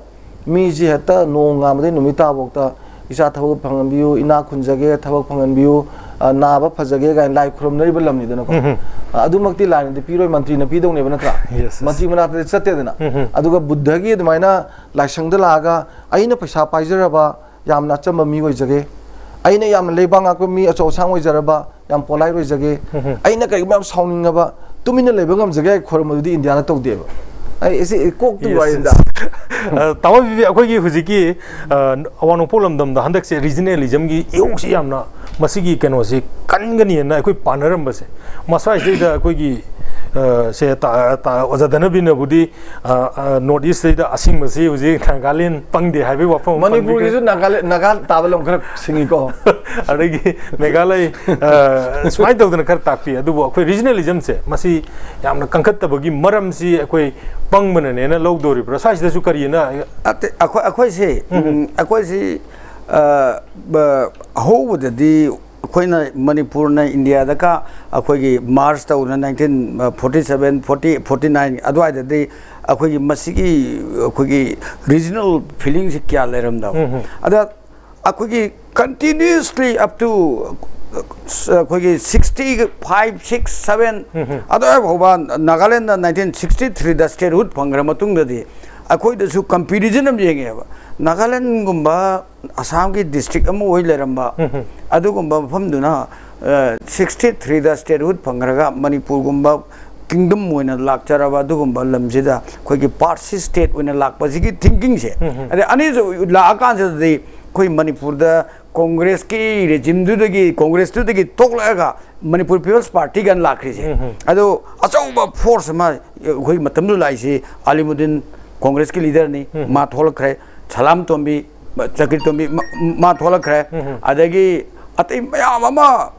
ꯃꯤꯁꯤ ꯍꯦꯛꯇ ꯅꯣꯡ ꯉꯥꯟꯕꯗꯩ ꯅꯨꯃꯤꯠ ꯇꯥꯕꯐꯥꯎꯗ "ꯏꯆꯥ ꯊꯕꯛ ꯐꯪꯍꯟꯕꯤꯌꯨ, ꯏꯅꯥꯛ ꯈꯨꯟꯖꯒꯦ, ꯊꯕꯛ ꯐꯪꯍꯟꯕꯤꯌꯨ, ꯑ, ꯅꯥꯕ ꯐꯖꯒꯦ" ꯀꯥꯏꯅ ꯂꯥꯏ ꯈꯨꯔꯨꯝꯅꯔꯤꯕ ꯂꯝꯅꯤꯗꯅꯀꯣ꯫ ꯎꯝ, ꯎꯝ꯫ ꯑ, ꯑꯗꯨꯃꯛꯇꯤ ꯂꯥꯏꯅꯗꯤ ꯄꯤꯔꯣꯏ, ꯃꯟꯇ꯭ꯔꯤꯅ ꯄꯤꯗꯧꯅꯦꯕ ꯅꯠꯇ꯭ꯔꯥ? Yes, yes꯫ ꯃꯟꯇ꯭ꯔꯤ ꯃꯅꯥꯛꯇꯗꯤ ꯆꯠꯇꯦꯗꯅ꯫ ꯎꯝ, ꯎꯝ꯫ ꯑꯗꯨꯒ ꯕꯨꯙꯒꯤ ꯑꯗꯨꯃꯥꯏꯅ ꯂꯥꯏꯁꯪꯗ ꯂꯥꯛꯑꯒ "ꯑꯩꯅ ꯄꯩꯁꯥ ꯄꯥꯏꯖꯔꯕ ꯌꯥꯝꯅ ꯑꯆꯝꯕ ꯃꯤ ꯑꯣꯏꯖꯒꯦ, ꯑꯩꯅ ꯌꯥꯝꯅ ꯂꯩꯕꯥꯛ ꯉꯥꯛꯄ ꯃꯤ ꯑꯆꯧ ꯑꯁꯥꯡ ꯑꯣꯏꯖꯔꯕ ꯌꯥꯝ polite ꯑꯣꯏꯖꯒꯦ, ꯎꯝ, ꯎꯝ꯫ ꯑꯩꯅ ꯀꯔꯤꯒꯨꯝꯕ ꯌꯥꯝ ꯁꯥꯎꯅꯤꯡꯉꯕ ꯇꯨꯃꯤꯟꯅ ꯂꯩꯕ ꯉꯝꯖꯒꯦ" ꯍꯥꯏ ꯈꯣꯏꯔꯝꯕꯗꯨꯗꯤ ꯏꯟꯗꯤꯌꯥꯅ ꯇꯧꯗꯦꯕ꯫ ꯑꯩ ꯁꯤ ꯀꯣꯛꯇꯨ Yes, ꯋꯥꯔꯤꯅꯤꯗ꯫ Yes꯫ ꯑ, ꯇꯥꯃꯣ ꯕꯤꯕꯤ, ꯑꯩꯈꯣꯏꯒꯤ ꯍꯧꯖꯤꯛꯀꯤ, ꯑ, ꯑꯋꯥꯡ ꯅꯣꯡꯄꯣꯛ ꯂꯝꯗꯝꯗ ꯍꯟꯗꯛꯁꯦ regionalismꯒꯤ ꯏꯍꯧꯁꯤ ꯌꯥꯝꯅ ꯃꯁꯤꯒꯤ ꯀꯩꯅꯣꯁꯤ ꯀꯟꯒꯅꯤꯅ ꯑꯩꯈꯣꯏ ꯄꯥꯅꯔꯝꯕꯁꯦ, ꯃꯁ꯭ꯋꯥꯏꯁꯤꯗꯩꯗ ꯑꯩꯈꯣꯏꯒꯤ, ꯑ, ꯁꯦ ꯇ-, ꯇ-, ꯑꯣꯖꯥ ꯙꯅꯕꯤꯔꯅꯕꯨꯗꯤ, ꯑ, ꯑ, North East ꯁꯤꯗꯩꯗ ꯑꯁꯤꯡꯕꯁꯤ ꯍꯧꯖꯤꯛ ꯅꯥꯒꯥꯂꯦꯟ ꯄꯪꯗꯦ ꯍꯥꯏꯕꯒꯤ ꯋꯥꯐꯝ ꯑꯃ ꯄꯟꯕꯤꯈ꯭ꯔꯦ꯫ ꯃꯅꯤꯄꯨꯔꯒꯤꯁꯨ ꯅꯥꯒꯥꯂꯦꯟ, ꯅꯥꯒꯥ ꯇꯥꯕ ꯂꯝ ꯈꯔ ꯁꯤꯡꯉꯤꯀꯣ꯫ ꯑꯗꯒꯤ ꯃꯦꯘꯥꯂꯌ, ꯑ, ꯁꯨꯃꯥꯏꯅ ꯇꯧꯗꯅ ꯈꯔ ꯇꯥꯛꯄꯤ꯫ ꯑꯗꯨꯕꯨ ꯑꯩꯈꯣꯏ regionalism ꯁꯦ ꯃꯁꯤ ꯌꯥꯝꯅ ꯀꯟꯈꯠꯇꯕꯒꯤ ꯃꯔꯝꯁꯤ ꯑꯩꯈꯣꯏ ꯄꯪꯕꯅꯅꯦꯅ ꯂꯧꯗꯣꯔꯤꯕ꯭ꯔꯥ? ꯁ꯭ꯋꯥꯏꯁꯤꯗꯁꯨ ꯀꯔꯤꯅ ꯑꯇꯩ-, ꯑꯩꯈꯣꯏ, ꯑꯩꯈꯣꯏꯁꯤ, ꯎꯝ꯫ ꯎꯝ, ꯑꯩꯈꯣꯏꯁꯤ, ꯑ, ꯕ-, ꯑꯍꯧꯕꯗꯗꯤ ꯑꯩꯈꯣꯏꯅ, ꯃꯅꯤꯄꯨꯔꯅ ꯏꯟꯗꯤꯌꯥꯗ ꯀ ꯑꯩꯈꯣꯏꯒꯤ merge ꯇꯧꯅ nineteen forty seven, forty, forty nine ꯑꯗꯨꯋꯥꯏꯗꯗꯤ ꯑꯩꯈꯣꯏꯒꯤ ꯃꯁꯤꯒꯤ ꯑꯩꯈꯣꯏꯒꯤ regional feeling ꯁꯤ ꯀꯌꯥ ꯂꯩꯔꯝꯗꯕ꯫ ꯎꯝ, ꯎꯝ꯫ ꯑꯗ ꯑꯩꯈꯣꯏꯒꯤ continuously up to, ꯑ, ꯑꯩꯈꯣꯏꯒꯤ sixty five, six, seven ꯎꯝ, ꯎꯝ꯫ ꯑꯗꯨꯋꯥꯏ ꯐꯥꯎꯕ ꯅꯥꯒꯥꯂꯦꯟꯗ nineteen sixty three ꯗ statehood ꯐꯪꯈ꯭ꯔ ꯃꯇꯨꯡꯗꯗꯤ ꯑꯩꯈꯣꯏꯗꯁꯨ comparison ꯑꯃ ꯌꯦꯡꯉꯦꯕ꯫ ꯅꯥꯒꯥꯂꯦꯟꯒꯨꯝꯕ ꯑꯁꯥꯝꯒꯤ district ꯑꯃ ꯑꯣꯏ ꯂꯩꯔꯝꯕ, ꯎꯝ, ꯎꯝ꯫ ꯑꯗꯨꯒꯨꯝꯕ ꯃꯐꯝꯗꯨꯅ, ꯑ, sixty three ꯗ statehood ꯐꯪꯈ꯭ꯔꯒ ꯃꯅꯤꯄꯨꯔꯒꯨꯝꯕ kingdom ꯑꯣꯏꯅ ꯂꯥꯛꯆꯔꯕ ꯑꯗꯨꯒꯨꯝꯕ ꯂꯝꯁꯤꯗ ꯑꯩꯈꯣꯏꯒꯤ part C state ꯑꯣꯏꯅ ꯂꯥꯛꯄꯁꯤꯒꯤ thinking ꯁꯦ, ꯎꯝ, ꯎꯝ꯫ ꯑꯗꯩ ꯑꯅꯤꯁꯨ ꯂꯥꯛꯑꯀꯥꯟꯁꯤꯗꯗꯤ ꯑꯩꯈꯣꯏ ꯃꯅꯤꯄꯨꯔꯗ Congress ꯀꯤ regime ꯗꯨꯗꯒꯤ, Congress ꯇꯨꯗꯒꯤ ꯇꯣꯛꯂꯛꯑꯒ Manipur People's Party ꯒꯥꯏꯅ ꯂꯥꯛꯈ꯭ꯔꯤꯁꯦ, ꯎꯝ, ꯎꯝ꯫ ꯑꯗꯣ ꯑꯆꯧꯕ force ꯑꯃ ꯑꯩꯈꯣꯏ ꯃꯇꯝꯗꯨ ꯂꯥꯛꯏꯁꯤ ꯑꯂꯤꯃꯨꯗꯤꯟ Congress ꯀꯤ leader ꯅꯤ, ꯎꯝ꯫ ꯃꯥ ꯊꯣꯛꯂꯛꯈ꯭ꯔꯦ, ꯁꯂꯥꯝ ꯇꯣꯝꯕꯤ, ꯆꯀ꯭ꯔꯤ ꯇꯣꯝꯕꯤ, ꯃ-, ꯃꯥ ꯊꯣꯛꯂꯛꯈ꯭ꯔꯦ, ꯎꯝ, ꯎꯝ꯫ ꯑꯗꯒꯤ ꯑꯇꯩ ꯃꯌꯥꯝ ꯑꯃ,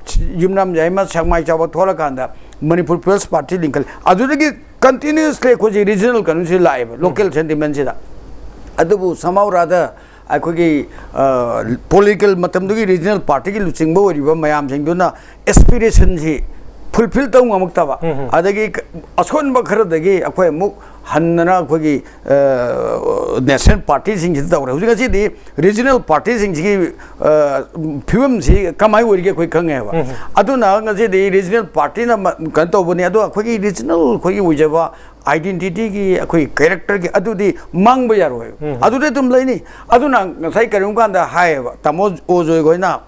ꯌꯨꯝꯅꯥꯝ ꯌꯥꯏꯃ, ꯁꯦꯛꯃꯥꯏ ꯆꯥꯎꯕ ꯊꯣꯛꯂꯀꯥꯟꯗ ꯃꯅꯤꯄꯨꯔ People's Party ꯂꯤꯡꯈꯠꯂꯤ꯫ ꯑꯗꯨꯗꯒꯤ continuously ꯑꯩꯈꯣꯏꯁꯤ regional ꯀꯩꯅꯣꯁꯤ ꯂꯥꯛꯑꯦꯕ, ꯎꯝ꯫ Local sentiment ꯁꯤꯗ꯫ ꯑꯗꯨꯕꯨ somehow rather ꯑꯩꯈꯣꯏꯒꯤ, ꯑ, political ꯃꯇꯝꯗꯨꯒꯤ regional party ꯒꯤ ꯂꯨꯆꯤꯡꯕ ꯑꯣꯏꯔꯤꯕ ꯃꯌꯥꯝꯁꯤꯡꯗꯨꯅ aspiration ꯁꯤ fulfill ꯇꯧ ꯉꯝꯃꯛꯇꯕ, ꯎꯝ, ꯎꯝ꯫ ꯑꯗꯒꯤ ꯀ-, ꯑꯁꯣꯟꯕ ꯈꯔꯗꯒꯤ ꯑꯩꯈꯣꯏ ꯑꯃꯨꯛ ꯍꯟꯗꯅ ꯑꯩꯈꯣꯏꯒꯤ, ꯑ, national party ꯁꯤꯡꯁꯤꯗ ꯇꯧꯔꯦ꯫ ꯍꯧꯖꯤꯛ ꯉꯁꯤꯗꯤ regional party ꯁꯤꯡꯁꯤꯒꯤ, ꯑ, ꯐꯤꯕꯝꯁꯤ ꯀꯃꯥꯏꯅ ꯑꯣꯏꯔꯤꯒꯦ ꯑꯩꯈꯣꯏ ꯈꯪꯉꯦꯕ꯫ ꯎꯝ, ꯎꯝ꯫ ꯑꯗꯨꯅ ꯉꯁꯤꯗꯤ regional party ꯅ ꯃ-, ꯀꯩꯅꯣ ꯇꯧꯕꯅꯤ, ꯑꯗꯣ ꯑꯩꯈꯣꯏꯒꯤ regional ꯑꯩꯈꯣꯏꯒꯤ ꯑꯣꯏꯖꯕ identity ꯒꯤ, ꯑꯩꯈꯣꯏ character ꯒꯤ ꯑꯗꯨꯗꯤ ꯃꯥꯡꯕ ꯌꯥꯔꯣꯏ꯫ ꯎꯝ꯫ ꯑꯗꯨꯗꯤ ꯑꯗꯨꯝ ꯂꯩꯅꯤ꯫ ꯑꯗꯨꯅ ꯉꯁꯥꯏ ꯀꯔꯤꯒꯨꯝꯕ ꯀꯥꯟꯗ ꯍꯥꯏꯌꯦꯕ, ꯇꯥꯃꯣ ꯑꯣꯖꯣꯏ ꯈꯣꯏꯅ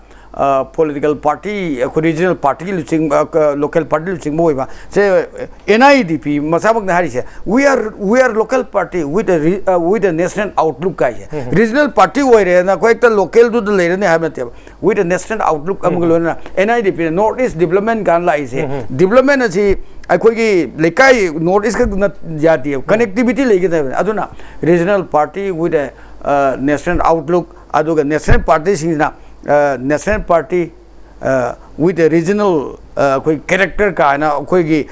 ꯄꯣꯂꯤꯇꯤꯀꯦꯜ ꯄꯥꯔꯇꯤ, ꯑꯩꯈꯣꯏ ꯔꯤꯖꯅꯦꯜ ꯄꯥꯔꯇꯤꯒꯤ ꯂꯨꯆꯤꯡꯕ, ꯂꯣꯀꯦꯜ ꯄꯥꯔꯇꯤ ꯂꯨꯆꯤꯡꯕ ꯑꯣꯏꯕ ꯁꯦ, ꯑꯦꯟ ꯑꯥꯏ ꯗꯤ ꯄꯤ ꯃꯁꯥꯃꯛꯅ ꯍꯥꯏꯔꯤꯁꯦ, "We are, we are local party with a re-, uh, with a national outlook" ꯍꯥꯏꯁꯦ꯫ ꯔꯤꯖꯅꯦꯜ ꯄꯥꯔꯇꯤ ꯑꯣꯏꯔꯦꯅ ꯑꯩꯈꯣꯏ ꯍꯦꯛꯇ ꯂꯣꯀꯦꯜꯗꯨꯗ ꯂꯩꯔꯅꯤ ꯍꯥꯏꯕ ꯅꯠꯇꯦꯕ꯫ "With a national outlook" ꯑꯃꯒ ꯂꯣꯏꯅꯅ ꯑꯦꯟ ꯑꯥꯏ ꯗꯤ ꯄꯤꯅ ꯅꯣꯔꯠ ꯏꯁ ꯗꯤꯕꯂꯞꯃꯦꯟ ꯀꯥꯏꯅ ꯂꯥꯛꯏꯁꯦ꯫ ꯗꯤꯕꯂꯞꯃꯦꯟ ꯑꯁꯤ ꯑꯩꯈꯣꯏꯒꯤ ꯂꯩꯀꯥꯏ ꯅꯣꯔꯠ ꯏꯁ ꯈꯛꯇꯅ ꯌꯥꯗꯦꯕ, ꯀꯅꯦꯛꯇꯤꯚꯤꯇꯤ ꯂꯩꯒꯗꯕꯅꯤ꯫ ꯑꯗꯨꯅ regional party with a national outlook, ꯑꯗꯨꯒ ꯅꯦꯁꯅꯦꯜ ꯄꯥꯔꯇꯤꯁꯤꯡꯁꯤꯅ national party with a regional ꯑꯩꯈꯣꯏ ꯀꯦꯔꯦꯛꯇꯔ ꯀꯥꯏꯅ ꯑꯩꯈꯣꯏꯒꯤ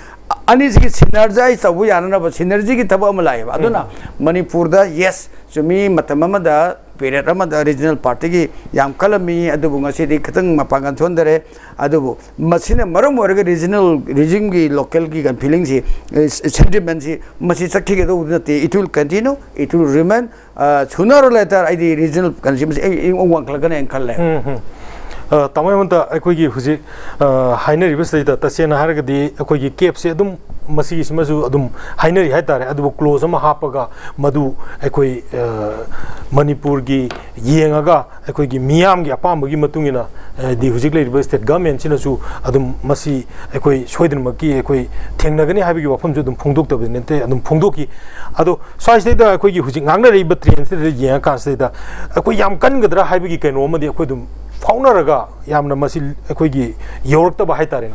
ꯑꯅꯤꯁꯤꯒꯤ ꯁꯤꯅꯔꯖꯥꯏꯁ ꯇꯧꯕ ꯌꯥꯅꯅꯕ ꯁꯤꯅꯔꯖꯤꯒꯤ ꯊꯕꯛ ꯑꯃ ꯂꯥꯛꯑꯦꯕ꯫ ꯑꯗꯨꯅ ꯃꯅꯤꯄꯨꯔꯗ, ꯌꯦꯁ, ꯆꯨꯝꯃꯤ, ꯃꯇꯝ ꯑꯃꯗ, ꯄꯤꯔꯤꯌꯠ ꯑꯃꯗ ꯔꯤꯖꯅꯦꯜ ꯄꯥꯔꯇꯤꯒꯤ ꯌꯥꯝ ꯀꯜꯂꯝꯃꯤ, ꯑꯗꯨꯕꯨ ꯉꯁꯤꯗꯤ ꯈꯤꯇꯪ ꯃꯄꯥꯡꯒꯜ ꯁꯣꯟꯊꯔꯦ꯫ ꯑꯗꯨꯕꯨ ꯃꯁꯤꯅ ꯃꯔꯝ ꯑꯣꯏꯔꯒ ꯔꯤꯖꯅꯦꯜ, ꯔꯤꯖꯟꯒꯤ, ꯂꯣꯀꯦꯜꯒꯤ ꯐꯤꯂꯤꯡꯁꯤ, ꯁꯦꯟꯇꯤꯃꯦꯟꯁꯤ, ꯃꯁꯤ ꯆꯠꯈꯤꯒꯗꯧꯕ ꯅꯠꯇꯦ꯫ It will continue, it will remain. Sooner or later ꯑꯩꯗꯤ ꯔꯤꯖꯅꯦꯜ ꯀꯩꯅꯣꯁꯤ, ꯃꯁꯤ ꯑꯩ, ꯑꯩ ꯋꯥꯡꯈꯠꯂꯛꯀꯅꯦꯅ ꯈꯜꯂꯦ꯫ ꯎꯝ, ꯎꯝ꯫ ꯑ, ꯇꯥꯃꯣ ꯍꯦꯃꯟꯇ, ꯑꯩꯈꯣꯏꯒꯤ ꯍꯧꯖꯤꯛ, ꯑ, ꯍꯥꯏꯅꯔꯤꯕꯁꯤꯗꯩꯗ ꯇꯁꯦꯡꯅ ꯍꯥꯏꯔꯒꯗꯤ ꯑꯩꯈꯣꯏꯒꯤ ꯀꯦꯞꯁꯦ ꯑꯗꯨꯝ ꯃꯁꯤꯒꯤꯁꯤꯃꯁꯨ ꯑꯗꯨꯝ ꯍꯥꯏꯅꯔꯤ ꯍꯥꯏꯇꯥꯔꯦ꯫ ꯑꯗꯨꯕꯨ ꯀ꯭ꯂꯣꯖ ꯑꯃ ꯍꯥꯞꯄꯒ ꯃꯗꯨ ꯑꯩꯈꯣꯏ, ꯑ, ꯃꯅꯤꯄꯨꯔꯒꯤ ꯌꯦꯡꯉꯒ ꯑꯩꯈꯣꯏꯒꯤ ꯃꯤꯌꯥꯝꯒꯤ ꯑꯄꯥꯝꯕꯒꯤ ꯃꯇꯨꯡ ꯏꯟꯅ, ꯍꯥꯏꯗꯤ ꯍꯧꯖꯤꯛ ꯂꯩꯔꯤꯕ ꯁ꯭ꯇꯦꯠ ꯒꯃꯦꯟꯁꯤꯅꯁꯨ ꯑꯗꯨꯝ ꯃꯁꯤ ꯑꯩꯈꯣꯏ ꯁꯣꯏꯗꯅꯃꯛꯀꯤ ꯑꯩꯈꯣꯏ ꯊꯦꯡꯅꯒꯅꯤ ꯍꯥꯏꯕꯒꯤ ꯋꯥꯐꯝꯁꯨ ꯑꯗꯨꯝ ꯐꯣꯡꯗꯣꯛꯇꯕꯗꯤ ꯅꯠꯇꯦ, ꯑꯗꯨꯝ ꯐꯣꯡꯗꯣꯛꯈꯤ꯫ ꯑꯗꯣ ꯁ꯭ꯋꯥꯏꯁꯤꯗꯩꯗ ꯑꯩꯈꯣꯏꯒꯤ ꯍꯧꯖꯤꯛ ꯉꯥꯡꯅꯔꯛꯏꯕ ꯇ꯭ꯔꯦꯟꯁꯤꯗ ꯌꯦꯡꯉꯀꯥꯟꯁꯤꯗꯩꯗ ꯑꯩꯈꯣꯏ ꯌꯥꯝ ꯀꯟꯒꯗ꯭ꯔꯥ ꯍꯥꯏꯕꯒꯤ ꯀꯩꯅꯣ ꯑꯃꯗꯤ ꯑꯩꯈꯣꯏ ꯑꯗꯨꯝ ꯐꯥꯎꯅꯔꯒ ꯌꯥꯝꯅ ꯃꯁꯤ ꯑꯩꯈꯣꯏꯒꯤ ꯌꯧꯔꯛꯇꯕ ꯍꯥꯏꯇꯥꯔꯦꯅꯦ꯫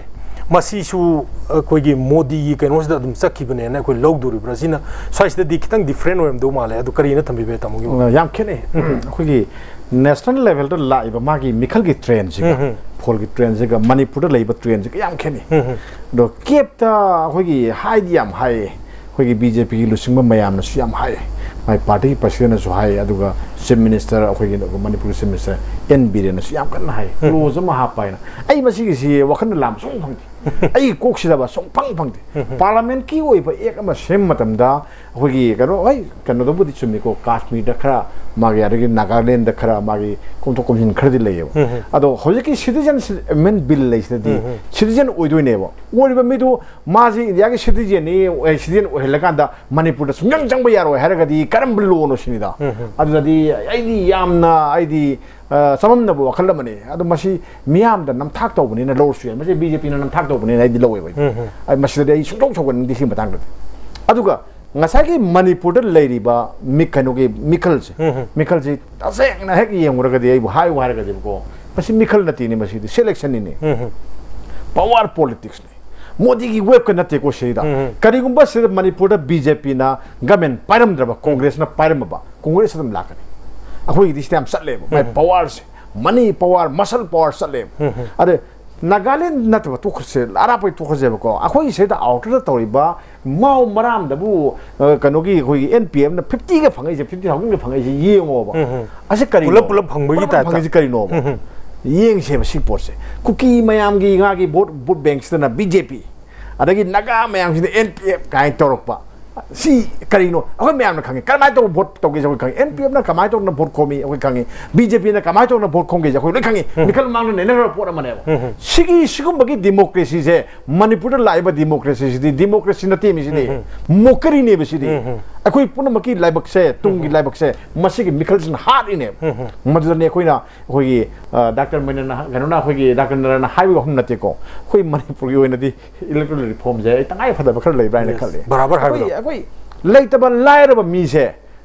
ꯃꯁꯤꯁꯨ ꯑꯩꯈꯣꯏꯒꯤ ꯃꯣꯗꯤꯒꯤ ꯀꯩꯅꯣꯁꯤꯗ ꯑꯗꯨꯝ ꯆꯠꯈꯤꯕꯅꯦꯅ ꯑꯩꯈꯣꯏ ꯂꯧꯗꯣꯔꯤꯕ꯭ꯔꯥ? ꯁꯤꯅ ꯁ꯭ꯋꯥꯏꯁꯤꯗꯗꯤ ꯈꯤꯇꯪ ꯗꯤꯐ꯭ꯔꯦꯟ ꯑꯣꯏꯔꯝꯗꯧ ꯃꯥꯜꯂꯦ꯫ ꯑꯗꯨ ꯀꯔꯤꯅ ꯊꯝꯕꯤꯕ ꯌꯥꯏ, ꯇꯥꯃꯣꯒꯤ ꯋꯥꯈꯜ? ꯑ, ꯌꯥꯝ ꯈꯦꯠꯅꯩ꯫ ꯎꯝ꯫ ꯑꯩꯈꯣꯏꯒꯤ ꯅꯦꯁꯅꯦꯜ ꯂꯦꯚꯦꯜꯗ ꯂꯥꯛꯏꯕ ꯃꯥꯒꯤ ꯃꯤꯈꯜꯒꯤ ꯇ꯭ꯔꯦꯟꯁꯤꯒ, ꯎꯝ, ꯎꯝ꯫ ꯐꯣꯜꯒꯤ ꯇ꯭ꯔꯦꯟꯁꯤꯒ, ꯃꯅꯤꯄꯨꯔꯗ ꯂꯩꯕ ꯇ꯭ꯔꯦꯟꯁꯤꯒ ꯌꯥꯝ ꯈꯦꯠꯅꯩ꯫ ꯎꯝ, ꯎꯝ꯫ ꯑꯗꯣ ꯀꯦꯞꯇ ꯑꯩꯈꯣꯏꯒꯤ ꯍꯥꯏꯗꯤ ꯌꯥꯝ ꯍꯥꯏꯌꯦ꯫ ꯑꯩꯈꯣꯏꯒꯤ ꯕꯤ ꯖꯦ ꯄꯤꯒꯤ ꯂꯨꯆꯤꯡꯕ ꯃꯌꯥꯝꯅꯁꯨ ꯌꯥꯝ ꯍꯥꯏ, ꯃꯥꯏ ꯄꯥꯔꯇꯤꯒꯤ ꯄ꯭ꯔꯁꯤꯗꯦꯟꯅꯁꯨ ꯍꯥꯏ, ꯑꯗꯨꯒ ꯆꯤꯐ ꯃꯤꯅꯤꯁꯇꯔ, ꯑꯩꯈꯣꯏꯒꯤ ꯃꯅꯤꯄꯨꯔꯒꯤ ꯆꯤꯐ ꯃꯤꯅꯤꯁꯇꯔ ꯑꯦꯟ ꯕꯤꯔꯦꯟꯅꯁꯨ ꯌꯥꯝ ꯀꯟꯅ ꯍꯥꯏ, ꯎꯝ꯫ ꯀ꯭ꯂꯣꯖ ꯑꯃ ꯍꯥꯞꯄ ꯍꯥꯏꯅ꯫ ꯑꯩ ꯃꯁꯤꯒꯤꯁꯤ ꯋꯥꯈꯜꯅ ꯂꯥꯝꯕ ꯁꯨꯡ ꯐꯪꯗꯦ꯫ ꯑꯩꯒꯤ ꯀꯣꯛꯁꯤꯗꯕ ꯁꯨꯡ ꯐꯪ ꯐꯪꯗꯦ꯫ ꯎꯝ꯫ ꯄꯥꯔꯂꯥꯃꯦꯟꯠꯀꯤ ꯑꯣꯏꯕ ꯑꯦꯛ ꯑꯃ ꯁꯦꯝꯕ ꯃꯇꯝꯗ ꯑꯩꯈꯣꯏꯒꯤ ꯀꯩꯅꯣ, ꯍꯣꯏ, ꯀꯩꯅꯣꯗꯕꯨꯗꯤ ꯆꯨꯝꯃꯤꯀꯣ, ꯀꯥꯁꯃꯤꯔꯗ ꯈꯔ ꯃꯥꯒꯤ, ꯑꯗꯒꯤ ꯅꯥꯒꯥꯂꯦꯟꯗ ꯈꯔ ꯃꯥꯒꯤ ꯀꯣꯝꯊꯣꯛ ꯀꯣꯝꯁꯤꯟ ꯈꯔꯗꯤ ꯂꯩꯌꯦꯕ꯫ ꯎꯝ, ꯎꯝ꯫ ꯑꯗꯣ ꯍꯧꯖꯤꯛꯀꯤ ꯁꯤꯇꯤꯖꯟꯁꯤꯞ ꯑꯦꯃꯦꯟ ꯕꯤꯜ ꯂꯩꯁꯤꯗꯗꯤ ꯎꯝ, ꯎꯝ꯫ ꯁꯤꯇꯤꯖꯟ ꯑꯣꯏꯗꯣꯏꯅꯦꯕ꯫ ꯑꯣꯏꯔꯤꯕ ꯃꯤꯗꯨ ꯃꯥꯁꯤ ꯏꯟꯗꯤꯌꯥꯒꯤ ꯁꯤꯇꯤꯖꯦꯟꯅꯤ, ꯑꯦ, ꯁꯤꯇꯤꯖꯦꯟ ꯑꯣꯏꯍꯜꯂꯀꯥꯟꯗ ꯃꯅꯤꯄꯨꯔꯗ ꯁꯨꯡꯆꯪ ꯆꯪꯕ ꯌꯥꯔꯣꯏ ꯍꯥꯏꯔꯒꯗꯤ ꯀꯔꯝꯕ ꯂꯣꯅꯣ ꯁꯤꯅꯤꯗ꯫ ꯎꯝ, ꯎꯝ꯫ ꯑꯗꯨꯗꯗꯤ ꯑꯩꯗꯤ ꯌꯥꯝꯅ, ꯑꯩꯗꯤ ꯑ, ꯆꯃꯝꯅꯕ ꯋꯥꯈꯜ ꯑꯃꯅꯤ꯫ ꯑꯗꯣ ꯃꯁꯤ ꯃꯤꯌꯥꯝꯗ ꯅꯝꯊꯥꯛ ꯇꯧꯕꯅꯤꯅ ꯂꯧꯔꯁꯨ ꯌꯥꯏ, ꯃꯁꯤ ꯕꯤ ꯖꯦ ꯄꯤꯅ ꯅꯝꯊꯥꯛ ꯇꯧꯕꯅꯤꯅ ꯑꯩꯗꯤ ꯂꯧꯋꯦꯕ ꯑꯩꯗꯤ꯫ ꯎꯝ, ꯎꯝ꯫ ꯑꯩ ꯃꯁꯤꯗꯗꯤ ꯑꯩ ꯁꯨꯡꯁꯧ ꯁꯧꯒꯠꯅꯤꯡꯗꯦ ꯁꯤꯒꯤ ꯃꯇꯥꯡꯗꯗꯤ꯫ ꯑꯗꯨꯒ ꯉꯁꯥꯏꯒꯤ ꯃꯅꯤꯄꯨꯔꯗ ꯂꯩꯔꯤꯕ ꯃꯤ, ꯀꯩꯅꯣꯒꯤ ꯃꯤꯈꯜꯁꯦ, ꯎꯝ, ꯎꯝ꯫ ꯃꯤꯈꯜꯁꯤ ꯇꯁꯦꯡꯅ ꯍꯦꯛ ꯌꯦꯡꯉꯨꯔꯒꯗꯤ, ꯑꯩꯕꯨ ꯍꯥꯏꯌꯨ ꯍꯥꯏꯔꯒꯗꯤꯕꯀꯣ, ꯃꯁꯤ ꯃꯤꯈꯜ ꯅꯠꯇꯦꯅꯦ, ꯃꯁꯤꯗꯤ ꯁꯦꯂꯦꯛꯁꯟꯅꯤꯅꯦ꯫ ꯎꯝ, ꯎꯝ꯫ ꯄꯋꯥꯔ ꯄꯣꯂꯤꯇꯤꯛꯁꯅꯤ꯫ ꯃꯣꯗꯤꯒꯤ ꯋꯦꯞꯀ ꯅꯠꯇꯦꯀꯣ ꯁꯤꯗ꯫ ꯎꯝ, ꯎꯝ꯫ ꯀꯔꯤꯒꯨꯝꯕ ꯁꯤꯗ ꯃꯅꯤꯄꯨꯔꯗ ꯕꯤ ꯖꯦ ꯄꯤꯅ ꯒꯃꯦꯟ ꯄꯥꯏꯔꯝꯗ꯭ꯔꯕ, ꯀꯣꯡꯒ꯭ꯔꯦꯁꯅ ꯄꯥꯏꯔꯝꯃꯕ, ꯀꯣꯡꯒ꯭ꯔꯦꯁ ꯑꯗꯨꯝ ꯂꯥꯛꯀꯅꯤ꯫ ꯑꯩꯈꯣꯏꯒꯤꯗꯤ ꯁꯤꯗ ꯌꯥꯝ ꯆꯠꯂꯦꯕ, ꯃꯥꯏ ꯎꯝ꯫ ꯄꯋꯥꯔꯁꯦ, ꯃꯅꯤ ꯄꯋꯥꯔ, ꯃꯁꯜ ꯄꯋꯥꯔ ꯆꯠꯂꯦꯕ꯫ ꯎꯝ, ꯎꯝ꯫ ꯑꯗ ꯅꯥꯒꯥꯂꯦꯟ ꯅꯠꯇꯕ, ꯇꯣꯛꯈ꯭ꯔꯁꯦ, ꯑꯔꯥꯞꯄꯒꯤ ꯇꯣꯛꯈ꯭ꯔꯁꯦꯕꯀꯣ, ꯑꯩꯈꯣꯏꯒꯤ ꯁꯤꯗ ꯑꯥꯎꯇꯔꯗ ꯇꯧꯔꯤꯕ ꯃꯥꯎ ꯃꯔꯥꯝꯗꯕꯨ, ꯑ, ꯀꯩꯅꯣꯒꯤ, ꯑꯩꯈꯣꯏꯒꯤ ꯑꯦꯟ ꯄꯤ ꯑꯦꯐꯅ ꯐꯤꯐꯇꯤꯒ ꯐꯪꯉꯛꯏꯁꯦ, ꯐꯤꯐꯇꯤ ꯊꯥꯎꯖꯟꯒ ꯐꯪꯉꯛꯏꯁꯦ ꯌꯦꯡꯉꯣꯕ꯫ ꯎꯝ, ꯎꯝ꯫ ꯑꯁꯤ ꯀꯔꯤꯅꯣ? ꯄꯨꯂꯞ ꯄꯨꯂꯞ ꯐꯪꯕꯒꯤ ꯄꯨꯂꯞ ꯄꯨꯂꯞ ꯇꯥꯏꯞꯇ꯫ ꯐꯪꯉꯤꯁꯦ ꯀꯔꯤꯅꯣꯕ? ꯎꯝ, ꯎꯝ꯫ ꯌꯦꯡꯁꯦꯕ ꯁꯤ ꯄꯣꯠꯁꯦ꯫ ꯀꯨꯀꯤ ꯃꯌꯥꯝꯒꯤ ꯉꯥꯒꯤ ꯚꯣꯠ, ꯚꯣꯠ ꯕꯦꯡꯁꯤꯗꯅ ꯕꯤ ꯖꯦ ꯄꯤ, ꯑꯗꯒꯤ ꯅꯥꯒꯥ ꯃꯌꯥꯝꯁꯤꯅ ꯑꯦꯟ ꯄꯤ ꯑꯦꯐ ꯀꯥꯏꯅ ꯇꯧꯔꯛꯄ꯫ ꯁꯤ ꯀꯔꯤꯅꯣ? ꯑꯩꯈꯣꯏ ꯃꯌꯥꯝꯅ ꯈꯪꯉꯤ꯫ ꯀꯔꯝꯍꯥꯏꯅ ꯇꯧꯕ ꯚꯣꯠ ꯇꯧꯒꯦꯁꯦ ꯑꯩꯈꯣꯏ ꯈꯪꯉꯤ꯫ ꯑꯦꯟ ꯄꯤ ꯑꯦꯐꯅ ꯀꯃꯥꯏꯅ ꯇꯧꯗꯅ ꯚꯣꯠ ꯈꯣꯝꯃꯤ ꯑꯩꯈꯣꯏ ꯈꯪꯉꯤ꯫ ꯕꯤ ꯖꯦ ꯄꯤꯅ ꯀꯃꯥꯏꯅ ꯇꯧꯗꯅ ꯚꯣꯠ ꯈꯣꯝꯒꯦꯁꯦ ꯑꯩꯈꯣꯏ ꯂꯣꯏ ꯈꯪꯉꯤ꯫ ꯃꯤꯈꯜ ꯃꯥꯡꯗ ꯅꯩꯅꯈ꯭ꯔꯕ ꯄꯣꯠ ꯑꯃꯅꯦꯕ꯫ ꯎꯝ, ꯎꯝ꯫ ꯁꯤꯒꯤ, ꯁꯤꯒꯨꯝꯕꯒꯤ ꯗꯤꯃꯣꯀ꯭ꯔꯦꯁꯤꯁꯦ, ꯃꯅꯤꯄꯨꯔꯗ ꯂꯥꯛꯏꯕ ꯗꯤꯃꯣꯀ꯭ꯔꯦꯁꯤꯁꯤꯗꯤ ꯗꯤꯃꯣꯀ꯭ꯔꯦꯁꯤ ꯅꯠꯇꯦ ꯃꯤꯁꯤꯗꯤ꯫ ꯎꯝ, ꯃꯣꯀꯔꯤꯅꯦꯕ ꯁꯤꯗꯤ꯫ ꯎꯝ, ꯎꯝ꯫ ꯑꯩꯈꯣꯏ ꯄꯨꯝꯅꯃꯛꯀꯤ ꯂꯥꯏꯕꯛꯁꯦ, ꯇꯨꯡꯒꯤ ꯂꯥꯏꯕꯛꯁꯦ, ꯃꯁꯤꯒꯤ ꯃꯤꯈꯜꯁꯤꯅ ꯍꯥꯠꯂꯤꯅꯦꯕ꯫ ꯎꯝ, ꯎꯝ꯫ ꯃꯗꯨꯗꯅꯦ ꯑꯩꯈꯣꯏꯅ, ꯑꯩꯈꯣꯏꯒꯤ, ꯑ, ꯗꯥꯛꯇꯔ ꯃꯅꯤꯔꯅ, ꯀꯩꯅꯣꯅ, ꯑꯩꯈꯣꯏꯒꯤ ꯗꯥꯛꯇꯔ ꯅꯔꯅ ꯍꯥꯏꯕꯒꯤ ꯋꯥꯐꯝ ꯅꯠꯇꯦꯀꯣ꯫ ꯑꯩꯈꯣꯏ ꯃꯅꯤꯄꯨꯔꯒꯤ ꯑꯣꯏꯅꯗꯤ ꯏꯂꯦꯛꯇꯣꯔꯦꯜ ꯔꯤꯐꯣꯔꯝꯁꯦ ꯑꯩ ꯇꯉꯥꯏ ꯐꯗꯕ ꯈꯔ ꯂꯩꯕ꯭ꯔꯥ ꯍꯥꯏꯅ Yes, ꯈꯜꯂꯤ꯫ ꯕꯔꯥꯕꯔ ꯍꯥꯏꯕꯗꯣ꯫ ꯑꯩꯈꯣꯏ, ꯑꯩꯈꯣꯏ ꯂꯩꯇꯕ ꯂꯥꯏꯔꯕ ꯃꯤꯁꯦ,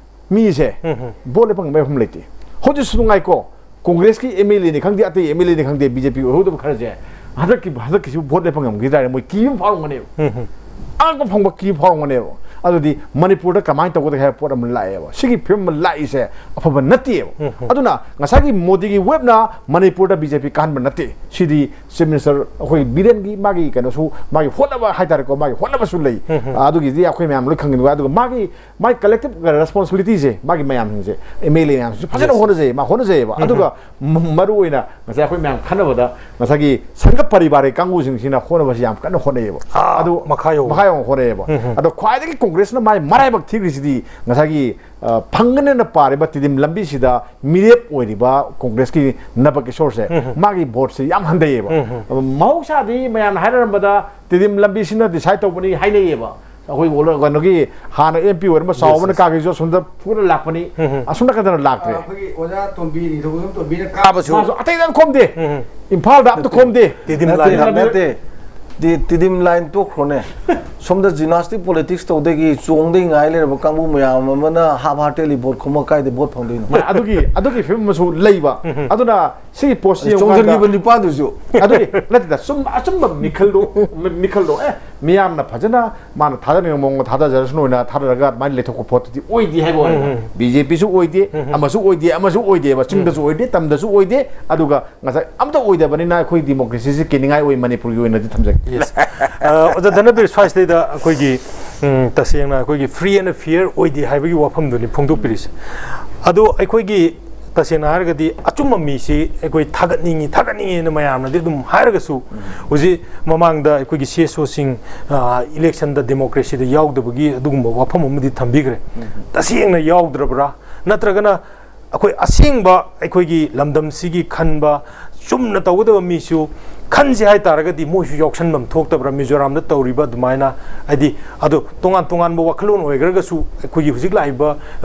ꯃꯤꯁꯦ ꯎꯝ, ꯎꯝ꯫ ꯚꯣꯠ ꯂꯦꯞꯄ ꯉꯝꯕꯒꯤ ꯃꯐꯝ ꯂꯩꯇꯦ꯫ ꯍꯧꯖꯤꯛꯁꯨ ꯅꯨꯡꯉꯥꯏꯀꯣ, ꯀꯣꯡꯒ꯭ꯔꯦꯁꯀꯤ ꯑꯦꯝ ꯑꯦꯜ ꯑꯦꯅꯤ ꯈꯪꯗꯦ, ꯑꯇꯩ ꯑꯦꯝ ꯑꯦꯜ ꯑꯦꯅꯤ ꯈꯪꯗꯦ, ꯕꯤ ꯖꯦ ꯄꯤ ꯑꯣꯏꯍꯧꯗꯕ ꯈꯔꯁꯦ ꯍꯟꯗꯛꯀꯤ, ꯍꯟꯗꯛꯀꯤꯁꯨ ꯚꯣꯠ ꯂꯦꯞꯄ ꯉꯝꯈꯤꯗ꯭ꯔꯥ ꯍꯥꯏꯅ ꯃꯣꯏ ꯀꯤꯕ ꯑꯃ ꯐꯥꯎꯔꯝꯒꯅꯦꯕ꯫ ꯎꯝ, ꯎꯝ꯫ ꯑꯉꯛꯄ ꯐꯪꯕ ꯀꯤ ꯐꯥꯎꯔꯝꯒꯅꯦꯕ꯫ ꯑꯗꯨꯗꯤ ꯃꯅꯤꯄꯨꯔꯗ ꯀꯃꯥꯏꯅ ꯇꯧꯒꯗꯒꯦ ꯍꯥꯏꯕ ꯄꯣꯠ ꯑꯃ ꯂꯥꯛꯑꯦꯕ꯫ ꯁꯤꯒꯤ ꯐꯤꯕꯝ ꯑꯃ ꯂꯥꯛꯏꯁꯦ ꯑꯐꯕ ꯅꯠꯇꯦꯕ꯫ ꯎꯝ, ꯎꯝ꯫ ꯑꯗꯨꯅ ꯉꯁꯥꯏꯒꯤ ꯃꯣꯗꯤꯒꯤ ꯋꯦꯞꯅ ꯃꯅꯤꯄꯨꯔꯗ ꯕꯤ ꯖꯦ ꯄꯤ ꯀꯥꯍꯟꯕ ꯅꯠꯇꯦ꯫ ꯁꯤꯗꯤ ꯆꯤꯐ ꯃꯤꯅꯤꯁꯇꯔ ꯑꯩꯈꯣꯏ ꯕꯤꯔꯦꯟꯒꯤ ꯃꯥꯒꯤ ꯀꯩꯅꯣꯁꯨ, ꯃꯥꯒꯤ ꯍꯣꯠꯅꯕ ꯍꯥꯏꯇꯥꯔꯦꯀꯣ, ꯃꯥꯒꯤ ꯍꯣꯠꯅꯕꯁꯨ ꯂꯩ꯫ ꯎꯝ, ꯎꯝ꯫ ꯑꯗꯨꯒꯤꯗꯤ ꯑꯩꯈꯣꯏ ꯃꯌꯥꯝ ꯂꯣꯏ ꯈꯪꯒꯅꯤꯀꯣ꯫ ꯑꯗꯨꯒ ꯃꯥꯒꯤ, ꯃꯥꯒꯤ ꯀꯂꯦꯛꯇꯤꯞ ꯔꯦꯁꯄꯣꯟꯁꯤꯕꯤꯂꯤꯇꯤꯁꯦ, ꯃꯥꯒꯤ ꯃꯌꯥꯝꯁꯤꯡꯁꯦ, ꯑꯦꯝ ꯑꯦꯜ ꯑꯦ ꯃꯌꯥꯝꯁꯤꯡꯁꯦ ꯐꯖꯅ Yes. ꯍꯣꯠꯅꯖꯩ, ꯃꯥ ꯍꯣꯠꯅꯖꯩꯑꯕ꯫ ꯎꯝ, ꯑꯗꯨꯒ ꯃ-, ꯃꯔꯨ ꯑꯣꯏꯅ ꯉꯁꯥꯏ ꯑꯩꯈꯣꯏ ꯃꯌꯥꯝ ꯈꯟꯅꯕꯗ ꯉꯁꯥꯏꯒꯤ ꯁꯪꯘ ꯄꯔꯤꯕꯥꯔꯒꯤ ꯀꯥꯡꯕꯨꯁꯤꯡꯁꯤꯅ ꯍꯣꯠꯅꯕꯁꯤ ꯌꯥꯝ ꯀꯟꯅ ꯍꯣꯠꯅꯩꯌꯦꯕ꯫ ꯑꯥ, ꯑꯗꯨ ꯃꯈꯥ ꯌꯧꯕ꯫ ꯃꯈꯥ ꯌꯧꯅ ꯍꯣꯠꯅꯩꯌꯦꯕ꯫ ꯎꯝ, ꯎꯝ꯫ ꯑꯗꯣ ꯈ꯭ꯋꯥꯏꯗꯒꯤ ꯀꯣꯡꯒ꯭ꯔꯦꯁꯅ ꯃꯥꯏ ꯃꯔꯥꯏꯕꯛ ꯊꯤꯈ꯭ꯔꯤꯁꯤꯗꯤ ꯉꯁꯥꯏꯒꯤ, ꯑ, ꯐꯪꯒꯅꯦꯅ ꯄꯥꯔꯤꯕ ꯇꯤꯗꯤꯝ ꯂꯝꯕꯤꯁꯤꯗ ꯃꯤꯔꯦꯞ ꯑꯣꯏꯔꯤꯕ ꯀꯣꯡꯒ꯭ꯔꯦꯁꯀꯤ ꯅꯕ ꯀꯤꯁꯣꯔꯁꯦ, ꯎꯝ, ꯎꯝ꯫ ꯃꯥꯒꯤ ꯚꯣꯠꯁꯦ ꯌꯥꯝ ꯍꯟꯊꯩꯌꯦꯕ꯫ ꯎꯝ, ꯎꯝ꯫ ꯑ, ꯃꯍꯧꯁꯥꯗꯤ ꯃꯌꯥꯝꯅ ꯍꯥꯏꯅꯔꯝꯕꯗ ꯇꯤꯗꯤꯝ ꯂꯝꯕꯤꯁꯤꯅ ꯗꯤꯁꯥꯏꯠ ꯇꯧꯕꯅꯤ ꯍꯥꯏꯅꯩꯌꯦꯕ꯫ ꯑꯩꯈꯣꯏ ꯑꯣꯜ-, ꯀꯩꯅꯣꯒꯤ ꯍꯥꯟꯅ ꯑꯦꯝ ꯄꯤ ꯑꯣꯏꯔꯝꯕ ꯆꯥꯎꯕꯅ ꯀꯥꯈꯤꯁꯨ ꯑꯁꯣꯝꯗ ꯐꯨꯔ ꯂꯥꯛꯄꯅꯤ꯫ ꯑꯁꯣꯝ ꯅꯥꯀꯟꯗꯅ ꯂꯥꯛꯇ꯭ꯔꯦ꯫ ꯑꯩꯈꯣꯏꯒꯤ ꯑꯣꯖꯥ ꯇꯣꯝꯕꯤ ꯅꯤꯡꯊꯧꯖꯝ ꯇꯣꯝꯕꯤꯅ ꯀꯥꯕꯁꯨ ꯃꯥꯁꯨ ꯑꯇꯩꯗ ꯑꯝ ꯈꯣꯝꯗꯦ꯫ ꯏꯝꯐꯥꯜꯗ ꯑꯝꯇ ꯈꯣꯝꯗꯦ꯫ ꯇꯤꯗꯤꯝ ꯅꯠꯇꯦ, ꯂꯥꯏꯟ ꯅꯠꯇꯦ꯫ ꯇꯤ- ꯇꯤꯗꯤꯝ ꯂꯥꯏꯟ ꯇꯣꯛꯈ꯭ꯔꯣꯅꯦ꯫ ꯁꯣꯝꯗ ꯖꯤꯝꯅꯥꯁꯇꯤꯛ ꯄꯣꯂꯤꯇꯤꯛꯁ ꯇꯧꯗꯒꯤ ꯆꯣꯡꯗꯩ ꯉꯥꯏ ꯂꯩꯔꯕ ꯀꯥꯡꯕꯨ ꯃꯌꯥꯝ ꯑꯃꯅ ꯍꯥꯞ ꯍꯥꯔꯇꯦꯂꯤ ꯚꯣꯠ ꯈꯣꯝꯃ ꯀꯥꯏꯗ ꯚꯣꯠ ꯐꯪꯗꯣꯏꯅꯣ? ꯃꯥ ꯑꯗꯨꯒꯤ ꯑꯗꯨꯒꯤ ꯐꯤꯕꯝ ꯑꯃꯁꯨ ꯂꯩꯕ꯫ ꯑꯗꯨꯅ ꯁꯤꯒꯤ ꯄꯣꯁ ꯆꯣꯡꯁꯤꯜꯂꯤꯕ ꯅꯤꯄꯥꯗꯨꯁꯨ ꯑꯗꯨꯗꯤ ꯅꯠꯇꯦꯗ, ꯁꯨꯝ ꯑꯆꯨꯝꯕ ꯃꯤꯈꯜꯗꯣ, ꯃꯤ- ꯃꯤꯈꯜꯗꯣ ꯑꯦ, ꯃꯤꯌꯥꯝꯅ ꯐꯖꯅ ꯃꯥꯅ ꯊꯥꯗꯅꯤꯡꯕ ꯃꯑꯣꯡꯗ ꯊꯥꯗꯖꯔꯁꯅꯨ ꯍꯥꯏꯅ ꯊꯥꯗꯔꯒ ꯑꯗꯨꯃꯥꯏꯅ ꯂꯩꯊꯣꯛꯄ ꯄꯣꯠꯇꯨꯗꯤ ꯑꯣꯏꯗꯦ ꯍꯥꯏꯕ ꯋꯥꯅꯤꯗ꯫ ꯕꯤ ꯖꯦ ꯄꯤꯁꯨ ꯑꯣꯏꯗꯦ, ꯑꯃꯁꯨ ꯑꯣꯏꯗꯦ, ꯑꯃꯁꯨ ꯑꯣꯏꯗꯦꯕ꯫ ꯆꯤꯡꯗꯁꯨ ꯑꯣꯏꯗꯦ, ꯇꯝꯗꯁꯨ ꯑꯣꯏꯗꯦ, ꯑꯗꯨꯒ ꯉꯁꯥꯏ ꯑꯝꯇ ꯑꯣꯏꯗꯕꯅꯤꯅ ꯑꯩꯈꯣꯏ ꯗꯤꯃꯣꯀ꯭ꯔꯦꯁꯤꯁꯤ ꯀꯤꯅꯤꯡꯉꯥꯏ ꯑꯣꯏ ꯃꯅꯤꯄꯨꯔꯒꯤ ꯑꯣꯏꯅꯗꯤ ꯊꯝꯖꯒꯦ꯫ ꯑ, ꯑꯣꯖꯥ ꯙꯅꯕꯤꯔ, ꯁ꯭ꯋꯥꯏꯁꯤꯗꯩꯗ ꯑꯩꯈꯣꯏꯒꯤ ꯎꯝ, ꯇꯁꯦꯡꯅ ꯑꯩꯈꯣꯏꯒꯤ ꯐ꯭ꯔꯤ ꯑꯦꯟ ꯐꯤꯌꯔ ꯑꯣꯏꯗꯦ ꯍꯥꯏꯕꯒꯤ ꯋꯥꯐꯝꯗꯨꯅꯤ ꯐꯣꯡꯗꯣꯛꯄꯤꯔꯤꯁꯦ꯫ ꯑꯗꯣ ꯑꯩꯈꯣꯏꯒꯤ ꯇꯁꯦꯡꯅ ꯍꯥꯏꯔꯒꯗꯤ ꯑꯆꯨꯝꯕ ꯃꯤꯁꯤ ꯑꯩꯈꯣꯏ ꯊꯥꯒꯠꯅꯤꯡꯉꯤ, ꯊꯥꯒꯠꯅꯤꯡꯉꯦꯅ ꯃꯌꯥꯝꯅꯗꯤ ꯑꯗꯨꯝ ꯍꯥꯏꯔꯒꯁꯨ, ꯍꯧꯖꯤꯛ ꯃꯃꯥꯡꯗ ꯑꯩꯈꯣꯏꯒꯤ ꯁꯤ ꯑꯦꯁ ꯑꯣꯁꯤꯡ ꯏꯂꯦꯛꯁꯟꯗ ꯗꯦꯃꯣꯀ꯭ꯔꯦꯁꯤꯗ ꯌꯥꯎꯗꯕꯒꯤ ꯑꯗꯨꯒꯨꯝꯕ ꯋꯥꯐꯝ ꯑꯃꯗꯤ ꯊꯝꯕꯤꯈ꯭ꯔꯦ꯫ ꯇꯁꯦꯡꯅ ꯌꯥꯎꯗ꯭ꯔꯕ꯭ꯔꯥ? ꯅꯠꯇ꯭ꯔꯒꯅ ꯑꯩꯈꯣꯏ ꯑꯁꯦꯡꯕ ꯑꯩꯈꯣꯏꯒꯤ ꯂꯝꯗꯝꯁꯤꯒꯤ ꯈꯟꯕ ꯆꯨꯝꯅ ꯇꯧꯒꯗꯕ ꯃꯤꯁꯨ ꯈꯟꯁꯦ ꯍꯥꯏꯇꯥꯔꯒꯗꯤ ꯃꯣꯏꯁꯨ ꯌꯥꯎꯁꯟꯐꯝ ꯊꯣꯛꯇꯕ꯭ꯔꯥ? ꯃꯤꯖꯣꯔꯥꯝꯗ ꯇꯧꯔꯤꯕ ꯑꯗꯨꯃꯥꯏꯅ, ꯍꯥꯏꯗꯤ, ꯑꯗꯣ ꯇꯣꯉꯥꯟ ꯇꯣꯉꯥꯟꯕ ꯋꯥꯈꯜꯂꯣꯟ ꯑꯣꯏꯈ꯭ꯔꯒꯁꯨ ꯑꯩꯈꯣꯏꯒꯤ ꯍꯧꯖꯤꯛ ꯂꯥꯛꯏꯕ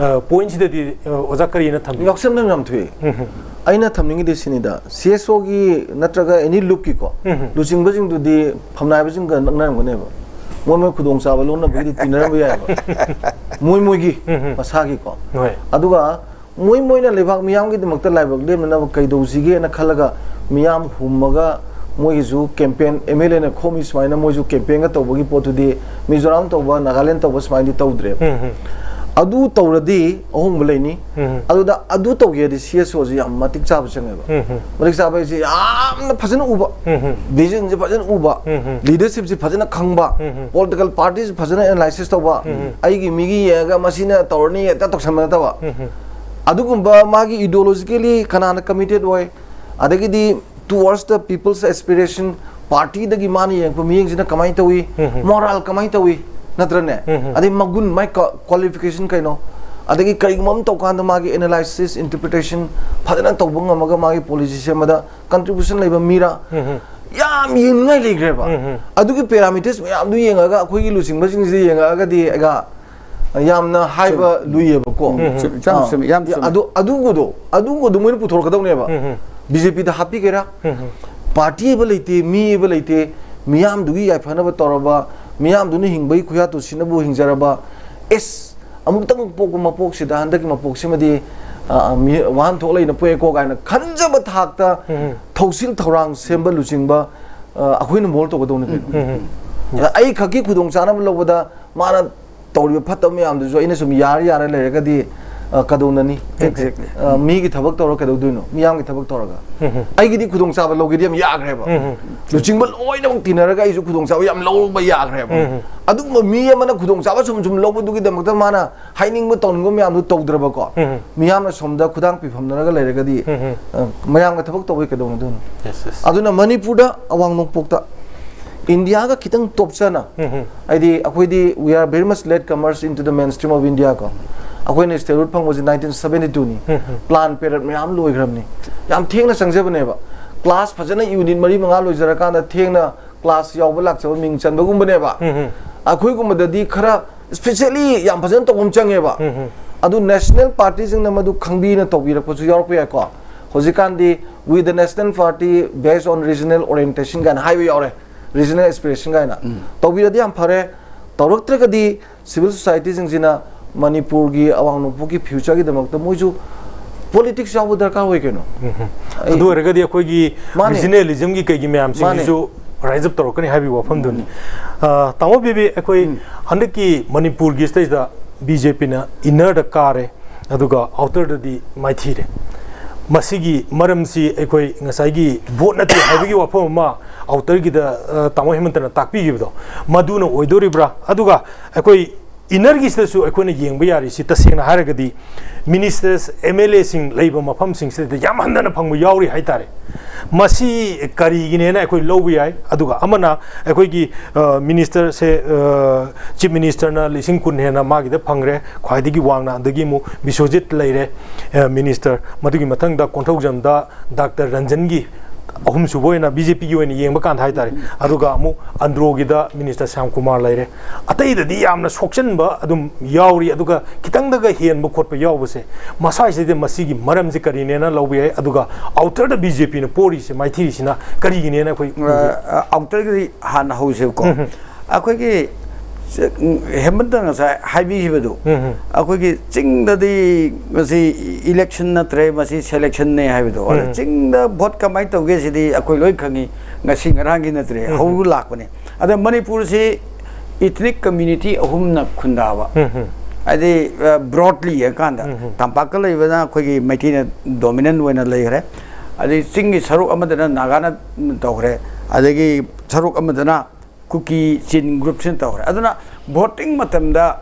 ꯄꯣꯏꯟꯁꯤꯗꯗꯤ ꯑꯣꯖꯥ ꯀꯔꯤꯅ ꯊꯝꯕꯤ? ꯌꯥꯎꯁꯟꯐꯝ ꯌꯥꯝ ꯊꯣꯛꯑꯦ꯫ ꯑꯩꯅ ꯊꯝꯅꯤꯡꯉꯤꯗꯤ ꯁꯤꯅꯤꯗ, ꯁꯤ ꯑꯦꯁ ꯑꯣꯒꯤ ꯅꯠꯇ꯭ꯔꯒ ꯑꯦꯅꯤ ꯂꯨꯞꯀꯤꯀꯣ ꯂꯨꯆꯤꯡꯕꯁꯤꯡꯗꯨꯗꯤ ꯐꯝꯅꯥꯏꯕꯁꯤꯡꯒ ꯅꯛꯅꯔꯝꯒꯅꯦꯕ꯫ ꯃꯣꯏ ꯃꯣꯏ ꯈꯨꯗꯣꯡꯆꯥꯕ ꯂꯧꯅꯕꯒꯤꯗꯤ ꯇꯤꯟꯅꯔꯝꯕ ꯌꯥꯏꯑꯕ, ꯃꯣꯏ ꯃꯣꯏꯒꯤ ꯃꯁꯥꯒꯤꯀꯣ꯫ ꯍꯣꯏ꯫ ꯑꯗꯨꯒ ꯃꯣꯏ ꯃꯣꯏꯅ ꯂꯩꯕꯥꯛ ꯃꯤꯌꯥꯝꯒꯤꯗꯃꯛꯇ ꯂꯥꯏꯕꯛ ꯂꯦꯝꯅꯅꯕ ꯀꯩꯗꯧꯁꯤꯒꯦꯅ ꯈꯜꯂꯒ ꯃꯤꯌꯥꯝ ꯍꯨꯝꯃꯒ ꯃꯣꯏꯒꯤꯁꯨ ꯀꯦꯝꯄꯦꯟ, ꯑꯦꯝ ꯑꯦꯜ ꯑꯦꯅ ꯈꯣꯝꯃꯤ ꯁꯨꯃꯥꯏꯅ ꯃꯣꯏꯁꯨ ꯀꯦꯝꯄꯦꯟꯒ ꯇꯧꯕꯒꯤ ꯄꯣꯠꯇꯨꯗꯤ ꯃꯤꯖꯣꯔꯥꯝ ꯇꯧꯕ, ꯅꯥꯒꯥꯂꯦꯟ ꯇꯧꯕ ꯁꯨꯃꯥꯏꯅꯗꯤ ꯇꯧꯗ꯭ꯔꯦꯕ꯫ ꯑꯗꯨ ꯇꯧꯔꯗꯤ ꯑꯍꯣꯡꯕ ꯂꯩꯅꯤ꯫ ꯑꯗꯨꯗ ꯑꯗꯨ ꯇꯧꯒꯦꯗꯤ ꯁꯤ ꯑꯦꯁ ꯑꯣꯁꯤ ꯌꯥꯝ ꯃꯇꯤꯛ ꯆꯥꯕ ꯆꯪꯉꯦꯕ꯫ ꯃꯇꯤꯛ ꯆꯥꯕ ꯍꯥꯏꯁꯦ ꯌꯥꯝꯅ ꯐꯖꯅ ꯎꯕ, ꯚꯤꯖꯟꯁꯦ ꯐꯖꯅ ꯎꯕ, ꯂꯤꯗꯔꯁꯤꯞꯁꯦ ꯐꯖꯅ ꯈꯪꯕ, ꯄꯣꯂꯤꯇꯤꯀꯦꯜ ꯄꯥꯔꯇꯤꯁꯦ ꯐꯖꯅ ꯑꯦꯅꯥꯂꯥꯏꯁꯤꯁ ꯇꯧꯕ, ꯑꯩꯒꯤ ꯃꯤꯒꯤ ꯌꯦꯡꯉꯒ ꯃꯁꯤꯅ ꯇꯧꯔꯅꯤ ꯍꯦꯛꯇ ꯇꯧꯁꯟꯕ ꯅꯠꯇꯕ꯫ ꯑꯗꯨꯒꯨꯝꯕ ꯃꯥꯒꯤ ideologically ꯀꯅꯥꯅ committed ꯑꯣꯏ, ꯑꯗꯒꯤꯗꯤ towards the people's aspiration, ꯄꯥꯔꯇꯤꯗꯒꯤ ꯃꯥꯅ ꯌꯦꯡꯉꯛꯄ ꯃꯤꯠꯌꯦꯡꯁꯤꯅ ꯀꯃꯥꯏꯅ ꯇꯧꯏ, ꯃꯣꯔꯥꯜ ꯀꯃꯥꯏꯅ ꯇꯧꯏ, ꯅꯠꯇ꯭ꯔꯅꯦ? ꯑꯗꯩ ꯃꯒꯨꯟ, ꯃꯥꯏ ꯀ꯭ꯋꯥꯂꯤꯐꯤꯀꯦꯁꯟ ꯀꯩꯅꯣ, ꯑꯗꯒꯤ ꯀꯔꯤꯒꯨꯝꯕ ꯑꯃ ꯇꯧꯀꯥꯟꯗ ꯃꯥꯒꯤ ꯑꯦꯅꯥꯂꯥꯏꯁꯤꯁ, ꯏꯟꯇꯔꯄ꯭ꯔꯤꯇꯦꯁꯟ ꯐꯖꯅ ꯇꯧꯕ ꯉꯝꯃꯒ ꯃꯥꯒꯤ ꯄꯣꯂꯤꯁꯤ ꯁꯦꯝꯕꯗ ꯀꯟꯇ꯭ꯔꯤꯕ꯭ꯌꯨꯁꯟ ꯂꯩꯕ ꯃꯤꯔꯥ, ꯌꯥꯝ ꯌꯦꯡꯅꯤꯡꯉꯥꯏ ꯂꯩꯈ꯭ꯔꯦꯕ꯫ ꯎꯝ, ꯎꯝ꯫ ꯑꯗꯨꯒꯤ ꯄꯦꯔꯥꯃꯤꯇꯔꯁ ꯃꯌꯥꯝꯗꯨ ꯌꯦꯡꯉꯒ ꯑꯩꯈꯣꯏꯒꯤ ꯂꯨꯆꯤꯡꯕꯁꯤꯡꯁꯤꯗ ꯌꯦꯡꯉꯛꯑꯒꯗꯤ ꯑꯩꯒ ꯌꯥꯝꯅ ꯍꯥꯏꯕ ꯂꯨꯏꯌꯦꯕꯀꯣ꯫ ꯎꯝ, ꯎꯝ꯫ ꯌꯥꯝ ꯑꯥ, ꯆꯨꯝꯃꯤ, ꯌꯥꯝ ꯆꯨꯝꯃꯤ꯫ ꯑꯗꯨ, ꯑꯗꯨꯒꯨꯗꯣ, ꯑꯗꯨꯒꯨꯗꯣ ꯃꯣꯏꯅ ꯄꯨꯊꯣꯔꯛꯀꯗꯧꯅꯦꯕ꯫ ꯎꯝ, ꯎꯝ꯫ ꯕꯤ ꯖꯦ ꯄꯤꯗ ꯍꯥꯞꯄꯤꯒꯦꯔꯥ? ꯎꯝ, ꯎꯝ꯫ ꯄꯥꯔꯇꯤ ꯍꯥꯏꯕ ꯂꯩꯇꯦ, ꯃꯤ ꯍꯥꯏꯕ ꯂꯩꯇꯦ, ꯃꯤꯌꯥꯝꯗꯨꯒꯤ ꯌꯥꯏꯐꯅꯕ ꯇꯧꯔꯕ, ꯃꯤꯌꯥꯝꯗꯨꯅ ꯍꯤꯡꯕꯒꯤ ꯈꯨꯌꯥꯠꯇꯨ ꯁꯤꯅꯕꯨ ꯍꯤꯡꯖꯔꯕ, ꯑꯦꯁ, ꯑꯃꯨꯛꯇꯪ ꯄꯣꯛꯄ ꯃꯄꯣꯛꯁꯤꯗ ꯍꯟꯗꯛꯀꯤ ꯃꯄꯣꯛꯁꯤꯃꯗꯤ, ꯑ, ꯃꯤ-, ꯋꯥꯍꯟꯊꯣꯛ ꯂꯩꯅ ꯄꯣꯛꯑꯦꯀꯣ ꯀꯥꯏꯅ ꯈꯟꯖꯕ ꯊꯥꯛꯇ ꯎꯝ, ꯎꯝ꯫ ꯊꯧꯁꯤꯜ ꯊꯧꯔꯥꯡ ꯁꯦꯝꯕ ꯂꯨꯆꯤꯡꯕ, ꯑ, ꯑꯩꯈꯣꯏꯅ ꯃꯣꯜ ꯇꯧꯒꯗꯧꯅꯤ ꯀꯩꯅꯣ꯫ ꯎꯝ, ꯎꯝ꯫ ꯑꯗ ꯑꯩ ꯈꯛꯀꯤ ꯈꯨꯗꯣꯡꯆꯥꯅꯕ ꯂꯧꯕꯗ ꯃꯥꯅ ꯇꯧꯔꯤꯕ ꯐꯠꯇꯕ ꯃꯌꯥꯝꯗꯨꯁꯨ ꯑꯩꯅ ꯁꯨꯝ ꯌꯥꯔ ꯌꯥꯔ ꯂꯩꯔꯒꯗꯤ, ꯑ, ꯀꯗꯧꯅꯅꯤ? Exactly. ꯑ, ꯃꯤꯒꯤ ꯊꯕꯛ ꯇꯧꯔ ꯀꯩꯗꯧꯗꯣꯏꯅꯣ? ꯃꯤꯌꯥꯝꯒꯤ ꯊꯕꯛ ꯇꯧꯔꯒ꯫ ꯎꯝ, ꯎꯝ꯫ ꯑꯩꯒꯤꯗꯤ ꯈꯨꯗꯣꯡꯆꯥꯕ ꯂꯧꯒꯦꯗꯤ ꯌꯥꯝ ꯌꯥꯈ꯭ꯔꯦꯕ꯫ ꯎꯝ, ꯎꯝ꯫ ꯂꯨꯆꯤꯡꯕ ꯂꯣꯏꯅꯃꯛ ꯇꯤꯟꯅꯔꯒ ꯑꯩꯁꯨ ꯈꯨꯗꯣꯡꯆꯥꯕ ꯌꯥꯝ ꯂꯧꯕ ꯌꯥꯈ꯭ꯔꯦꯕ꯫ ꯎꯝ, ꯎꯝ꯫ ꯑꯗꯨꯒꯨꯝꯕ ꯃꯤ ꯑꯃꯅ ꯈꯨꯗꯣꯡꯆꯥꯕ ꯁꯨꯝ ꯁꯨꯝ ꯂꯧꯕꯗꯨꯒꯤꯗꯃꯛꯇ ꯃꯥꯅ ꯍꯥꯏꯅꯤꯡꯕ ꯇꯧꯅꯤꯡꯕ ꯃꯌꯥꯝꯗꯨ ꯇꯧꯗ꯭ꯔꯕꯀꯣ, ꯎꯝ, ꯎꯝ꯫ ꯃꯤꯌꯥꯝꯅ ꯁꯣꯝꯗ ꯈꯨꯗꯥꯡ ꯄꯤꯐꯝꯅꯔꯒ ꯂꯩꯔꯒꯗꯤ, ꯎꯝ, ꯎꯝ꯫ ꯑ, ꯃꯌꯥꯝꯒ ꯊꯕꯛ ꯇꯧꯕꯩ ꯀꯩꯗꯧꯅꯗꯣꯏꯅꯣ? Yes, yes. ꯑꯗꯨꯅ ꯃꯅꯤꯄꯨꯔꯗ, ꯑꯋꯥꯡ ꯅꯣꯡꯄꯣꯛꯇ ꯏꯟꯗꯤꯌꯥꯒ ꯈꯤꯇꯪ ꯇꯣꯞꯆꯅ, ꯎꯝ, ꯎꯝ꯫ ꯍꯥꯏꯗꯤ ꯑꯩꯈꯣꯏꯗꯤ we are very much late comers into the mainstream of India ꯀꯣ꯫ ꯑꯩꯈꯣꯏꯅ statehood ꯐꯪꯕꯁꯤ ꯅꯥꯏꯟꯇꯤꯟ ꯁꯕꯦꯟꯇꯤ ꯇꯨꯅꯤ꯫ ꯎꯝ, ꯎꯝ꯫ Plan period ꯃꯌꯥꯝ ꯂꯣꯏꯈ꯭ꯔꯕꯅꯤ꯫ ꯌꯥꯝ ꯊꯦꯡꯅ ꯆꯪꯖꯕꯅꯦꯕ꯫ Class ꯐꯖꯅ unit ꯃꯔꯤ ꯃꯉꯥ ꯂꯣꯏꯖꯔꯀꯥꯟꯗ ꯊꯦꯡꯅ class ꯌꯥꯎꯕ ꯂꯥꯛꯆꯕ ꯃꯤꯡ ꯆꯟꯕꯒꯨꯝꯕꯅꯦꯕ꯫ ꯎꯝ, ꯎꯝ꯫ ꯑꯩꯈꯣꯏꯒꯨꯝꯕꯗꯗꯤ ꯈꯔ specially ꯌꯥꯝ ꯐꯖꯅ ꯇꯧꯐꯝ ꯆꯪꯉꯦꯕ꯫ ꯎꯝ, ꯎꯝ꯫ ꯑꯗꯨ national partyꯁꯤꯡꯅ ꯃꯗꯨ ꯈꯪꯕꯤꯅ ꯇꯧꯕꯤꯔꯛꯄꯁꯨ ꯌꯥꯎꯔꯛꯄ ꯌꯥꯏꯀꯣ꯫ ꯍꯧꯖꯤꯛꯀꯥꯟꯗꯤ with the national party based on regional orientation ꯀꯥꯏꯅ ꯍꯥꯏꯕ ꯌꯥꯎꯔꯦ, regional aspiration ꯀꯥꯏꯅ꯫ ꯎꯝ꯫ ꯇꯧꯕꯤꯔꯗꯤ ꯌꯥꯝ ꯐꯔꯦ꯫ ꯇꯧꯔꯛꯇ꯭ꯔꯒꯗꯤ civil societyꯁꯤꯡꯁꯤꯅ ꯃꯅꯤꯄꯨꯔꯒꯤ ꯑꯋꯥꯡ ꯅꯣꯡꯄꯣꯛꯀꯤ futureꯒꯤꯗꯃꯛꯇ ꯃꯣꯏꯁꯨ politics ꯌꯥꯎꯕ ꯗꯔꯀꯥꯔ ꯑꯣꯏ ꯀꯩꯅꯣ꯫ ꯎꯝ꯫ ꯑꯩ ꯑꯗꯨ ꯑꯣꯏꯔꯒꯗꯤ ꯑꯩꯈꯣꯏꯒꯤ ꯃꯥꯅꯦ꯫ Regionalismꯒꯤ ꯀꯩꯒꯤ ꯃꯌꯥꯝꯁꯤꯡꯁꯤꯁꯨ ꯃꯥꯅꯦ꯫ Rise up ꯇꯧꯔꯛꯀꯅꯤ ꯍꯥꯏꯕꯒꯤ ꯋꯥꯐꯝꯗꯨꯅꯤ꯫ ꯎꯝ꯫ ꯑ, ꯇꯥꯃꯣ ꯕꯦꯕꯤ, ꯑꯩꯈꯣꯏ ꯎꯝ꯫ ꯍꯟꯗꯛꯀꯤ ꯃꯅꯤꯄꯨꯔꯒꯤ ꯁꯤꯗꯩꯁꯤꯗ ꯕꯤ ꯖꯦ ꯄꯤꯅ innerꯗ ꯀꯥꯔꯦ, ꯑꯗꯨꯒ outerꯗꯗꯤ ꯃꯥꯏꯊꯤꯔꯦ꯫ ꯃꯁꯤꯒꯤ ꯃꯔꯝꯁꯤ ꯑꯩꯈꯣꯏ ꯉꯁꯥꯏꯒꯤ vote ꯅꯠꯇꯦ ꯍꯥꯏꯕꯒꯤ ꯋꯥꯐꯝ ꯑꯃ outerꯒꯤꯗ, ꯑ, ꯇꯥꯃꯣ ꯍꯦꯃꯟꯇꯅ ꯇꯥꯛꯄꯤꯈꯤꯕꯗꯣ, ꯃꯗꯨꯅ ꯑꯣꯏꯗꯣꯔꯤꯕ꯭ꯔꯥ? ꯑꯗꯨꯒ ꯑꯩꯈꯣꯏ innerꯒꯤꯁꯤꯗꯁꯨ ꯑꯩꯈꯣꯏꯅ ꯌꯦꯡꯕ ꯌꯥꯔꯤꯁꯤ, ꯇꯁꯦꯡꯅ ꯍꯥꯏꯔꯒꯗꯤ ministers, M L Aꯁꯤꯡ ꯂꯩꯕ ꯃꯐꯝꯁꯤꯡꯁꯤꯗ ꯌꯥꯝ ꯍꯟꯊꯅ ꯐꯪꯕ ꯌꯥꯎꯔꯤ ꯍꯥꯏꯇꯥꯔꯦ꯫ ꯃꯁꯤ ꯀꯔꯤꯒꯤꯅꯦꯅ ꯑꯩꯈꯣꯏ ꯂꯧꯕ ꯌꯥꯏ꯫ ꯑꯗꯨꯒ ꯑꯃꯅ ꯑꯩꯈꯣꯏꯒꯤ, ꯑ, ministerꯁꯦ, ꯑ, Chief Ministerꯅ ꯂꯤꯁꯤꯡ ꯀꯨꯟ ꯍꯦꯟꯅ ꯃꯥꯒꯤꯗ ꯐꯪꯈ꯭ꯔꯦ, ꯈ꯭ꯋꯥꯏꯗꯒꯤ ꯋꯥꯡꯅ꯫ ꯑꯗꯒꯤ ꯑꯃꯨꯛ ꯕꯤꯁ꯭ꯋꯖꯤꯠ ꯂꯩꯔꯦ, ꯑ, minister꯫ ꯃꯗꯨꯒꯤ ꯃꯊꯪꯗ ꯀꯣꯟꯊꯧꯖꯝꯗ ꯗꯥꯛꯇꯔ ꯔꯟꯖꯟꯒꯤ ꯑꯍꯨꯝꯁꯨꯕ ꯑꯣꯏꯅ ꯕꯤ ꯖꯦ ꯄꯤꯒꯤ ꯑꯣꯏꯅ ꯌꯦꯡꯕ ꯀꯥꯟꯗ ꯍꯥꯏꯇꯥꯔꯦ꯫ ꯑꯗꯨꯒ ꯑꯃꯨꯛ ꯑꯟꯗ꯭ꯔꯣꯒꯤꯗ ꯃꯤꯅꯤꯁꯇꯔ ꯁ꯭ꯌꯥꯝ ꯀꯨꯃꯥꯔ ꯂꯩꯔꯦ꯫ ꯑꯇꯩꯗꯗꯤ ꯌꯥꯝꯅ ꯁꯣꯛꯆꯟꯕ ꯑꯗꯨꯝ ꯌꯥꯎꯔꯤ꯫ ꯑꯗꯨꯒ ꯈꯤꯇꯪꯗꯒ ꯍꯦꯟꯕ ꯈꯣꯠꯄ ꯌꯥꯎꯕꯁꯦ, ꯃꯁꯥꯁꯤꯗ ꯃꯁꯤꯒꯤ ꯃꯔꯝꯁꯦ ꯀꯔꯤꯅꯦꯅ ꯂꯧꯕ ꯌꯥꯏ? ꯑꯗꯨꯒ ꯑꯥꯎꯇꯔꯗ ꯕꯤ ꯖꯦ ꯄꯤꯅ ꯄꯣꯔꯤꯁꯦ, ꯃꯥꯏꯊꯤꯔꯤꯁꯤꯅ ꯀꯔꯤꯒꯤꯅꯦꯅ ꯑꯩꯈꯣꯏ ꯎꯕꯤ? ꯑꯥꯎꯇꯔꯒꯤꯗꯤ ꯍꯥꯟꯅ ꯍꯧꯁꯦꯕꯀꯣ꯫ ꯑꯩꯈꯣꯏꯒꯤ ꯍꯦꯃꯟꯇ ꯉꯁꯥꯏ ꯍꯥꯏꯕꯤꯈꯤꯕꯗꯨ, ꯑꯩꯈꯣꯏꯒꯤ ꯆꯤꯡꯗꯗꯤ ꯃꯁꯤ ꯏꯂꯦꯛꯁꯟ ꯅꯠꯇ꯭ꯔꯦ, ꯃꯁꯤ ꯁꯦꯂꯦꯛꯁꯟꯅꯦ ꯍꯥꯏꯕꯗꯣ꯫ ꯑꯗ ꯆꯤꯡꯗ ꯚꯣꯠ ꯀꯃꯥꯏꯅ ꯇꯧꯒꯦ ꯁꯤꯗꯤ ꯑꯩꯈꯣꯏ ꯂꯣꯏ ꯈꯪꯉꯤ, ꯉꯁꯤ ꯉꯔꯥꯡꯒꯤ ꯅꯠꯇ꯭ꯔꯦ, ꯍꯧꯔ ꯂꯥꯛꯄꯅꯦ꯫ ꯑꯗ ꯃꯅꯤꯄꯨꯔꯁꯤ ꯏꯊꯅꯤꯛ ꯀꯝꯃ꯭ꯌꯨꯅꯤꯇꯤ ꯑꯍꯨꯝꯅ ꯈꯨꯟꯗꯥꯕ, ꯍꯥꯏꯗꯤ ꯕ꯭ꯔꯣꯗꯂꯤ ꯌꯦꯡꯉꯀꯥꯟꯗ ꯇꯝꯄꯥꯛꯇ ꯂꯩꯕꯅ ꯑꯩꯈꯣꯏꯒꯤ ꯃꯩꯇꯩꯅ ꯗꯣꯃꯤꯅꯦꯟ ꯑꯣꯏꯅ ꯂꯩꯈ꯭ꯔꯦ꯫ ꯑꯗꯩ ꯆꯤꯡꯒꯤ ꯁꯔꯨꯛ ꯑꯃꯗꯅ ꯅꯥꯒꯥꯅ ꯇꯧꯈ꯭ꯔꯦ, ꯑꯗꯒꯤ ꯁꯔꯨꯛ ꯑꯃꯗꯅ ꯀꯨꯀꯤ ꯆꯤꯟ ꯒ꯭ꯔꯨꯞꯁꯤꯅ ꯇꯧꯈ꯭ꯔꯦ꯫ ꯑꯗꯨꯅ ꯚꯣꯇꯤꯡ ꯃꯇꯝꯗ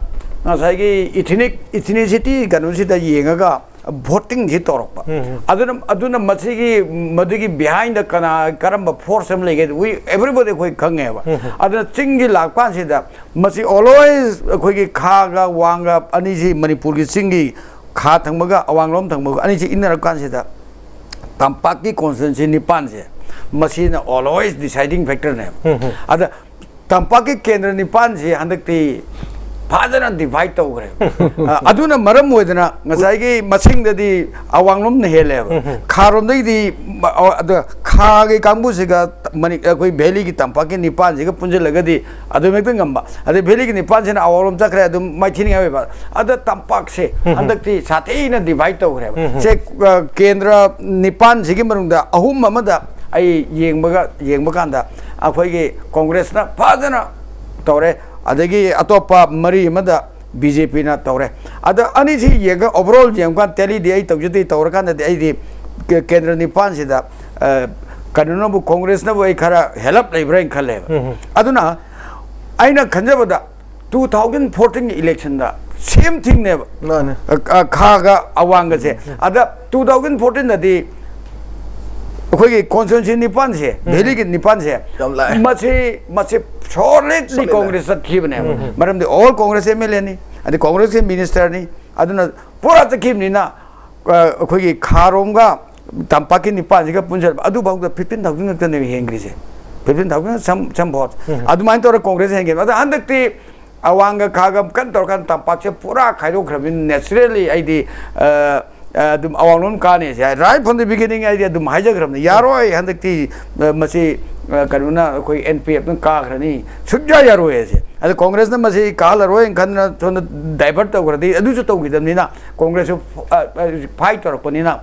ꯉꯁꯥꯏꯒꯤ ꯏꯊꯤꯅꯤꯛ ꯏꯊꯤꯅꯤꯁꯤꯇꯤ ꯀꯩꯅꯣꯁꯤꯗ ꯌꯦꯡꯉꯒ ꯚꯣꯇꯤꯡꯁꯤ ꯇꯧꯔꯛꯄ꯫ ꯑꯗꯨꯅ ꯑꯗꯨꯅ ꯃꯁꯤꯒꯤ ꯃꯗꯨꯒꯤ ꯕꯤꯍꯥꯏꯟꯗ ꯀꯅꯥ ꯀꯔꯝꯕ ꯐꯣꯔꯁ ꯑꯃ ꯂꯩꯒꯦ, ꯋꯤ ꯑꯦꯕ꯭ꯔꯤꯕꯣꯗꯤ ꯑꯩꯈꯣꯏ ꯈꯪꯉꯦꯕ꯫ ꯑꯗꯨꯅ ꯆꯤꯡꯒꯤ ꯂꯥꯛꯄ ꯀꯥꯟꯁꯤꯗ ꯃꯁꯤ ꯑꯣꯜꯋꯦꯁ ꯑꯩꯈꯣꯏꯒꯤ ꯈꯥꯒ ꯋꯥꯡꯒ ꯑꯅꯤꯁꯤ, ꯃꯅꯤꯄꯨꯔꯒꯤ ꯆꯤꯡꯒꯤ ꯈꯥ ꯊꯪꯕꯒ ꯑꯋꯥꯡꯂꯣꯝ ꯊꯪꯕꯒ ꯑꯅꯤꯁꯤ ꯏꯟꯅꯔꯛꯄ ꯀꯥꯟꯁꯤꯗ ꯇꯝꯄꯥꯛꯀꯤ ꯀꯣꯟꯁꯇꯤꯇ꯭ꯋꯦꯟꯁꯤ ꯅꯤꯄꯥꯟꯁꯦ, ꯃꯁꯤꯅ ꯑꯣꯜꯋꯦꯁ ꯗꯤꯁꯥꯏꯗꯤꯡ ꯐꯦꯛꯇꯔꯅꯦꯕ꯫ ꯑꯗ ꯇꯝꯄꯥꯛꯀꯤ ꯀꯦꯟꯗ꯭ꯔ ꯅꯤꯄꯥꯟꯁꯤ ꯍꯟꯗꯛꯇꯤ ꯐꯖꯅ ꯗꯤꯚꯥꯏꯠ ꯇꯧꯈ꯭ꯔꯦ꯫ ꯑ, ꯑꯗꯨꯅ ꯃꯔꯝ ꯑꯣꯏꯗꯅ ꯉꯁꯥꯏꯒꯤ ꯃꯁꯤꯡꯗꯗꯤ ꯑꯋꯥꯡꯂꯣꯝꯅ ꯍꯦꯜꯂꯦꯕ꯫ ꯈꯥꯔꯣꯝꯗꯩꯗꯤ ꯃ-, ꯑ, ꯑꯗ ꯈꯥꯒꯤ ꯀꯥꯡꯕꯨꯁꯤꯒ ꯃꯅꯤ-, ꯑꯩꯈꯣꯏ ꯚꯦꯂꯤꯒꯤ ꯇꯝꯄꯥꯛꯀꯤ ꯅꯤꯄꯥꯟꯁꯤꯒ ꯄꯨꯟꯁꯤꯜꯂꯒꯗꯤ ꯑꯗꯨꯝ ꯍꯦꯛꯇ ꯉꯝꯕ꯫ ꯑꯗꯩ ꯚꯦꯂꯤꯒꯤ ꯅꯤꯄꯥꯟꯁꯤꯅ ꯑꯋꯥꯡꯂꯣꯝ ꯆꯠꯈ꯭ꯔꯦ, ꯑꯗꯨꯝ ꯃꯥꯏꯊꯤꯅꯤꯡꯉꯥꯏ ꯑꯣꯏꯕ꯫ ꯑꯗ ꯇꯝꯄꯥꯛꯁꯦ ꯍꯟꯗꯛꯇꯤ ꯁꯥꯊꯤꯅ ꯗꯤꯚꯥꯏꯠ ꯇꯧꯈ꯭ꯔꯦꯕ꯫ ꯁꯦ, ꯑ, ꯀꯦꯟꯗ꯭ꯔ ꯅꯤꯄꯥꯟꯁꯤꯒꯤ ꯃꯅꯨꯡꯗ ꯑꯍꯨꯝ ꯑꯃꯗ ꯑꯩ ꯌꯦꯡꯕꯒ, ꯌꯦꯡꯕ ꯀꯥꯟꯗ ꯑꯩꯈꯣꯏꯒꯤ ꯀꯣꯡꯒ꯭ꯔꯦꯁꯅ ꯐꯖꯅ ꯇꯧꯔꯦ, ꯑꯗꯒꯤ ꯑꯇꯣꯞꯄ ꯃꯔꯤ ꯑꯃꯗ ꯕꯤ ꯖꯦ ꯄꯤꯅ ꯇꯧꯔꯦ꯫ ꯑꯗ ꯑꯅꯤꯁꯤ ꯌꯦꯡꯉꯒ, ꯑꯣꯚꯔꯑꯣꯜ ꯌꯦꯡꯕꯀꯥꯟꯗ, ꯇꯦꯂꯤꯗꯤ ꯑꯩ ꯇꯧꯖꯗꯦ, ꯇꯧꯔꯀꯥꯟꯗꯗꯤ ꯑꯩꯗꯤ ꯀꯦ-, ꯀꯦꯟꯗ꯭ꯔ ꯅꯤꯄꯥꯟꯁꯤꯗ, ꯑ, ꯀꯩꯅꯣꯅꯕꯨ, ꯀꯣꯡꯒ꯭ꯔꯦꯁꯅꯕꯨ ꯑꯩ ꯈꯔ ꯍꯦꯜꯂꯞ ꯂꯩꯕ꯭ꯔꯥ ꯍꯥꯏꯅ ꯈꯜꯂꯦꯕ꯫ ꯑꯗꯨꯅ ꯑꯩꯅ ꯈꯟꯖꯕꯗ ꯇꯨ ꯊꯥꯎꯖꯟ ꯐꯣꯔꯇꯤꯟꯒꯤ ꯏꯂꯦꯛꯁꯟꯗ ꯁꯦꯝ ꯊꯤꯡꯅꯦꯕ꯫ ꯃꯥꯅꯦ꯫ ꯑ, ꯑ, ꯈꯥꯒ ꯑꯋꯥꯡꯒꯁꯦ꯫ ꯑꯗ ꯇꯨ ꯊꯥꯎꯖꯟ ꯐꯣꯔꯇꯤꯟꯗꯗꯤ ꯑꯩꯈꯣꯏꯒꯤ ꯀꯣꯟꯁꯇꯤꯇ꯭ꯋꯦꯟꯁꯤ ꯅꯤꯄꯥꯟꯁꯦ, ꯚꯦꯂꯤꯒꯤ ꯅꯤꯄꯥꯟꯁꯦ, ꯌꯥꯝ ꯂꯥꯛꯑꯦ꯫ ꯃꯁꯤ, ꯃꯁꯤ ꯁꯣꯂꯤꯗꯂꯤ ꯁꯣꯂꯤꯗ꯫ ꯀꯣꯡꯒ꯭ꯔꯦꯁ ꯆꯠꯈꯤꯕꯅꯦꯕ꯫ ꯃꯔꯝꯗꯤ ꯑꯣꯜ ꯀꯣꯡꯒ꯭ꯔꯦꯁ ꯑꯦꯝ ꯑꯦꯜ ꯑꯦꯅꯤ, ꯑꯗꯩ ꯀꯣꯡꯒ꯭ꯔꯦꯁꯀꯤ ꯃꯤꯅꯤꯁꯇꯔꯅꯤ, ꯑꯗꯨꯅ ꯄꯨꯔꯥ ꯆꯠꯈꯤꯕꯅꯤꯅ, ꯑ, ꯑꯩꯈꯣꯏꯒꯤ ꯈꯥꯔꯣꯝꯒ ꯇꯝꯄꯥꯛꯀꯤ ꯅꯤꯄꯥꯟꯁꯤꯒ ꯄꯨꯟꯁꯤꯜꯂꯕ ꯑꯗꯨꯐꯥꯎꯗ ꯐꯤꯐꯇꯤꯟ ꯊꯥꯎꯖꯟ ꯈꯛꯇꯅꯦꯕ ꯍꯦꯟꯈ꯭ꯔꯤꯁꯦ꯫ ꯐꯤꯐꯇꯤꯟ ꯊꯥꯎꯖꯟ ꯁꯝ ꯁꯝ ꯚꯣꯠ꯫ ꯑꯗꯨꯃꯥꯏꯅ ꯇꯧꯔꯒ ꯀꯣꯡꯒ꯭ꯔꯦꯁ ꯍꯦꯟꯈꯤꯕ꯫ ꯑꯗꯣ ꯍꯟꯗꯛꯇꯤ ꯑꯋꯥꯡꯒ ꯈꯥꯒ ꯀꯟꯅ ꯇꯧꯔꯀꯥꯟꯗ ꯇꯝꯄꯥꯛꯁꯦ ꯄꯨꯔꯥ ꯈꯥꯏꯗꯣꯛꯈ꯭ꯔꯕꯅꯤꯅ naturally ꯑꯩꯗꯤ ꯑ, ꯑ, ꯑꯗꯨꯝ ꯑꯋꯥꯡꯂꯣꯝ ꯀꯥꯅꯤ ꯁꯤ ꯍꯥꯏ꯫ Right from the beginning ꯑꯩꯗꯤ ꯑꯗꯨꯝ ꯍꯥꯏꯖꯈ꯭ꯔꯕꯅꯤ, ꯌꯥꯔꯣꯏ ꯍꯟꯗꯛꯇꯤ꯫ ꯑ, ꯃꯁꯤ ꯑ, ꯀꯩꯅꯣꯅ ꯑꯩꯈꯣꯏ ꯑꯦꯟ ꯄꯤ ꯑꯦꯐꯅ ꯀꯥꯈ꯭ꯔꯅꯤ, ꯁꯨꯡꯌꯥ ꯌꯥꯔꯣꯏ ꯍꯥꯏꯁꯦ꯫ ꯑꯗ ꯀꯣꯡꯒ꯭ꯔꯦꯁꯅ ꯃꯁꯤ ꯀꯥꯍꯜꯂꯔꯣꯏꯅ ꯈꯟꯗꯅ ꯁꯣꯝꯗ divert ꯇꯧꯈ꯭ꯔꯗꯤ ꯑꯗꯨꯁꯨ ꯇꯧꯈꯤꯗꯕꯅꯤꯅ ꯀꯣꯡꯒ꯭ꯔꯦꯁꯁꯨ ꯑ, ꯑ, fight ꯇꯧꯔꯛꯄꯅꯤꯅ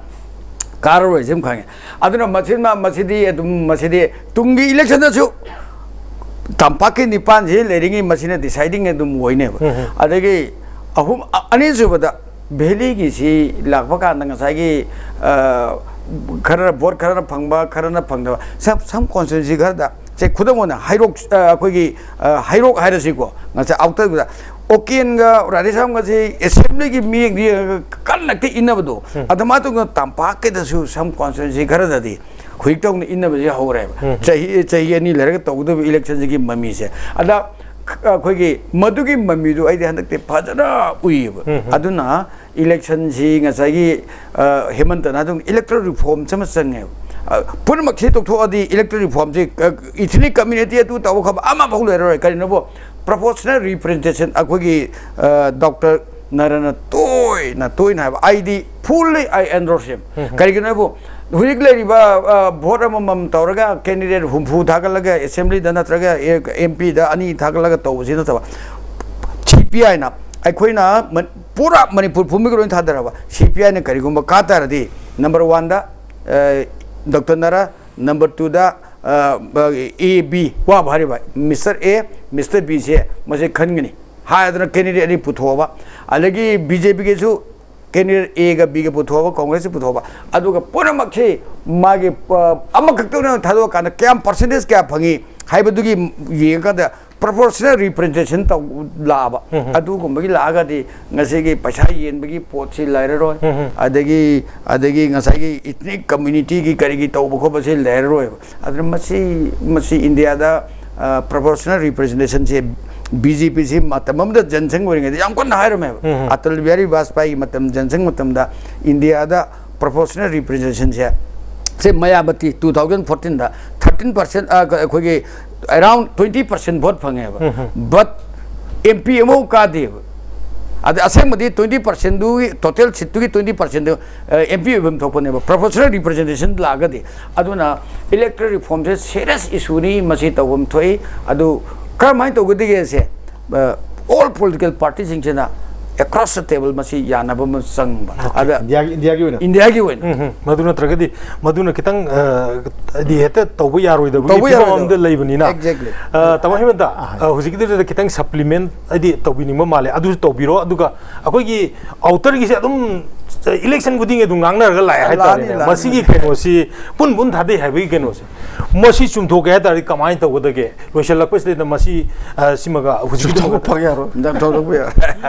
ꯀꯥꯔꯔꯣꯏꯁꯦ ꯑꯗꯨꯝ ꯈꯪꯉꯦ꯫ ꯑꯗꯨꯅ ꯃꯁꯤꯃ ꯃꯁꯤꯗꯤ ꯑꯗꯨꯝ ꯃꯁꯤꯗꯤ ꯇꯨꯡꯒꯤ election ꯗꯁꯨ ꯇꯝꯄꯥꯛꯀꯤ ꯅꯤꯄꯥꯟꯁꯤ ꯂꯩꯔꯤꯉꯩ ꯃꯁꯤꯅ deciding ꯑꯗꯨꯝ ꯑꯣꯏꯅꯦꯕ꯫ ꯑꯗꯒꯤ ꯑꯍꯨꯝ ꯑ- ꯑꯅꯤꯁꯨꯕꯗ valley ꯒꯤꯁꯤ ꯂꯥꯛꯄ ꯀꯥꯟꯗ ꯉꯁꯥꯏꯒꯤ ꯑ, ꯈꯔꯅ ꯚꯣꯠ ꯈꯔꯅ ꯐꯪꯕ ꯈꯔꯅ ꯐꯪꯗꯕ, some some constituency ꯈꯔꯗ ꯁꯦ ꯈꯨꯗꯝ ꯑꯣꯏꯅ ꯍꯩꯔꯣꯛ ꯑ, ꯑꯩꯈꯣꯏꯒꯤ ꯑ, ꯍꯩꯔꯣꯛ ꯍꯥꯏꯔꯁꯤꯀꯣ, ꯉꯁꯥꯏ outer ꯗ ꯑꯣꯀꯦꯟꯒ ꯔꯥꯙꯦꯁ꯭ꯌꯥꯝꯒꯁꯤ assembly ꯒꯤ ꯃꯤꯌꯦꯡꯗꯤ ꯀꯟꯅ ꯍꯦꯛꯇ ꯏꯟꯅꯕꯗꯣ꯫ ꯑꯗꯨꯃꯥꯏꯅ ꯇꯧꯗꯅ ꯇꯝꯄꯥꯛꯀꯤꯗꯁꯨ some constituency ꯈꯔꯗꯗꯤ ꯍꯧꯖꯤꯛ ꯇꯧꯅ ꯏꯟꯅꯕꯁꯦ ꯍꯧꯔꯦꯕ꯫ ꯆꯍꯤ ꯆꯍꯤ ꯑꯅꯤ ꯂꯩꯔꯒ ꯇꯧꯒꯗꯕ election ꯁꯤꯒꯤ ꯃꯃꯤꯁꯦ꯫ ꯑꯗ ꯑꯩꯈꯣꯏꯒꯤ ꯃꯗꯨꯒꯤ ꯃꯃꯤꯗꯨ ꯑꯩꯗꯤ ꯍꯟꯗꯛꯇꯤ ꯐꯖꯅ ꯎꯏꯌꯦꯕ꯫ ꯑꯗꯨꯅ election ꯁꯤ ꯉꯁꯥꯏꯒꯤ ꯑ, ꯍꯦꯃꯟꯇꯅ ꯑꯗꯨꯝ electoral reform ꯑꯃ ꯆꯪꯉꯦꯕ꯫ ꯑ, ꯄꯨꯝꯅꯃꯛꯁꯤ ꯇꯣꯛꯊꯣꯛꯑꯗꯤ electoral reform ꯁꯤ ꯑ, ethnic community ꯑꯗꯨ ꯇꯧꯕ ꯈꯣꯠꯄ ꯑꯃꯐꯥꯎ ꯂꯩꯔꯔꯣꯏ꯫ ꯀꯔꯤꯅꯣꯕꯨ proportional representation ꯑꯩꯈꯣꯏꯒꯤ ꯑ, ꯗꯣꯛꯇꯔ ꯅꯔꯅ ꯇꯣꯏꯅ ꯇꯣꯏꯅ ꯍꯥꯏꯕ, ꯑꯩꯗꯤ fully I endorse him꯫ ꯀꯔꯤꯒꯤꯅꯣ ꯍꯥꯏꯕꯨ ꯍꯧꯖꯤꯛ ꯂꯩꯔꯤꯕ ꯑ, ꯚꯣꯠ ꯑꯃꯃꯝ ꯇꯧꯔꯒ candidate ꯍꯨꯝꯐꯨ ꯊꯥꯒꯠꯂꯒ assembly ꯗ ꯅꯠꯇ꯭ꯔꯒ ꯑꯦꯝ ꯄꯤ ꯗ ꯑꯅꯤ ꯊꯥꯒꯠꯂꯒ ꯇꯧꯕꯁꯤ ꯅꯠꯇꯕ, ꯁꯤ ꯄꯤ ꯑꯥꯏꯅ ꯑꯩꯈꯣꯏꯅ ꯃ- ꯄꯨꯔꯥ ꯃꯅꯤꯄꯨꯔ ꯄꯨꯝꯕꯒꯤ ꯂꯣꯏ ꯊꯥꯗꯔꯕ, ꯁꯤ ꯄꯤ ꯑꯥꯏꯅ ꯀꯔꯤꯒꯨꯝꯕ ꯀꯥ ꯇꯥꯔꯗꯤ number one ꯗ ꯑ, ꯗꯣꯛꯇꯔ ꯅꯔꯥ, number two ꯗ ꯑ, ꯑꯦ ꯕꯤ ꯋꯥꯕ ꯍꯥꯏꯔꯤꯕ ꯃꯤꯁꯇꯔ ꯑꯦ, ꯃꯤꯁꯇꯔ ꯕꯤ ꯁꯦ ꯃꯁꯤ ꯈꯟꯒꯅꯤ ꯍꯥꯏꯗꯅ candidate ꯑꯅꯤ ꯄꯨꯊꯣꯛꯑꯕ, ꯑꯗꯒꯤ ꯕꯤ ꯖꯦ ꯄꯤꯒꯤꯁꯨ candidate ꯑꯦꯒ ꯕꯤꯒ ꯄꯨꯊꯣꯛꯑꯕ, ꯀꯣꯡꯒ꯭ꯔꯦꯁꯁꯤ ꯄꯨꯊꯣꯛꯑꯕ, ꯑꯗꯨꯒ ꯄꯨꯝꯅꯃꯛꯁꯤ ꯃꯥꯒꯤ ꯑ, ꯑꯃꯈꯛꯇ ꯑꯣꯏꯅ ꯊꯥꯗꯣꯛꯑꯀꯥꯟꯗ ꯀꯌꯥꯝ percentage ꯀꯌꯥ ꯐꯪꯉꯤ ꯍꯥꯏꯕꯗꯨꯒꯤ ꯌꯦꯡꯉꯀꯥꯟꯗ proportional representation ꯇꯧ ꯂꯥꯛꯑꯕ꯫ ꯑꯗꯨꯒꯨꯝꯕꯒꯤ ꯂꯥꯛꯑꯒꯗꯤ ꯉꯁꯤꯒꯤ ꯄꯩꯁꯥ ꯌꯦꯟꯕꯒꯤ ꯄꯣꯠꯁꯤ ꯂꯩꯔꯔꯣꯏ꯫ ꯑꯗꯒꯤ ꯑꯗꯒꯤ ꯉꯁꯥꯏꯒꯤ ethnic community ꯒꯤ ꯀꯔꯤꯒꯤ ꯇꯧꯕ ꯈꯣꯠꯄꯁꯤ ꯂꯩꯔꯔꯣꯏꯕ꯫ ꯑꯗꯨꯅ ꯃꯁꯤ ꯃꯁꯤ ꯏꯟꯗꯤꯌꯥꯗ ꯑ, proportional representation ꯁꯦ ꯕꯤ ꯖꯦ ꯄꯤ ꯁꯤ ꯃꯇꯝ ꯑꯃꯗ ꯖꯟꯁꯪ ꯑꯣꯏꯔꯤꯉꯩꯗ ꯌꯥꯝ ꯀꯟꯅ ꯍꯥꯏꯔꯝꯃꯦꯕ꯫ ꯑꯇꯜ ꯕꯤꯍꯥꯔꯤ ꯕꯥꯖꯄꯥꯏꯒꯤ ꯃꯇꯝ ꯖꯟꯁꯪ ꯃꯇꯝꯗ ꯏꯟꯗꯤꯌꯥꯗ ꯄ꯭ꯔꯣꯄꯣꯔꯁꯅꯦꯜ ꯔꯤꯄ꯭ꯔꯖꯦꯟꯇꯦꯁꯟꯁꯦ, ꯁꯦ ꯃꯌꯥꯕꯇꯤ ꯇꯨ ꯊꯥꯎꯖꯟ ꯐꯣꯔꯇꯤꯟꯗ ꯊꯥꯔꯇꯤꯟ ꯄꯥꯔꯁꯦꯟ, ꯑꯩꯈꯣꯏꯒꯤ ꯑꯦꯔꯥꯎꯟ ꯇ꯭ꯋꯦꯟꯇꯤ ꯄꯥꯔꯁꯦꯟ ꯚꯣꯠ ꯐꯪꯉꯦꯕ꯫ ꯕꯠ ꯑꯦꯝ ꯄꯤ ꯑꯃꯐꯥꯎ ꯀꯥꯗꯦꯕ꯫ ꯑꯗ ꯑꯁꯦꯡꯕꯗꯤ ꯇ꯭ꯋꯦꯟꯇꯤ ꯄꯥꯔꯁꯦꯟꯗꯨꯒꯤ, ꯇꯣꯇꯦꯜ ꯁꯤꯠꯇꯨꯒꯤ ꯇ꯭ꯋꯦꯟꯇꯤ ꯄꯥꯔꯁꯦꯟꯗꯨ ꯑꯦꯝ ꯄꯤ ꯑꯣꯏꯐꯝ ꯊꯣꯛꯄꯅꯦꯕ, ꯄ꯭ꯔꯣꯄꯣꯔꯁꯅꯦꯜ ꯔꯤꯄ꯭ꯔꯖꯦꯟꯇꯦꯁꯟ ꯂꯥꯛꯑꯒꯗꯤ꯫ ꯑꯗꯨꯅ ꯏꯂꯦꯛꯇꯣꯔꯦꯜ ꯔꯤꯐꯣꯔꯝꯁꯦ ꯁꯦꯔꯤꯌꯁ ꯏꯁꯨꯅꯤ, ꯃꯁꯤ ꯇꯧꯐꯝ ꯊꯣꯛꯏ꯫ ꯑꯗꯨ ꯀꯔꯝꯍꯥꯏꯅ ꯇꯧꯒꯗꯒꯦꯁꯦ, ꯑꯣꯜ ꯄꯣꯂꯤꯇꯤꯀꯦꯜ ꯄꯥꯔꯇꯤꯁꯤꯡꯁꯤꯅ ꯑꯦꯀ꯭ꯔꯣꯁ ꯗ ꯇꯦꯕꯜ ꯃꯁꯤ ꯌꯥꯅꯕ ꯑꯃ ꯆꯪꯕ꯫ ꯑꯗ ꯏꯟꯗꯤꯌꯥꯒꯤ ꯏꯟꯗꯤꯌꯥꯒꯤ ꯑꯣꯏꯅ ꯏꯟꯗꯤꯌꯥꯒꯤ ꯑꯣꯏꯅ ꯎꯝ, ꯎꯝ꯫ ꯃꯗꯨ ꯅꯠꯇ꯭ꯔꯒꯗꯤ, ꯃꯗꯨꯅ ꯈꯤꯇꯪ ꯑ, ꯍꯥꯏꯗꯤ ꯍꯦꯛꯇ ꯇꯧꯕ ꯌꯥꯔꯣꯏꯗꯕꯒꯤ ꯇꯧꯕ ꯐꯤꯕꯝ ꯌꯥꯔꯣꯏꯗꯕ꯫ ꯑꯃꯗ ꯂꯩꯕꯅꯤꯅ꯫ Exactly. ꯑ, ꯇꯥꯃꯣ ꯍꯦꯃꯟꯇ, ꯑ, ꯍꯧꯖꯤꯛꯀꯤꯗꯨꯗ ꯈꯤꯇꯪ ꯁꯄ꯭ꯂꯤꯃꯦꯟ ꯍꯥꯏꯗꯤ ꯇꯧꯕꯤꯅꯤꯡꯕ ꯃꯥꯜꯂꯦ, ꯑꯗꯨꯁꯨ ꯇꯧꯕꯤꯔꯣ꯫ ꯑꯗꯨꯒ ꯑꯩꯈꯣꯏꯒꯤ ꯑꯥꯎꯇꯔꯒꯤꯁꯦ ꯑꯗꯨꯝ ꯏꯂꯦꯛꯁꯟ ꯈꯨꯗꯤꯡꯒꯤ ꯑꯗꯨꯝ ꯉꯥꯡꯅꯔꯒ ꯂꯥꯛꯑꯦ ꯂꯥꯛꯑꯅꯤ, ꯍꯥꯏꯇꯥꯔꯦꯅꯦ꯫ ꯂꯥꯛꯑꯅꯤ꯫ ꯃꯁꯤꯒꯤ ꯀꯩꯅꯣꯁꯤ ꯄꯨꯟ ꯄꯨꯟ ꯊꯥꯗꯩ ꯍꯥꯏꯕꯒꯤ ꯀꯩꯅꯣꯁꯦ, ꯃꯁꯤ ꯆꯨꯝꯊꯣꯛꯀꯦ ꯍꯥꯏ ꯇꯥꯔꯗꯤ ꯀꯃꯥꯏꯅ ꯇꯧꯒꯗꯒꯦ? ꯂꯣꯏꯁꯤꯜꯂꯛꯄꯁꯤꯗ ꯃꯁꯤ, ꯑ, ꯁꯤꯃꯒ ꯍꯧꯖꯤꯛꯀꯤ ꯆꯨꯝꯊꯣꯛꯄ ꯐꯪ ꯌꯥꯔꯣꯏ꯫ ꯌꯥꯝ ꯇꯧꯔꯛꯄ ꯌꯥꯏ꯫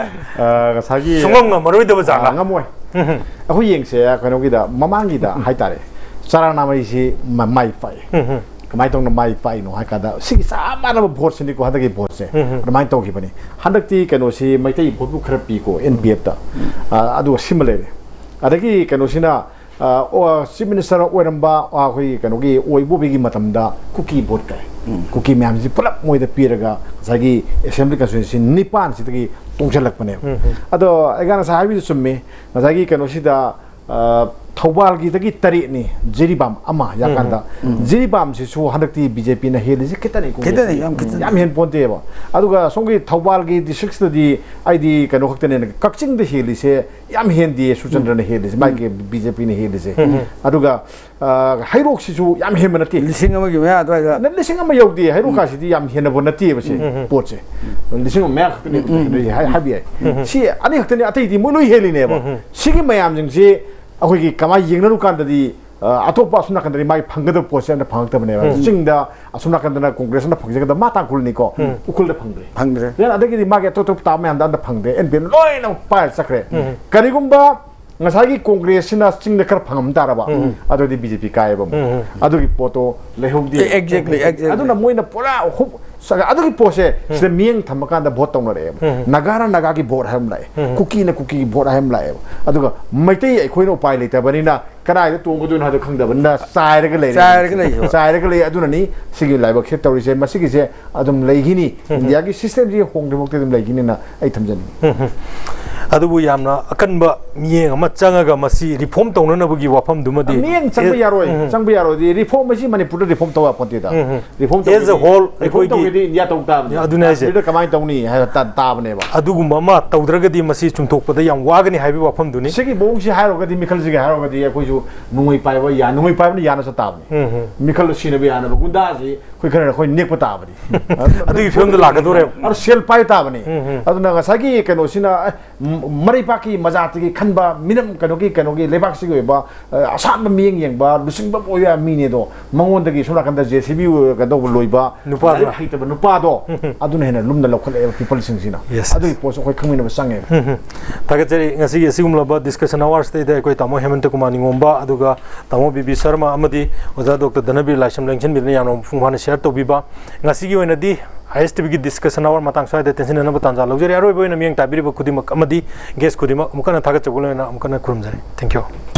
ꯑ, ꯉꯁꯥꯏꯒꯤ ꯁꯨꯡꯉꯝ ꯉꯝꯃꯔꯣꯏꯗꯕ ꯖꯥꯠꯂ? ꯑ, ꯉꯝꯃꯣꯏ꯫ ꯎꯝ, ꯑꯩꯈꯣꯏ ꯌꯦꯡꯁꯦ ꯀꯩꯅꯣꯒꯤꯗ, ꯃꯃꯥꯡꯒꯤꯗ ꯍꯥꯏꯇꯥꯔꯦ, ꯆꯔꯥꯅꯥꯃꯩꯁꯤ ꯃ-, ꯃꯥꯏ ꯄꯥꯛꯏ꯫ ꯎꯝ, ꯎꯝ꯫ ꯀꯃꯥꯏꯅ ꯇꯧꯅ ꯃꯥꯏ ꯄꯥꯛꯏꯅꯣ ꯍꯥꯏ ꯀꯥꯟꯗ, ꯁꯤꯒꯤ ꯆꯞ ꯃꯥꯟꯅꯕ ꯚꯣꯠꯁꯤꯅꯤꯀꯣ, ꯍꯟꯗꯛꯀꯤ ꯚꯣꯠꯁꯦ ꯎꯝ, ꯎꯝ꯫ ꯑꯗꯨꯃꯥꯏꯅ ꯇꯧꯈꯤꯕꯅꯤ꯫ ꯍꯟꯗꯛꯇꯤ ꯀꯩꯅꯣꯁꯤ ꯃꯩꯇꯩ ꯚꯣꯠꯄꯨ ꯈꯔ ꯄꯤꯀꯣ, ꯑꯦꯟ ꯄꯤ ꯑꯦꯐꯇ꯫ ꯑ, ꯑꯗꯨꯒ ꯁꯤꯃ ꯂꯩꯔꯦ꯫ ꯑꯗꯒꯤ ꯀꯩꯅꯣꯁꯤꯅ, ꯑ, ꯑꯣ, ꯆꯤꯐ ꯃꯤꯅꯤꯁꯇꯔ ꯑꯣꯏꯔꯝꯕ, ꯑ, ꯑꯩꯈꯣꯏꯒꯤ ꯀꯩꯅꯣꯒꯤ ꯑꯣꯏꯕꯣꯕꯤꯒꯤ ꯃꯇꯝꯗ ꯀꯨꯀꯤ ꯚꯣꯠ ꯀꯥꯏ꯫ ꯀꯨꯀꯤ ꯃꯌꯥꯝꯁꯤ ꯄꯨꯂꯞ ꯃꯣꯏꯗ ꯄꯤꯔꯒ ꯉꯁꯥꯏꯒꯤ ꯑꯦꯁꯦꯝꯕ꯭ꯂꯤ ꯀꯟꯁꯇꯤꯇ꯭ꯌꯨꯟꯁꯤ ꯅꯤꯄꯥꯟꯁꯤꯗꯒꯤ ꯇꯣꯡꯁꯤꯜꯂꯛꯄꯅꯦꯕ꯫ ꯎꯝ, ꯎꯝ꯫ ꯑꯗꯣ ꯑꯩꯒ ꯉꯁꯥꯏ ꯍꯥꯏꯕꯤꯗꯨ ꯆꯨꯝꯃꯤ꯫ ꯉꯁꯥꯏꯒꯤ ꯀꯩꯅꯣꯁꯤꯗ, ꯑ, ꯊꯧꯕꯥꯜꯒꯤꯗꯒꯤ ꯇꯔꯦꯠꯅꯤ, ꯖꯤꯔꯤꯕꯥꯝ ꯑꯃ ꯌꯥꯀꯥꯟꯗ꯫ ꯖꯤꯔꯤꯕꯥꯝꯁꯤꯁꯨ ꯍꯟꯗꯛꯇꯤ ꯕꯤ ꯖꯦ ꯄꯤꯅ ꯍꯦꯜꯂꯤꯁꯤ ꯈꯤꯇꯅꯤ, ꯀꯣꯡꯒ꯭ꯔꯦꯁꯅ ꯈꯤꯇꯅꯤ, ꯌꯥꯝ ꯈꯤꯇꯅꯤ꯫ ꯌꯥꯝ ꯍꯦꯟ ꯄꯣꯟꯇꯦꯕ꯫ ꯑꯗꯨꯒ ꯁꯣꯝꯒꯤ ꯊꯧꯕꯥꯜꯒꯤ ꯗꯤꯁꯇ꯭ꯔꯤꯛꯁꯤꯗꯗꯤ ꯑꯩꯗꯤ ꯀꯩꯅꯣ ꯈꯛꯇꯅꯦꯅ, ꯀꯛꯆꯤꯡꯗ ꯍꯦꯜꯂꯤꯁꯦ ꯌꯥꯝ ꯍꯦꯟꯗꯦ ꯁꯨꯔꯆꯟꯗ꯭ꯔꯅ ꯍꯦꯜꯂꯤꯁꯦ, ꯃꯥꯒꯤ ꯕꯤ ꯖꯦ ꯄꯤꯅ ꯍꯦꯜꯂꯤꯁꯦ꯫ ꯑꯗꯨꯒ, ꯑ, ꯍꯩꯔꯣꯛꯁꯤꯁꯨ ꯌꯥꯝ ꯍꯦꯟꯕ ꯅꯠꯇꯦ꯫ ꯂꯤꯁꯤꯡ ꯑꯃꯒꯤ ꯃꯌꯥ ꯑꯗꯨꯋꯥꯏꯗ꯫ ꯅ-, ꯂꯤꯁꯤꯡ ꯑꯃ ꯌꯧꯗꯦ, ꯍꯩꯔꯣꯛꯀꯥꯁꯤꯗꯤ ꯌꯥꯝ ꯍꯦꯟꯅꯕ ꯅꯠꯇꯦꯕ ꯁꯤ ꯄꯣꯠꯁꯦ꯫ ꯂꯤꯁꯤꯡ ꯑꯃ ꯃꯌꯥ ꯈꯛꯇꯅꯦ ꯍꯥꯏ-, ꯍꯥꯏꯕ ꯌꯥꯏ꯫ ꯁꯤ ꯑꯅꯤ ꯈꯛꯇꯅꯤ, ꯑꯇꯩꯗꯤ ꯃꯣꯏ ꯂꯣꯏ ꯍꯦꯜꯂꯤꯅꯦꯕ꯫ ꯁꯤꯒꯤ ꯃꯌꯥꯝꯁꯤꯡꯁꯤ ꯑꯩꯈꯣꯏꯒꯤ ꯀꯃꯥꯏꯅ ꯌꯦꯡꯅꯔꯨ ꯀꯥꯟꯗꯗꯤ, ꯑ, ꯑꯇꯣꯞꯄ ꯑꯁꯣꯝ ꯅꯥꯀꯟꯗꯗꯤ ꯃꯥꯒꯤ ꯐꯪꯒꯗꯕ ꯄꯣꯠꯁꯦ ꯑꯝꯇ ꯐꯪꯉꯛꯇꯕꯅꯦꯕ꯫ ꯆꯤꯡꯗ ꯑꯁꯣꯝ ꯅꯥꯀꯟꯗꯅ ꯀꯣꯡꯒ꯭ꯔꯦꯁꯅ ꯐꯪꯖꯒꯗꯕ, ꯃꯥ ꯇꯥꯡꯈꯨꯜꯅꯤꯀꯣ, ꯎꯈ꯭ꯔꯨꯜꯗ ꯐꯪꯗ꯭ꯔꯦ꯫ ꯐꯪꯗ꯭ꯔꯦ꯫ Then ꯑꯗꯒꯤꯗꯤ ꯃꯥꯒꯤ ꯑꯇꯣꯞ ꯑꯇꯣꯞ ꯇꯥꯕ ꯃꯌꯥꯝꯗ ꯑꯝꯇ ꯐꯪꯗ꯭ꯔꯦ, ꯑꯦꯟ ꯄꯤ ꯑꯦꯝ ꯂꯣꯏꯅꯃꯛ ꯄꯥꯏꯔ ꯆꯠꯈ꯭ꯔꯦ꯫ ꯀꯔꯤꯒꯨꯝꯕ ꯉꯁꯥꯏꯒꯤ ꯀꯣꯡꯒ꯭ꯔꯦꯁꯁꯤꯅ ꯆꯤꯡꯗ ꯈꯔ ꯐꯪꯉꯝ ꯇꯥꯔꯕ, ꯎꯝ꯫ ꯑꯗꯨꯗꯤ ꯕꯤ ꯖꯦ ꯄꯤ ꯀꯥꯏꯑꯕ ꯑꯃꯨꯛ꯫ ꯎꯝ, ꯎꯝ꯫ ꯑꯗꯨꯒꯤ ꯄꯣꯠꯇꯣ ꯂꯩꯍꯧꯗꯦ꯫ ꯑꯦ, exactly, exactly꯫ ꯑꯗꯨꯅ ꯃꯣꯏꯅ ꯄꯨꯔꯥ ꯍꯨꯞ-, ꯑꯗꯨꯒꯤ ꯄꯣꯠꯁꯦ ꯁꯤꯗ ꯃꯤꯠꯌꯦꯡ ꯊꯝꯃꯀꯥꯟꯗ ꯚꯣꯠ ꯇꯧꯅꯔꯛꯑꯦꯕ꯫ ꯎꯝ꯫ ꯅꯥꯒꯥꯅ ꯅꯥꯒꯥꯒꯤ ꯚꯣꯠ ꯍꯥꯏꯕ ꯑꯃ ꯂꯥꯛꯑꯦ꯫ ꯎꯝ꯫ ꯀꯨꯀꯤꯅ ꯀꯨꯀꯤꯒꯤ ꯚꯣꯠ ꯍꯥꯏꯕ ꯑꯃ ꯂꯥꯛꯑꯦꯕ꯫ ꯑꯗꯨꯒ ꯃꯩꯇꯩ ꯑꯩꯈꯣꯏꯅ ꯎꯄꯥꯏ ꯂꯩꯇꯕꯅꯤꯅ ꯀꯗꯥꯏꯗ ꯇꯣꯡꯒꯗꯣꯏꯅꯣ ꯍꯥꯏꯕꯗꯣ ꯈꯪꯗꯕꯅꯤꯅ ꯆꯥꯏꯔꯒ ꯂꯩꯔꯦ꯫ ꯆꯥꯏꯔꯒ ꯂꯩꯌꯦꯕ꯫ ꯆꯥꯏꯔꯒ ꯂꯩ꯫ ꯑꯗꯨꯅꯅꯤ ꯁꯤꯒꯤ ꯂꯥꯏꯕꯛꯁꯦ ꯇꯧꯔꯤꯁꯦ꯫ ꯃꯁꯤꯒꯤꯁꯦ ꯑꯗꯨꯝ ꯂꯩꯈꯤꯅꯤ꯫ ꯎꯝ꯫ ꯏꯟꯗꯤꯌꯥꯒꯤ systemꯁꯤ ꯍꯣꯡꯗ꯭ꯔꯤꯐꯥꯎꯗꯤ ꯑꯗꯨꯝ ꯂꯩꯈꯤꯅꯤꯅ ꯑꯩ ꯊꯝꯖꯅꯤꯡꯉꯤ꯫ ꯎꯝ, ꯎꯝ꯫ ꯑꯗꯨꯕꯨ ꯌꯥꯝꯅ ꯑꯀꯟꯕ ꯃꯤꯠꯌꯦꯡ ꯑꯃ ꯆꯪꯉꯒ ꯃꯁꯤ reform ꯇꯧꯅꯅꯕꯒꯤ ꯋꯥꯐꯝꯗꯨꯃꯗꯤ ꯃꯤꯠꯌꯦꯡ ꯆꯪꯕ ꯑꯦ-, ꯌꯥꯔꯣꯏ, ꯎꯝ, ꯎꯝ꯫ ꯆꯪꯕ ꯌꯥꯔꯣꯏꯗꯤ reform ꯑꯁꯤ ꯃꯅꯤꯄꯨꯔꯗ reform ꯇꯧ ꯌꯥꯄꯣꯟꯇꯦꯗ꯫ ꯎꯝ, ꯎꯝ꯫ Reform As a ꯇꯧꯒꯦꯗꯤ, whole reform ꯑꯩꯈꯣꯏꯒꯤ ꯇꯧꯒꯦꯗꯤ ꯏꯟꯗꯤꯌꯥ ꯇꯧ ꯇꯥꯕꯅꯤ꯫ ꯑꯗꯨꯅꯦ ꯍꯥꯏꯁꯦ꯫ ꯀꯥꯁꯃꯤꯔꯗ ꯀꯃꯥꯏꯅ ꯇꯧꯅꯤ ꯍꯥꯏꯕ ꯇꯥ-, ꯇꯥꯕꯅꯦꯕ꯫ ꯑꯗꯨꯒꯨꯝꯕ ꯑꯃ ꯇꯧꯗ꯭ꯔꯒꯗꯤ ꯃꯁꯤ ꯆꯨꯝꯊꯣꯛꯄꯗ ꯌꯥꯝ ꯋꯥꯒꯅꯤ ꯍꯥꯏꯕꯒꯤ ꯋꯥꯐꯝꯗꯨꯅꯤ꯫ ꯁꯤꯒꯤ ꯃꯑꯣꯡꯁꯤ ꯍꯥꯏꯔꯨꯔꯒꯗꯤ, ꯃꯤꯈꯜꯁꯤꯒꯤ ꯍꯥꯏꯔꯨꯔꯒꯗꯤ ꯑꯩꯈꯣꯏꯁꯨ ꯅꯣꯡꯃꯩ ꯄꯥꯏꯕ ꯌꯥ-, ꯅꯣꯡꯃꯩ ꯄꯥꯏꯕꯅ ꯌꯥꯅ ꯆꯠ ꯇꯥꯕꯅꯤ꯫ ꯎꯝ, ꯎꯝ꯫ ꯃꯤꯈꯜ ꯁꯤꯅꯕ ꯌꯥꯅꯕ ꯒꯨꯟꯗꯥꯁꯤ ꯑꯩꯈꯣꯏ ꯈꯔ ꯑꯩꯈꯣꯏ ꯅꯦꯛꯄ ꯇꯥꯕꯅꯤ꯫ ꯑꯗꯨꯒꯤ ꯐꯤꯕꯝꯗ ꯂꯥꯛꯀꯗꯧꯔꯦꯕ꯫ ꯑꯗꯨ ꯁꯦꯜ ꯄꯥꯏꯕ ꯇꯥꯕꯅꯤ꯫ ꯎꯝ, ꯎꯝ꯫ ꯑꯗꯨꯅ ꯉꯁꯥꯏꯒꯤ ꯀꯩꯅꯣꯁꯤꯅ, ꯑꯦ, ꯃ-, ꯃꯔꯩꯄꯥꯛꯀꯤ ꯃꯖꯥꯇꯤꯒꯤ ꯈꯟꯕ ꯃꯤꯅꯝ ꯀꯩꯅꯣꯒꯤ, ꯀꯩꯅꯣꯒꯤ ꯂꯩꯕꯥꯛꯁꯤꯒꯤ ꯑꯣꯏꯕ, ꯑ, ꯑꯁꯥꯟꯕ ꯃꯤꯠꯌꯦꯡ ꯌꯦꯡꯕ, ꯂꯨꯆꯤꯡꯕ ꯑꯣꯏꯕ ꯃꯤꯅꯦ ꯑꯗꯣ, ꯃꯉꯣꯟꯗꯒꯤ ꯁꯣꯝ ꯅꯥꯀꯟꯗ ꯖꯦ ꯁꯤ ꯕꯤ ꯀꯩꯗꯧꯕ ꯂꯣꯏꯕ, ꯅꯨꯄꯥꯗꯨꯅ꯫ ꯂꯥꯏꯔꯤꯛ ꯍꯩꯇꯕ ꯅꯨꯄꯥꯗꯣ, ꯎꯝ, ꯎꯝ꯫ ꯑꯗꯨꯅ ꯍꯦꯟꯅ ꯂꯨꯝꯅ ꯂꯧꯈꯠꯂꯛꯑꯦꯕ peopleꯁꯤꯡꯁꯤꯅ꯫ Yes, yes꯫ ꯑꯗꯨꯒꯤ ꯄꯣꯠꯁꯨ ꯑꯩꯈꯣꯏ ꯈꯪꯃꯤꯟꯅꯕ ꯆꯪꯉꯦꯕ꯫ ꯎꯝ, ꯎꯝ꯫ ꯊꯥꯒꯠꯆꯔꯤ꯫ ꯉꯁꯤꯒꯤ ꯑꯁꯤꯒꯨꯝꯂꯕ discussion hoursꯇꯩꯗ ꯑꯩꯈꯣꯏ ꯇꯥꯃꯣ ꯍꯦꯃꯟꯇ ꯀꯨꯃꯥꯔ ꯅꯤꯉꯣꯝꯕ, ꯑꯗꯨꯒ ꯇꯥꯃꯣ ꯕꯤ ꯕꯤ ꯁꯔꯃ ꯑꯃꯗꯤ ꯑꯣꯖꯥ ꯗꯣꯛꯇꯔ ꯙꯅꯕꯤꯔ ꯂꯥꯏꯁ꯭ꯔꯝ ꯂꯦꯡꯁꯤꯟꯕꯤꯗꯨꯅ ꯌꯥꯝꯅ ꯃꯄꯨꯡ ꯐꯥꯅ share ꯇꯧꯕꯤꯕ꯫ ꯉꯁꯤꯒꯤ ꯑꯣꯏꯅꯗꯤ ꯑꯥꯏ ꯑꯦꯁ ꯇꯤ ꯚꯤꯒꯤ discussion hour ꯃꯇꯥꯡ ꯁ꯭ꯋꯥꯏꯗ ꯇꯦꯟꯁꯤꯟꯅꯅꯕ ꯇꯥꯟꯖꯥ ꯂꯧꯖꯔꯤ꯫ ꯑꯔꯣꯏꯕ ꯑꯣꯏꯅ ꯃꯤꯠꯌꯦꯡ ꯇꯥꯕꯤꯔꯤꯕ ꯈꯨꯗꯤꯡꯃꯛ ꯑꯃꯗꯤ guest ꯈꯨꯗꯤꯡꯃꯛ ꯑꯃꯨꯛ ꯍꯟꯅ ꯊꯥꯒꯠꯆꯕ ꯂꯣꯏꯅꯅ ꯑꯃꯨꯛ ꯍꯟꯅ ꯈꯨꯔꯨꯝꯖꯔꯤ꯫ Thank you꯫